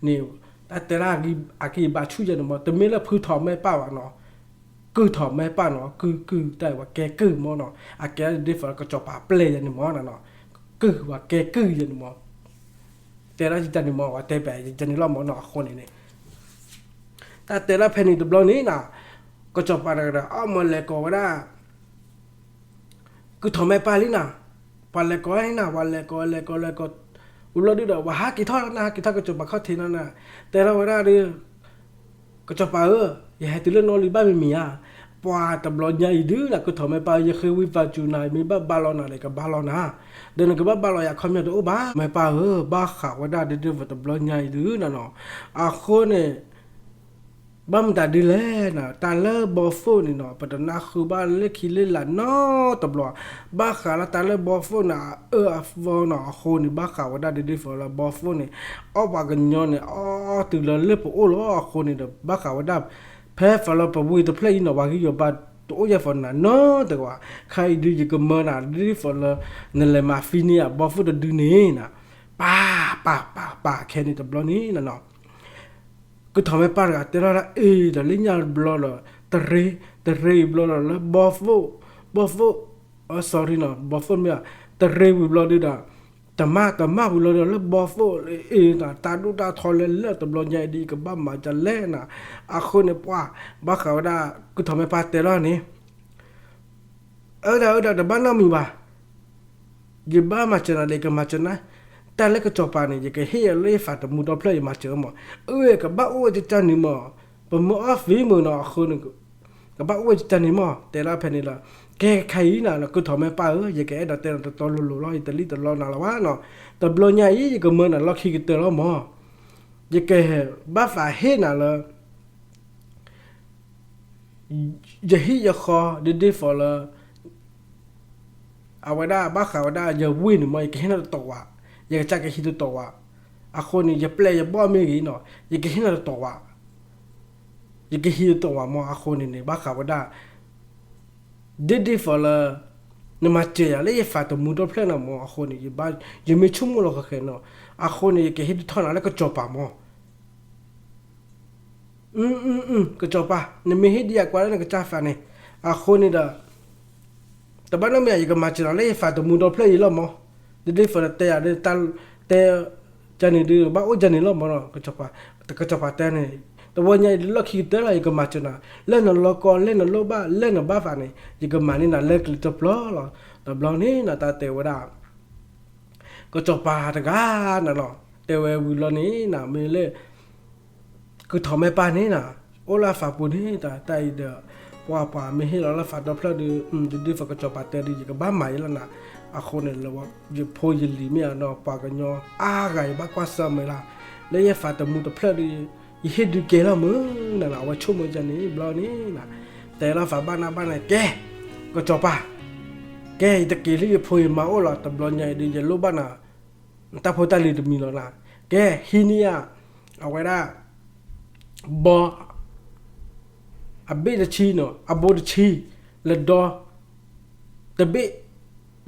န့ၣ်, တၢ်တဲဒၣ်အက့ၤဘၣ်ဆူၣ်ယဲန့ၣ်မး တမ့ၢ်လၢဖုထီၣ်မဲပၢ်ဘၣ်နီၤ. ကုၢ်ထီၣ်မဲပၢ်နီၤ ကုၢ်ကုၢ် တၢ်ဝဲကဲကုၢ်မးနီၤ အကဲဒ်သိးကစီၤပၤပျဲယဲန့ၣ်မးနီၤ, ကုၢ်ဝဲကဲကုၢ်ယဲန့ၣ်မး တဲဒၣ်ယတၢ်န့ၣ်မး ဝဲတဲပၠးယတၢ်န့ၣ်လီၤမးနီၤ အဃိန့ၣ်န့ၣ် တၢ်တဲဒၣ်ဖဲန့ၣ်တဘျီန့ၣ်နၤ, ကစီၤပၤတဂၤဒီး အီၣ်မၢလဲၤကိးဝဲဒၣ် ကုၢ်ထီၣ်မဲပၢ်လံနၤ, ပှၤလဲၤကိးန့ၣ်နၤ ပှၤလဲၤကိးလဲၤကိးလဲၤကိး, ဝံၤဘျီဒုဒီး ပှၤဟးက့ၤထီၣ်နၤ ဟးက့ၤထီၣ် ကစီၤပၤခီၣ်ထံးနီၤနၤ, တဲထီၣ်ဝဲဒၣ်ဒီး ကစီၤပၤဧၢ, ယဟဲတုၤလၢနီလံၤဘၣ်မံၤမံၤဧါ, ပှၤတဘျီညါအံၤဒုးနၤ ကုၢ်ထီၣ်မဲပၢ်ဧၢ ယဃ့ဝံသးစူၤနၤ မ့ၢ်ဘၣ်ဘါလီၤနၤဒီး ကဘါလီၤနၤ, ဒီးနကဘၣ်ဘါလီၤယၤခီပညီတအိၣ်ဘၣ်, မဲပၢ်ဧၢ, ဘၣ်ဃးဝဲဒၣ်ဒ်ဒ်သိးတဘျီညါအံၤဒုးနၤနီၤ, အဃိန့ၣ် ဘၣ်မတၤဒ်လဲၣ်နၤ, တၢ်လၢဘီသိၣ်န့ၣ်နီၤ ပတနၢ်ဃုဘၣ်လၢခံလၢလာ်နီတဘျီ, ဘၣ်ဃးလၢတၢ်လၢဘီသိၣ်န့ၣ် အအၢအသီနီၤ အဃိန့ၣ် ဘၣ်ဃးဝဲဒၣ်ဒ်ဒ်သိးလၢဘီသိၣ်န့ၣ် အီၣ်ပှၤကညီန့ၣ် အီၣ်တုၤလၢလၢပအိၣ်လီၤ အဃိန့ၣ်ဒီး ဘၣ်ဃးဝဲဒၣ် ဖဲဖီလၢပဝ့ၢ်တဖျၢၣ်အံၤနီၤ ပှၤဂံၢ်ယီၤဘါတအိၣ်ယဲၢ်ဖီနၤနီတဂၤ, ခဲအံၤဒုးယကမၢနၤ ဒ်ဒ်သိးလၢ နလဲၤမၤသံန့ၢ်ယၤ ဘီသိၣ်တဒုန့ၣ်နၤ, ပၢ် ပၢ် ပၢ် ပၢ် ခဲန့ၣ်တဘျီန့ၣ်နၤနီၤ ကုၢ်ထီၣ်မဲပၢ်တဂၤတဲထီၣ်ဒၣ်အ့ၣ်ဒီးလၢညါတဘျီဒီး တရ့ တရ့ဝံၤဘျီဒီးလၢဘီသိၣ်, ဘီသိၣ်, အၢ sorry နီၤ ဘီသိၣ်မ့ၢ်ဧါ, တရ့ဝံၤဘျီဒုဒီး တမၢ် တမၢ်ဝံၤဘျီဒီးလၢဘီသိၣ်အ့ၣ်နၤ တၢ်ဒိၣ်တၢ်ထီလဲၤလၢတဘျီညါအံၤဒ် ယကဘၣ်မၤဒ်လဲၣ်နၤ, အဃိန့ၣ်ပှၤ ဘၣ်ဃးဝဲဒၣ် ကုၢ်ထီၣ်မဲပၢ်တဲထီၣ်န့ၣ် အၢဒၣ် အၢဒၣ် တဘၣ်နီတမံၤဘၣ်, ယဘၣ်မၤစၢၤနၤဒီး ယကမၤစၢၤနၤ, တၢ်လၢကစီၤပၤန့ၣ် ယကဟ့ၣ်အီၤလၢယသးသမူဒီဖျၢၣ် ယမၤစၢၤမး, အၢ ကဘၣ်အိၣ်ဝဲတကၢ်န့ၣ်မး, ပမၢအီၣ်သံမုၢ်နီၤ အဃိန့ၣ် ကဘၣ်အိၣ်ဝဲတကၢ်န့ၣ်မး တဲဒၣ်ဖဲန့ၣ်လီၤ, ကဲခဲအံၤနၤ ကုၢ်ထီၣ်မဲပၢ်ဧၢ, ယကအဲၣ်ဒိးတဲနၤတတီလိၤလိၤလီၤ, ယတလံၣ်တလီနၤလၢၤဘၣ်နီၤ, တဘျီညါအံၤ ယကမၢနၤလီၢ်ခံကတၢၢ်လီၤမး, ယကဘၣ်သးဟ့ၣ်နၤလၢ ယဟံၣ်ယဃီ ဒ်ဒ်သိးလၢ အဝဲဒၣ်ဘၣ်ဃးဝဲဒၣ်ယဝ့ၢ်န့ၣ်မး ယကဟ့ၣ်နၤတတီၤဝး, ယကစၢ်ကဟံးတတီၤဝး, အဃိန့ၣ် ယပျဲၢ်ယဘီၣ်မ့ၢ်ဂ့ၤနီၤ ယကဟ့ၣ်နၤတတီၤဝး, ယကဟံးတတီၤဝးမး အဃိန့ၣ်န့ၣ် ဘၣ်ဃးဝဲဒၣ် ဒ်ဒ်သိးလၢ နမၤစၢၤယၤလၢယသးသမူဒီဖျၢၣ်န့ၣ်မး အဃိန့ၣ် ယမ့ၢ်ဆိကမိၣ်လီၤဃဲၤဃဲၤနီၤ, အဃိန့ၣ် ယကဟ့ၣ်ဒုးထီၣ်နၤလၢကစီၤပၤမး ကစီၤပၤ နမ့ၢ်ဟ့ၣ်ဒံးယၤကွၢ်လၢနကစၢ်သးန့ၣ်, အဃိန့ၣ်ဒီး တဘၣ်နီတမံၤ ယကမၤစၢၤနၤလၢယသးသမူဒီဖျၢၣ်အံၤလီၤမး, ဒ်ဒ်သိးနတဲယၤဒ် တဲ ကန့ၣ်ဒုး ဘၣ်အိၣ်ကန့ၣ်လီၤမးနီၤ, ကစီၤပၤတဲန့ၣ်, တဝီညါအံၤ လၢလီၢ်ခံကတၢၢ်လီၤ ယကမၤစၢၤနၤ, လၢနလီၢ်ကီ လၢနလိၣ်ဘၣ် လၢနဘၣ်သးန့ၣ် ယကမၤန့ၢ်နၤလၢကျဲတဖျၢၣ်လီၤ, တဘျီန့ၣ်နတၢ်တဲဝဲဒၣ် ကစီၤပၤတဂၤနၤလီၤ, တဲဝဲဝံၤလီၤန့ၣ်နၤ မ့ၢ်လၢ ကုၢ်ထီၣ်မဲပၢ်န့ၣ်နၤ, အိၣ်လၢအသးပူၤန့ၣ် တၢ်အံၤဒီး ပှၤပှၤမ့ၢ်ဟ့ၣ်လီၤလၢသးဒီဖျၢၣ်ဒီး ဒ်ဒ်သိးကစီၤပၤတဲဒီး ယကဘၣ်မၤယဲလီၤနၤ, အဃိန့ၣ် ယဖိယလံၤမ့ၢ်အနီၤ ပှၤကညီအါဂၤ ယဘၣ်ကွၢ်ဆၢၣ်မဲာ်လၢ လၢယသးသမူတဖျၢၣ်ဒီး ယဟ့ၣ်ဒုးကဲလီၤမုၢ်နၤနီၤ, အဝဲဆိကမိၣ်ယဲန့ၣ် ဘျီန့ၣ်နၤ, တဲလီၤသးဘၣ်နၤဘၣ်နၤ ကဲ ကစီၤပၤ ကဲ ယတက့ၤလၢယဖိယမါအိၣ်လီၤ တဘျီညါအံၤဒီး ယလိၣ်ဘၣ်နၤ တၢ်ဖိတၢ်လံၤတမံၤလီၤနၤ, ကဲ ဟံးန့ၢ်ယၤ အဝဲဒၣ် ဘီ အဘ့ၣ်တဆံနီၤ အဘိတဆံ လၢဒီ တဘ့ၣ်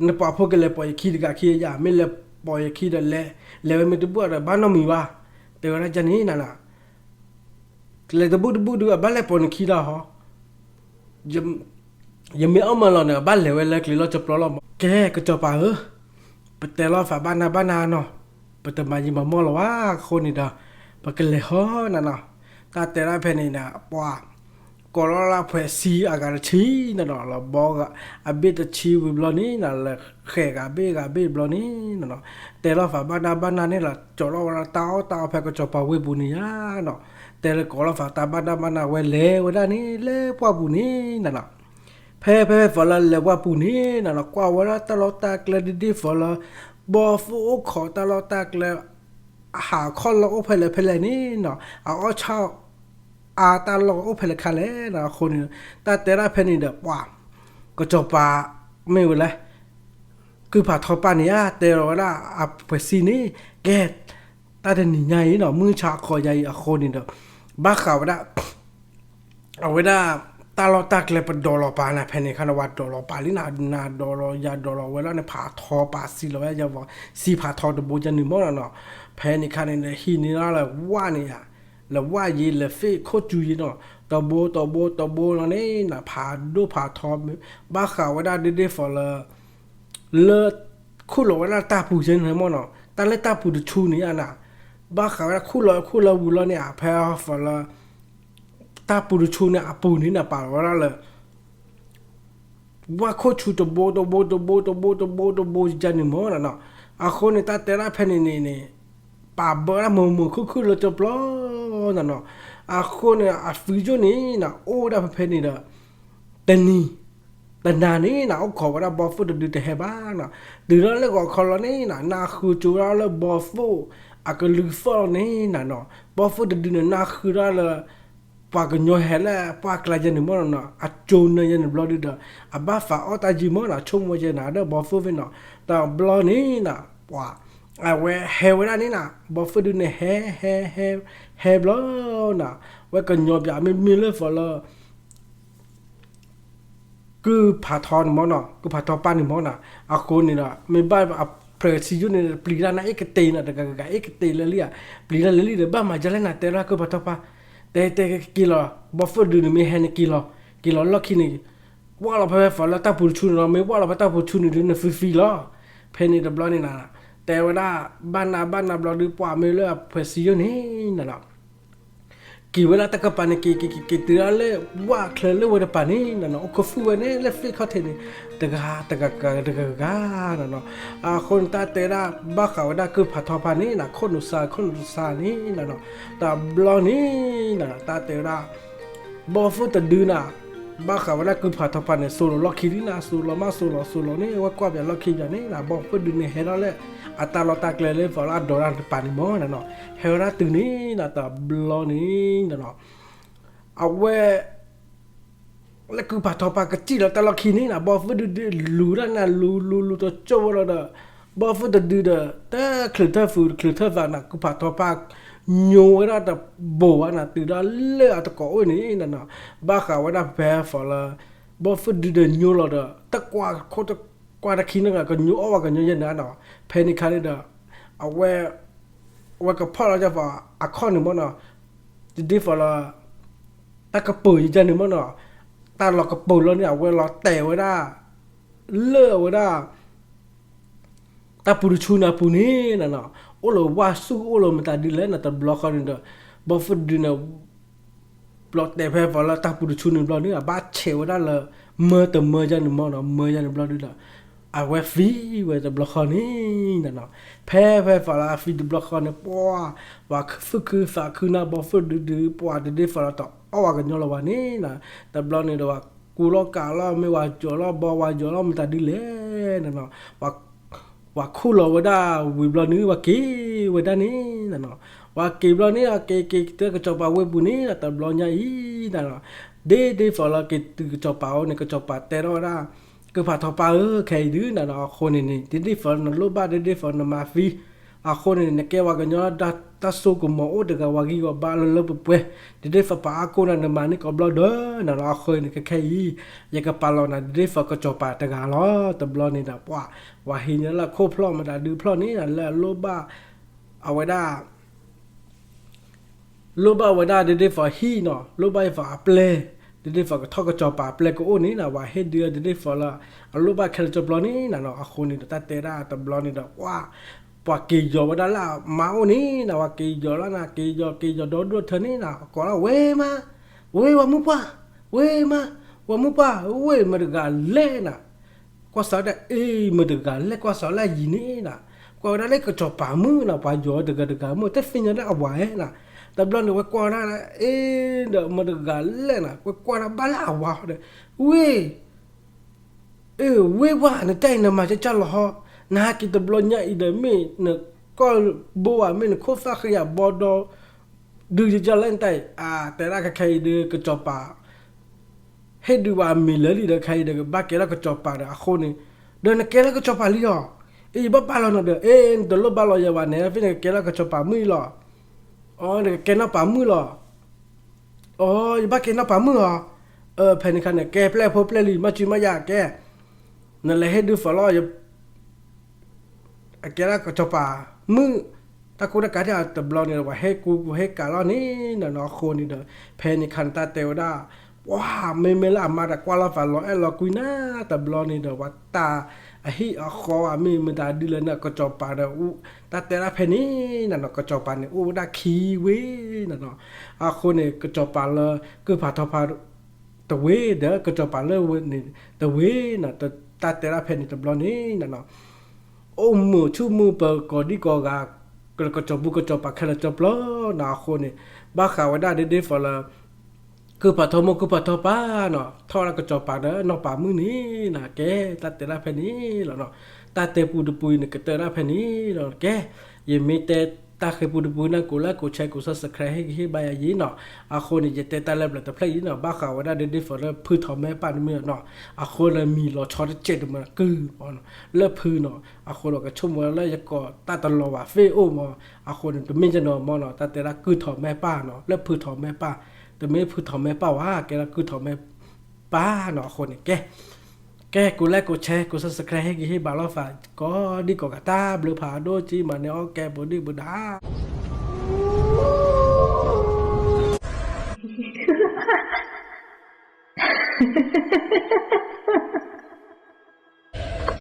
နပှၤဖိကလဲၤပိာ်ယခံတဂၤခံယၤ မ့ၢ်လဲၤပိာ်ယခံဒီးလဲၤ လဲၤဝဲမ့ၢ်တဘူၣ်ဒီး ဘၣ်နီတမံၤဘၣ်, တဲဝဲဒၣ်ကန့ၣ်နၤနၤ လဲၤတဘူၣ်တဘူၣ်ဒုး အဘၣ်လဲၤပိာ်နခံလီၤဟီ ယမ့ၢ်အီၣ်မၢလီၤန့ၣ် အဘၣ်လဲၤဝဲလၢကျဲလီၢ်ကပျီလီၤမး, ကဲ ကစီၤပၤဧၢ, ပတဲလီၤသးဘၣ်နၤဘၣ်နၤနီၤ, ပတမၤယံာ်မၤမီၢ်လီၤဘၣ်အဃိန့ၣ်ဒီး ပကလဲၤဟီနၤနီၤ, တၢ်တဲဒၣ်ဖဲန့ၣ်ဒီး ပှၤ ကိးလီၤလၢဖှဲးဆံအဂၤတဆံနၤနီၤ လီၤဘီ အဘ့ၣ်တဆံဝံၤဘျီန့ၣ်နၤ လဲၤဃဲၤဂၤဘ့ၣ်ဂၤဘ့ၣ်ဘျီန့ၣ်နၤနီၤ, တဲလီၤသးဘၣ်နၤဘၣ်နၤန့ၣ်လီၤ ကၠီၤလီၤဝဲဒၣ်တၢ်အီၣ်တၢ်အီဖဲကစီၤပၤဝ့ၢ်ပူၤန့ၣ်ယါနီၤ, တဲလီၤကိးလီၤသးတၢ်ဘၣ်နၤဘၣ်နၤဝဲလဲၤဝဲဒၣ်န့ၣ် လၢပှၢ်ပူၤန့ၣ်နၤနီၤ, ဖဲဖဲဖဲဖီလၢလဲၤပှၢ်ပူၤန့ၣ်နၤနီၤ ကွၢ်ဝဲဒၣ်တၢ်လီၢ်တၢ်ကျဲဒ်ဒ်ဖီလၢ ဘီသိၣ်အိၣ်ခိးတၢ်လီၢ်တၢ်ကျဲ ဟးခီၣ်လီၢ်အိၣ်ဖဲလဲၣ်ဖဲလဲၣ်န့ၣ်နီၤ, အအီၣ်ဆၣ်အါတၢ်လီၢ်အိၣ်ဖဲလဲၣ်ခါလဲၣ်နီၤ. အဃိန့ၣ် တၢ်တဲဒၣ်ဖဲန့ၣ်ဒီး ပှၤ ကစီၤပၤ မ့ၢ်ဝဲလဲၣ် ကုၢ်ဖးထီပၢ်န့ၣ်ဧါ တဲလီၤဝဲဒၣ်အဖှဲးစံန့ၣ် ကဲ တၢ်တနံၤညါအံၤနီၤ မုၢ်ဆါခီယါအံၤအဃိန့ၣ်ဒီး ဘၣ်ဃးဝဲဒၣ် အဝဲဒၣ် တၢ်လီၢ်တၢ်ကျဲပဒိးလီၤပာ်နၤ ဖဲန့ၣ်ခါန့ၣ် ပှၤဒိးလီၤပာ်လံနၤ နၤဒိးလီၤယၤဒိးလီၤဝဲဒၣ်န့ၣ် ဖးထီပာ်စံလီၤဝဲယၤ စံဖးထီတဘိယၤန့ၣ်မ့ၢ်နီၤနီၤ. ဖဲန့ၣ်ခါန့ၣ်ဒီး ဟံးန့ၢ်ဒၣ်လၢဝၣ်န့ၣ်ဧါ လၢဝၣ်ယံၤ လၢသ့ၣ်ခိၣ်ကူယံၤနီၤ တဘိတဘိတဘိလီၤန့ၣ်နၤ ဖးဒိၣ်ဖးထီ ဘၣ်ဃးဝဲဒၣ်ဒ့ဒ့ၣ်ဖိလၢ လၢ ခူၣ်လီၤဝဲဒၣ်တၢ်ပူၤယဲန့ၣ်မ့ၢ်နီၤ တၢ်လၢတၢ်ပူၤတဆူန့ၣ်ဧါနၤ ဘၣ်ဃးဝဲဒၣ်ခူၣ်လီၤခူၣ်လီၤဝံၤလီၤန့ၣ် အဖဲအီၤလၢ တၢ်ပူၤတဆူန့ၣ်အပူၤန့ၣ်နၤ ပာ်လီၤဝဲဒၣ်လၢ ဝၣ်ခိၣ်ဆူတဘိတဘိတဘိတဘိတဘိတဘိယါန့ၣ်မ့ၢ်နီၤနီၤ. အဃိန့ၣ် တၢ်တဲဒၣ်ဖဲန့ၣ်န့ၣ်န့ၣ် ပာ်ဘၢဒၣ်မုာ်မုာ်ခုၣ်ခုၣ်လၢကၠိပျီနီၤနီၤ. အဃိန့ၣ် အဖံယိၣ်န့ၣ်နၤ အိၣ်ဝဲဒၣ်ဖဲဖဲန့ၣ်ဒီး တနံၤ တနၤန့ၣ်နၤ အိၣ်ခိးဝဲဒၣ်ဘီၣ်သိၣ်တဒုတဟဲဘၣ်နီၤ. တုၤလၢလၢဂီၤခီလီၤန့ၣ်နၤ နၢ်ဃုကၠိဝဲဒၣ်လၢဘီၣ်သိၣ်အကလုၢ်သီၣ်လီၤန့ၣ်နၤနီၤ. ဘီၣ်သိၣ်တဒုန့ၣ် နၢ်ဃုဒၣ်လၢ ပှၤကညီဟဲလၢပှၢ်ကျါယဲန့ၣ်မ့ၢ်နီၤနီၤ အကၠိနၢယဲန့ၣ်ဘျီဒုဒီး အဘၣ်သးအီၣ်တၢ်ယံာ်မ့ၢ်နီၤ ဆိကမိၣ်ယဲနၤဒီးဘီၣ်သိၣ်ဖဲနီၤ. တဘျီန့ၣ်နၤ ပှၤ အဝဲဟဲဝဲဒၣ်န့ၣ်နၤ ဘီၣ်သိၣ်ဒုန့ၣ်ဟဲ ဟဲ ဟဲ ဟဲဘျီနၤ ဝဲကညီပၠးမ့မ့ၢ်လၢသိးလၢ ကုၢ်ဖးထီန့ၣ်မ့ၢ်နီၤ ကုၢ်ဖးထီပၢ်န့ၣ်မ့ၢ်နီၤ. အဃိန့ၣ်ဒီး မ့ၢ်ဘၣ်အဖှဲးစံယိၣ်န့ၣ် ပျံၤတၢ်နၤအ့ၣ်ကတ့ၤနၤ တဂၤဂၤအ့ၣ်ကတ့ၤလၢလံဧါ ပျံၤတၢ်လၢလံဒီး ဘၣ်မၤဒ်လဲၣ်နၤ တဲဒၣ်ကုၢ်ဖးထီပၢ် တဲတဲက့ၤလီၤ ဘီၣ်သိၣ်ဒုန့ၣ်မ့ၢ်ဟဲန့ၣ်က့ၤလီၤ က့ၤလီၤလီၢ်ခံန့ၣ် ဝၣ်လီၤဖဲဖဲသိးလၢတၢ်ပူၤတဆူန့ၣ်လီၤ မ့ၢ်ဝၣ်လီၤဖဲတၢ်ပူၤတဆူန့ၣ်ဒုန့ၣ် ဖံဖံလီၤ. ဖဲန့ၣ်တဘျီန့ၣ်နၤ တဲဝဲဒၣ် ဘၣ်နၤဘၣ်နၤဘျီဒု ပှၤမ့ၢ်လၢအဖှဲးစံယိၣ်န့ၣ်နၤနီၤ က့ၤဝဲဒၣ်တကပၤန့ၣ် က့ၤက့ၤက့ၤက့ၤတုၤဒၣ်လၢဝၣ်ချၢလၢဝဲတပၤန့ၣ်နၤနီၤ အိၣ်ခိးသူၣ်ဝဲန့ၣ်လၢသ့ၣ်ခီၣ်ထံးန့ၣ် တဂၤတဂၤဂၤတဂၤဂၤနၤနီၤ. အဃိန့ၣ် တၢ်တဲဒၣ်ဘၣ်ဃးဝဲဒၣ်ကုၢ်ဖးထီပၢ်န့ၣ်နၤ ခိၣ်နူာ်စၢ်ခိၣ်နူာ်စၢ်န့ၣ်နၤနီၤ. တဘျီန့ၣ်နၤ တၢ်တဲဝဲဒၣ် ဘီၣ်သိၣ်တဒုနၤ ဘၣ်ဃးဝဲဒၣ်ကုၢ်ဖးထီပၢ်န့ၣ် စိၤလီၤလီၢ်ခံလံနၤ စိၤလီၤမးစိၤလီၤစိၤလီၤန့ၣ် ဝဲကွၢ်ပၠးလီၢ်ခံပၠးန့ၣ်နၤ ဘီၣ်သိၣ်ဒုန့ၣ်ဟဲထီၣ်လၢ အတၢ်လီၢ်တၢ်ကျဲလၢသိးလၢအဒိးတၢ်တပၤန့ၣ်မ့ၢ်နၤနီၤ ဟဲဝဲဒၣ်တုၤန့ၣ်နၤ တဘျီန့ၣ်နၤနီၤ အဝဲ လၢကုၢ်ဖးထီပၢ်ကစံၣ်လီၤတၢ်လီၢ်ခံန့ၣ်နၤ ဘီၣ်သိၣ်ဒုဒုလူၤလူၤလူၤလူၤတကၠိဝဲလီၤဒီး ဘီၣ်သိၣ်တဒုဒီး တချုးထၢၣ်ဖုးတချုးထၢၣ်သးနၤ ကုၢ်ဖးထီပၢ် ညိဝဲဒၣ်တဘိဘၣ်နၤ တုၤဒၣ်လၢအတကိးအိၣ်န့ၣ်နၤနီၤ ဘၣ်ဃးဝဲဒၣ်ဖဲသိးလၢ ဘီၣ်သိၣ်ဒုဒီးညိလီၤဒီး တကွၢ်ခိၣ်တကွၢ်တခံန့ၣ် ကညိအီၣ်ဝဲကညီယဲၢ်န့ၣ်နၤနီၤ ဖဲန့ၣ်ခါန့ၣ်ဒီး အဝဲ အဝဲကဖီၣ်လီၤယဖီအခီၣ်န့ၣ်မ့ၢ်နီၤ ဒ်ဒ်သိးလၢ တၢ်ကပၢၤယဲၢ်န့ၣ်မ့ၢ်နီၤ တၢ်လီၤကပၢၤလီၤန့ၣ် အဝဲလီၤတဲာ်ဝဲဒၣ် လၢအဝဲဒၣ် တၢ်ပူၤတဆူန့ၣ်အပူၤန့ၣ်နၤနီၤ အိၣ်လၢဝၣ်ဆူၣ်အိၣ်လၢမတၤဒ်လဲၣ်နၤ တဘျီဃီန့ၣ်ဒီး ဘီၣ်သိၣ်ဒုန့ၣ် ဘျီတဲာ်ဖဲသိးလၢတၢ်ပူၤတဆူန့ၣ်ဘျီန့ၣ် အဘၣ်ဆဲးဝဲဒၣ်လၢ မၢတမၢယဲၢ်န့ၣ်မ့ၢ်နီၤ မၢယဲၢ်န့ၣ်ဘျီဒုဒီး အဝဲသံဝဲတဘျီဃီန့ၣ်နၤနီၤ ဖဲဖဲသိးလၢအသံတဘျီဃီန့ၣ် ပှၤ ပှၤခုၣ်ခုသးခုနၤ ဘီၣ်သိၣ်ဒုဒု ပှၤဒ်ဒ်သိးလၢတအီၣ်ဝဲကညီလၢၤဘၣ်န့ၣ်နၤ တဘျီန့ၣ်ဒီး ပှၤကူလီၤကးလီၤ မ့ၢ်ဝဲယီၤလီၤ ဘီဝဲယီၤလီၤမတၤဒ်လဲၣ်နၤနီၤ ပှၤခူၣ်လီၤဝဲဒၣ်ဝံၤဘျီန့ၣ် ပှၤက့ၤဝဲဒၣ်န့ၣ်နၤနီၤ ပှၤက့ၤဘျီန့ၣ် အက့ၤက့ၤကတၢၢ်ကစီၤပၤဝ့ၢ်ပူၤန့ၣ် တဘျီညါအံၤနၤနီၤ ဒ်ဒ်သိးလၢက့ၤတုၤကစီၤပၤအိၣ်န့ၣ် ကစီၤပၤတဲထီၣ်ဝဲဒၣ် ကုၢ်ဖးထီပၢ်ဧၢ ခဲအံၤဒုနၤနီၤ အဃိန့ၣ်န့ၣ် ဒ်ဒ်သိးနလိၣ်ဘၣ် ဒ်ဒ်သိးနမၤသံ အဃိန့ၣ် နကဲပှၤကညီတၢ်စိကမီၤအိၣ်တဂၤ ပှၤဂံၢ်ပှၤဘါလၢလၢပှဲၤပှဲၤ ဒ်ဒ်သိးပှၤအါကိးနၤ နမၤန့ၢ်ကိးဘျီဒီးနၤနီၤ အဃိန့ၣ် ခဲခဲအံၤ ယကပာ်လီၤနၤ ဒ်ဒ်သိးကစီၤပၤတဂၤလီၤ တဘျီန့ၣ်ဒီး ပှၤ ပှၤဟံးန့ၢ်လၢခိၣ်ဖျီၣ်မတၤဒုဖျီၣ်န့ၣ် လၢအလိၣ်ဘၣ် အဝဲဒၣ် လိၣ်ဘၣ်ဝဲဒၣ်ဒ်ဒ်သိးဟံၣ်နီၤ လိၣ်ဘၣ်ယသိးအပျဲၢ် ဒ်ဒ်သိးကထီၣ်ကစီၤပၤအပျဲၢ်ကအိၣ်န့ၣ်နၤ ပှၤဟ့ၣ်ဒုးဒ်ဒ်သိးလၢ အလိၣ်ဘၣ်ခဲလၢာ်ကၠိပျီန့ၣ်နၤနီၤ အဃိန့ၣ်ဒီး တၢ်တဲဒၣ်တဘျီန့ၣ်ဒီး ပှၤ ပှၤက့ၤယီၤဝဲဒၣ်လၢအမါအိၣ်န့ၣ်နၤ ပှၤက့ၤယီၤလီၤနၤ က့ၤယီၤ က့ၤယီၤဒီဒိၣ်ထၢန့ၣ်နၤ ကိးလီၤ ဝ့ၢ်မါ ဝ့ၢ်ဝၤမုၣ်ပှၢ် ဝ့ၢ်မါ ဝၤမုၣ်ပှၢ် ဝ့ၢ်မတၤတဂၤလဲၣ်နၤ ကွၢ်စးဝဲဒၣ် အ့ မတၤတဂၤလဲၣ် ကွၢ်စးဝဲလၢယံၤန့ၣ်နၤ ကွၢ်ဝဲဒၣ်လၢကစီၤပၤမုၣ်နၤ ပှၤယီၤတဂၤတဂၤမုၣ် တသ့ၣ်ညါလၢအဝၤဧါနၤ တဘျီန့ၣ် ဝဲကွၢ်ဝဲဒၣ် အ့ ဒီးမတၤတဂၤလဲၣ်နၤ ဝဲကွၢ်ဒၣ်ဘၣ်လၢအဝၤဒီး ဝ့ၢ် အ့ ဝ့ၢ်ဝၤ နတၢ်အံၤနမၤကၢ်ကၢ်လီၤဟီ နဟဲက့ၤတဘျီညါအံၤဒီးမ့ၢ်န ကီၢ်ဘိအမ့ၢ်နခိၣ်သၣ်ဃံယၤဘီဒီ ဒုးယကၢ်လၢနတၢ်အံၤ အတဲဒၣ်ခဲခဲအံၤဒီး ကစီၤပၤ ဟ့ၣ်ဒုးဝဲအမံၤလၢာ်လံဒီး ခဲအံၤဒီး ကဘၣ်ကဲထီၣ်ကစီၤပၤဒီးအဃိန့ၣ်, ဒီးနကဲထီၣ်ကစီၤပၤလံလီၤ. အ့ ယဘၣ်ပာ်လီၤနၤဒီး အ့ နတလိၣ်ဘၣ်လီၤယဲဘၣ်န့ၣ် ဖဲန့ၣ်ကကဲထီၣ်ကစီၤပၤမုၣ်လီၤ. အီ နကကဲနီၢ်ပၤမုၣ်လီၤ. အီ ယဘၣ်ကဲနီၢ်ပၤမုၣ်လီၤ. အၢ ဖဲန့ၣ်ခါန့ၣ် ကဲပျဲၢ်ဖိပျဲၢ်လံၤ မၤစုမၤယၤကဲ, နလဲၤဟ့ၣ်ဒုး follow ယ အကဲဒၣ်ကစီၤပၤမုၣ်, တၢ်ကူတၢ်ကၤတၢ်တဘျီန့ၣ် ပှၤဟ့ၣ်ကူပှၤဟ့ၣ်ကၤလီၤန့ၣ်နီၤနီၤ အဃိန့ၣ်ဒီး ဖဲန့ၣ်ခါန့ၣ် တၢ်တဲဝဲဒၣ်, ပှၤ မ့မ့ၢ်လၢအမါဒီးကွၢ်လီၤသးလီၤအဲၣ်လီၤကွံနၤ တဘျီန့ၣ်ဒီး ပှၤတၢ်အဟံၣ်အဃီအမ့ၢ်မတၤဒုးလဲၣ်န့ၣ် ကစီၤပၤဒီး တၢ်တဲဒၣ်ဖဲန့ၣ်နီၤနီၤ ကစီၤပၤန့ၣ် အိၣ်ဝဲဒၣ်ခံဝ့ၢ်နီၤနီၤ, အဃိန့ၣ် ကစီၤပၤလၢကုၢ်ဖးထီဖး တဝ့ၢ်ဒီး ကစီၤပၤလၢဝ့ၢ်န့ၣ် တဝ့ၢ်နီၤ, တၢ်တဲဒၣ်ဖဲန့ၣ်တဘျီန့ၣ်နီၤနီၤ အိၣ်မုာ်ဆူၣ်မုာ်ပၢၤကိးဒံကိးဂၤ, ကစီၤပူၤကစီၤပၤခဲလၢာ်ကၠီပျီနီၤ အဃိန့ၣ် ဘၣ်ဃးဝဲဒၣ်ဒ့ဒ့ follow လၢ ကုၢ်ဖးထီမိၢ်ကုၢ်ဖးထီပၢ်နီၤ ထီၣ်ဝဲဒၣ်ကစီၤပၤဒီးနီၢ်ပၤမုၣ်န့ၣ်နီၤ ကဲ တၢ်တဲဒၣ်ဖဲန့ၣ်လီၤနီၤ, တၢ်တဲပူတပူအံၤန့ၣ် ကတၢၢ်ဒၣ်ဖဲန့ၣ်လီၤ ကဲ, ယမ့ၢ်တဲတၢ်ဃ့ပူတပူန့ၣ် ကိး like ကိး share ကိး subscribe ဟ့ၣ်ဂံၢ်ဟ့ၣ်ဘါယၤယံၤနီၤ, အဃိန့ၣ် ယတဲတၢ်လၢပျၢၤတဖျၢၣ်အံၤနီၤ ဘၣ်ဃးဝဲဒၣ်ဒ့ဒ့ follow လၢဖုထီမဲပၢ်တမံၤနီၤ, အဃိလၢမံၤလီၤဆီတစဲးတမံၤကုၢ်နီၤ လၢဖုနီၤ အဃိဒီးကဆိကမိၣ်လၢယကိးတၢ်တလီၤဘၣ် ဖ့အိၣ်မး, အဃိန့ၣ် တမ့ၢ်ယနီၤမးနီၤ တၢ်တဲဒၣ်ကုၢ်ထီမဲပၢ်နီၤ လၢဖုထီမဲပၢ်, တမ့ၢ်ဖုထီမဲပၢ်ဝဲ ကဲဒၣ်ကုၢ်ထီမဲပၢ်နီၤ အဃိန့ၣ် ကဲ ကဲ ကိး like ကိး share ကိး subscribe ဟ့ၣ်ဂံၢ်ဟ့ၣ်ဘါလိာ်သး ကိးဒံကိးဂၤ တၢ်ဘျုးဖးဒိၣ်က့မးန့ၣ် အီၣ်ကဲပူၤဒံပူၤဒါ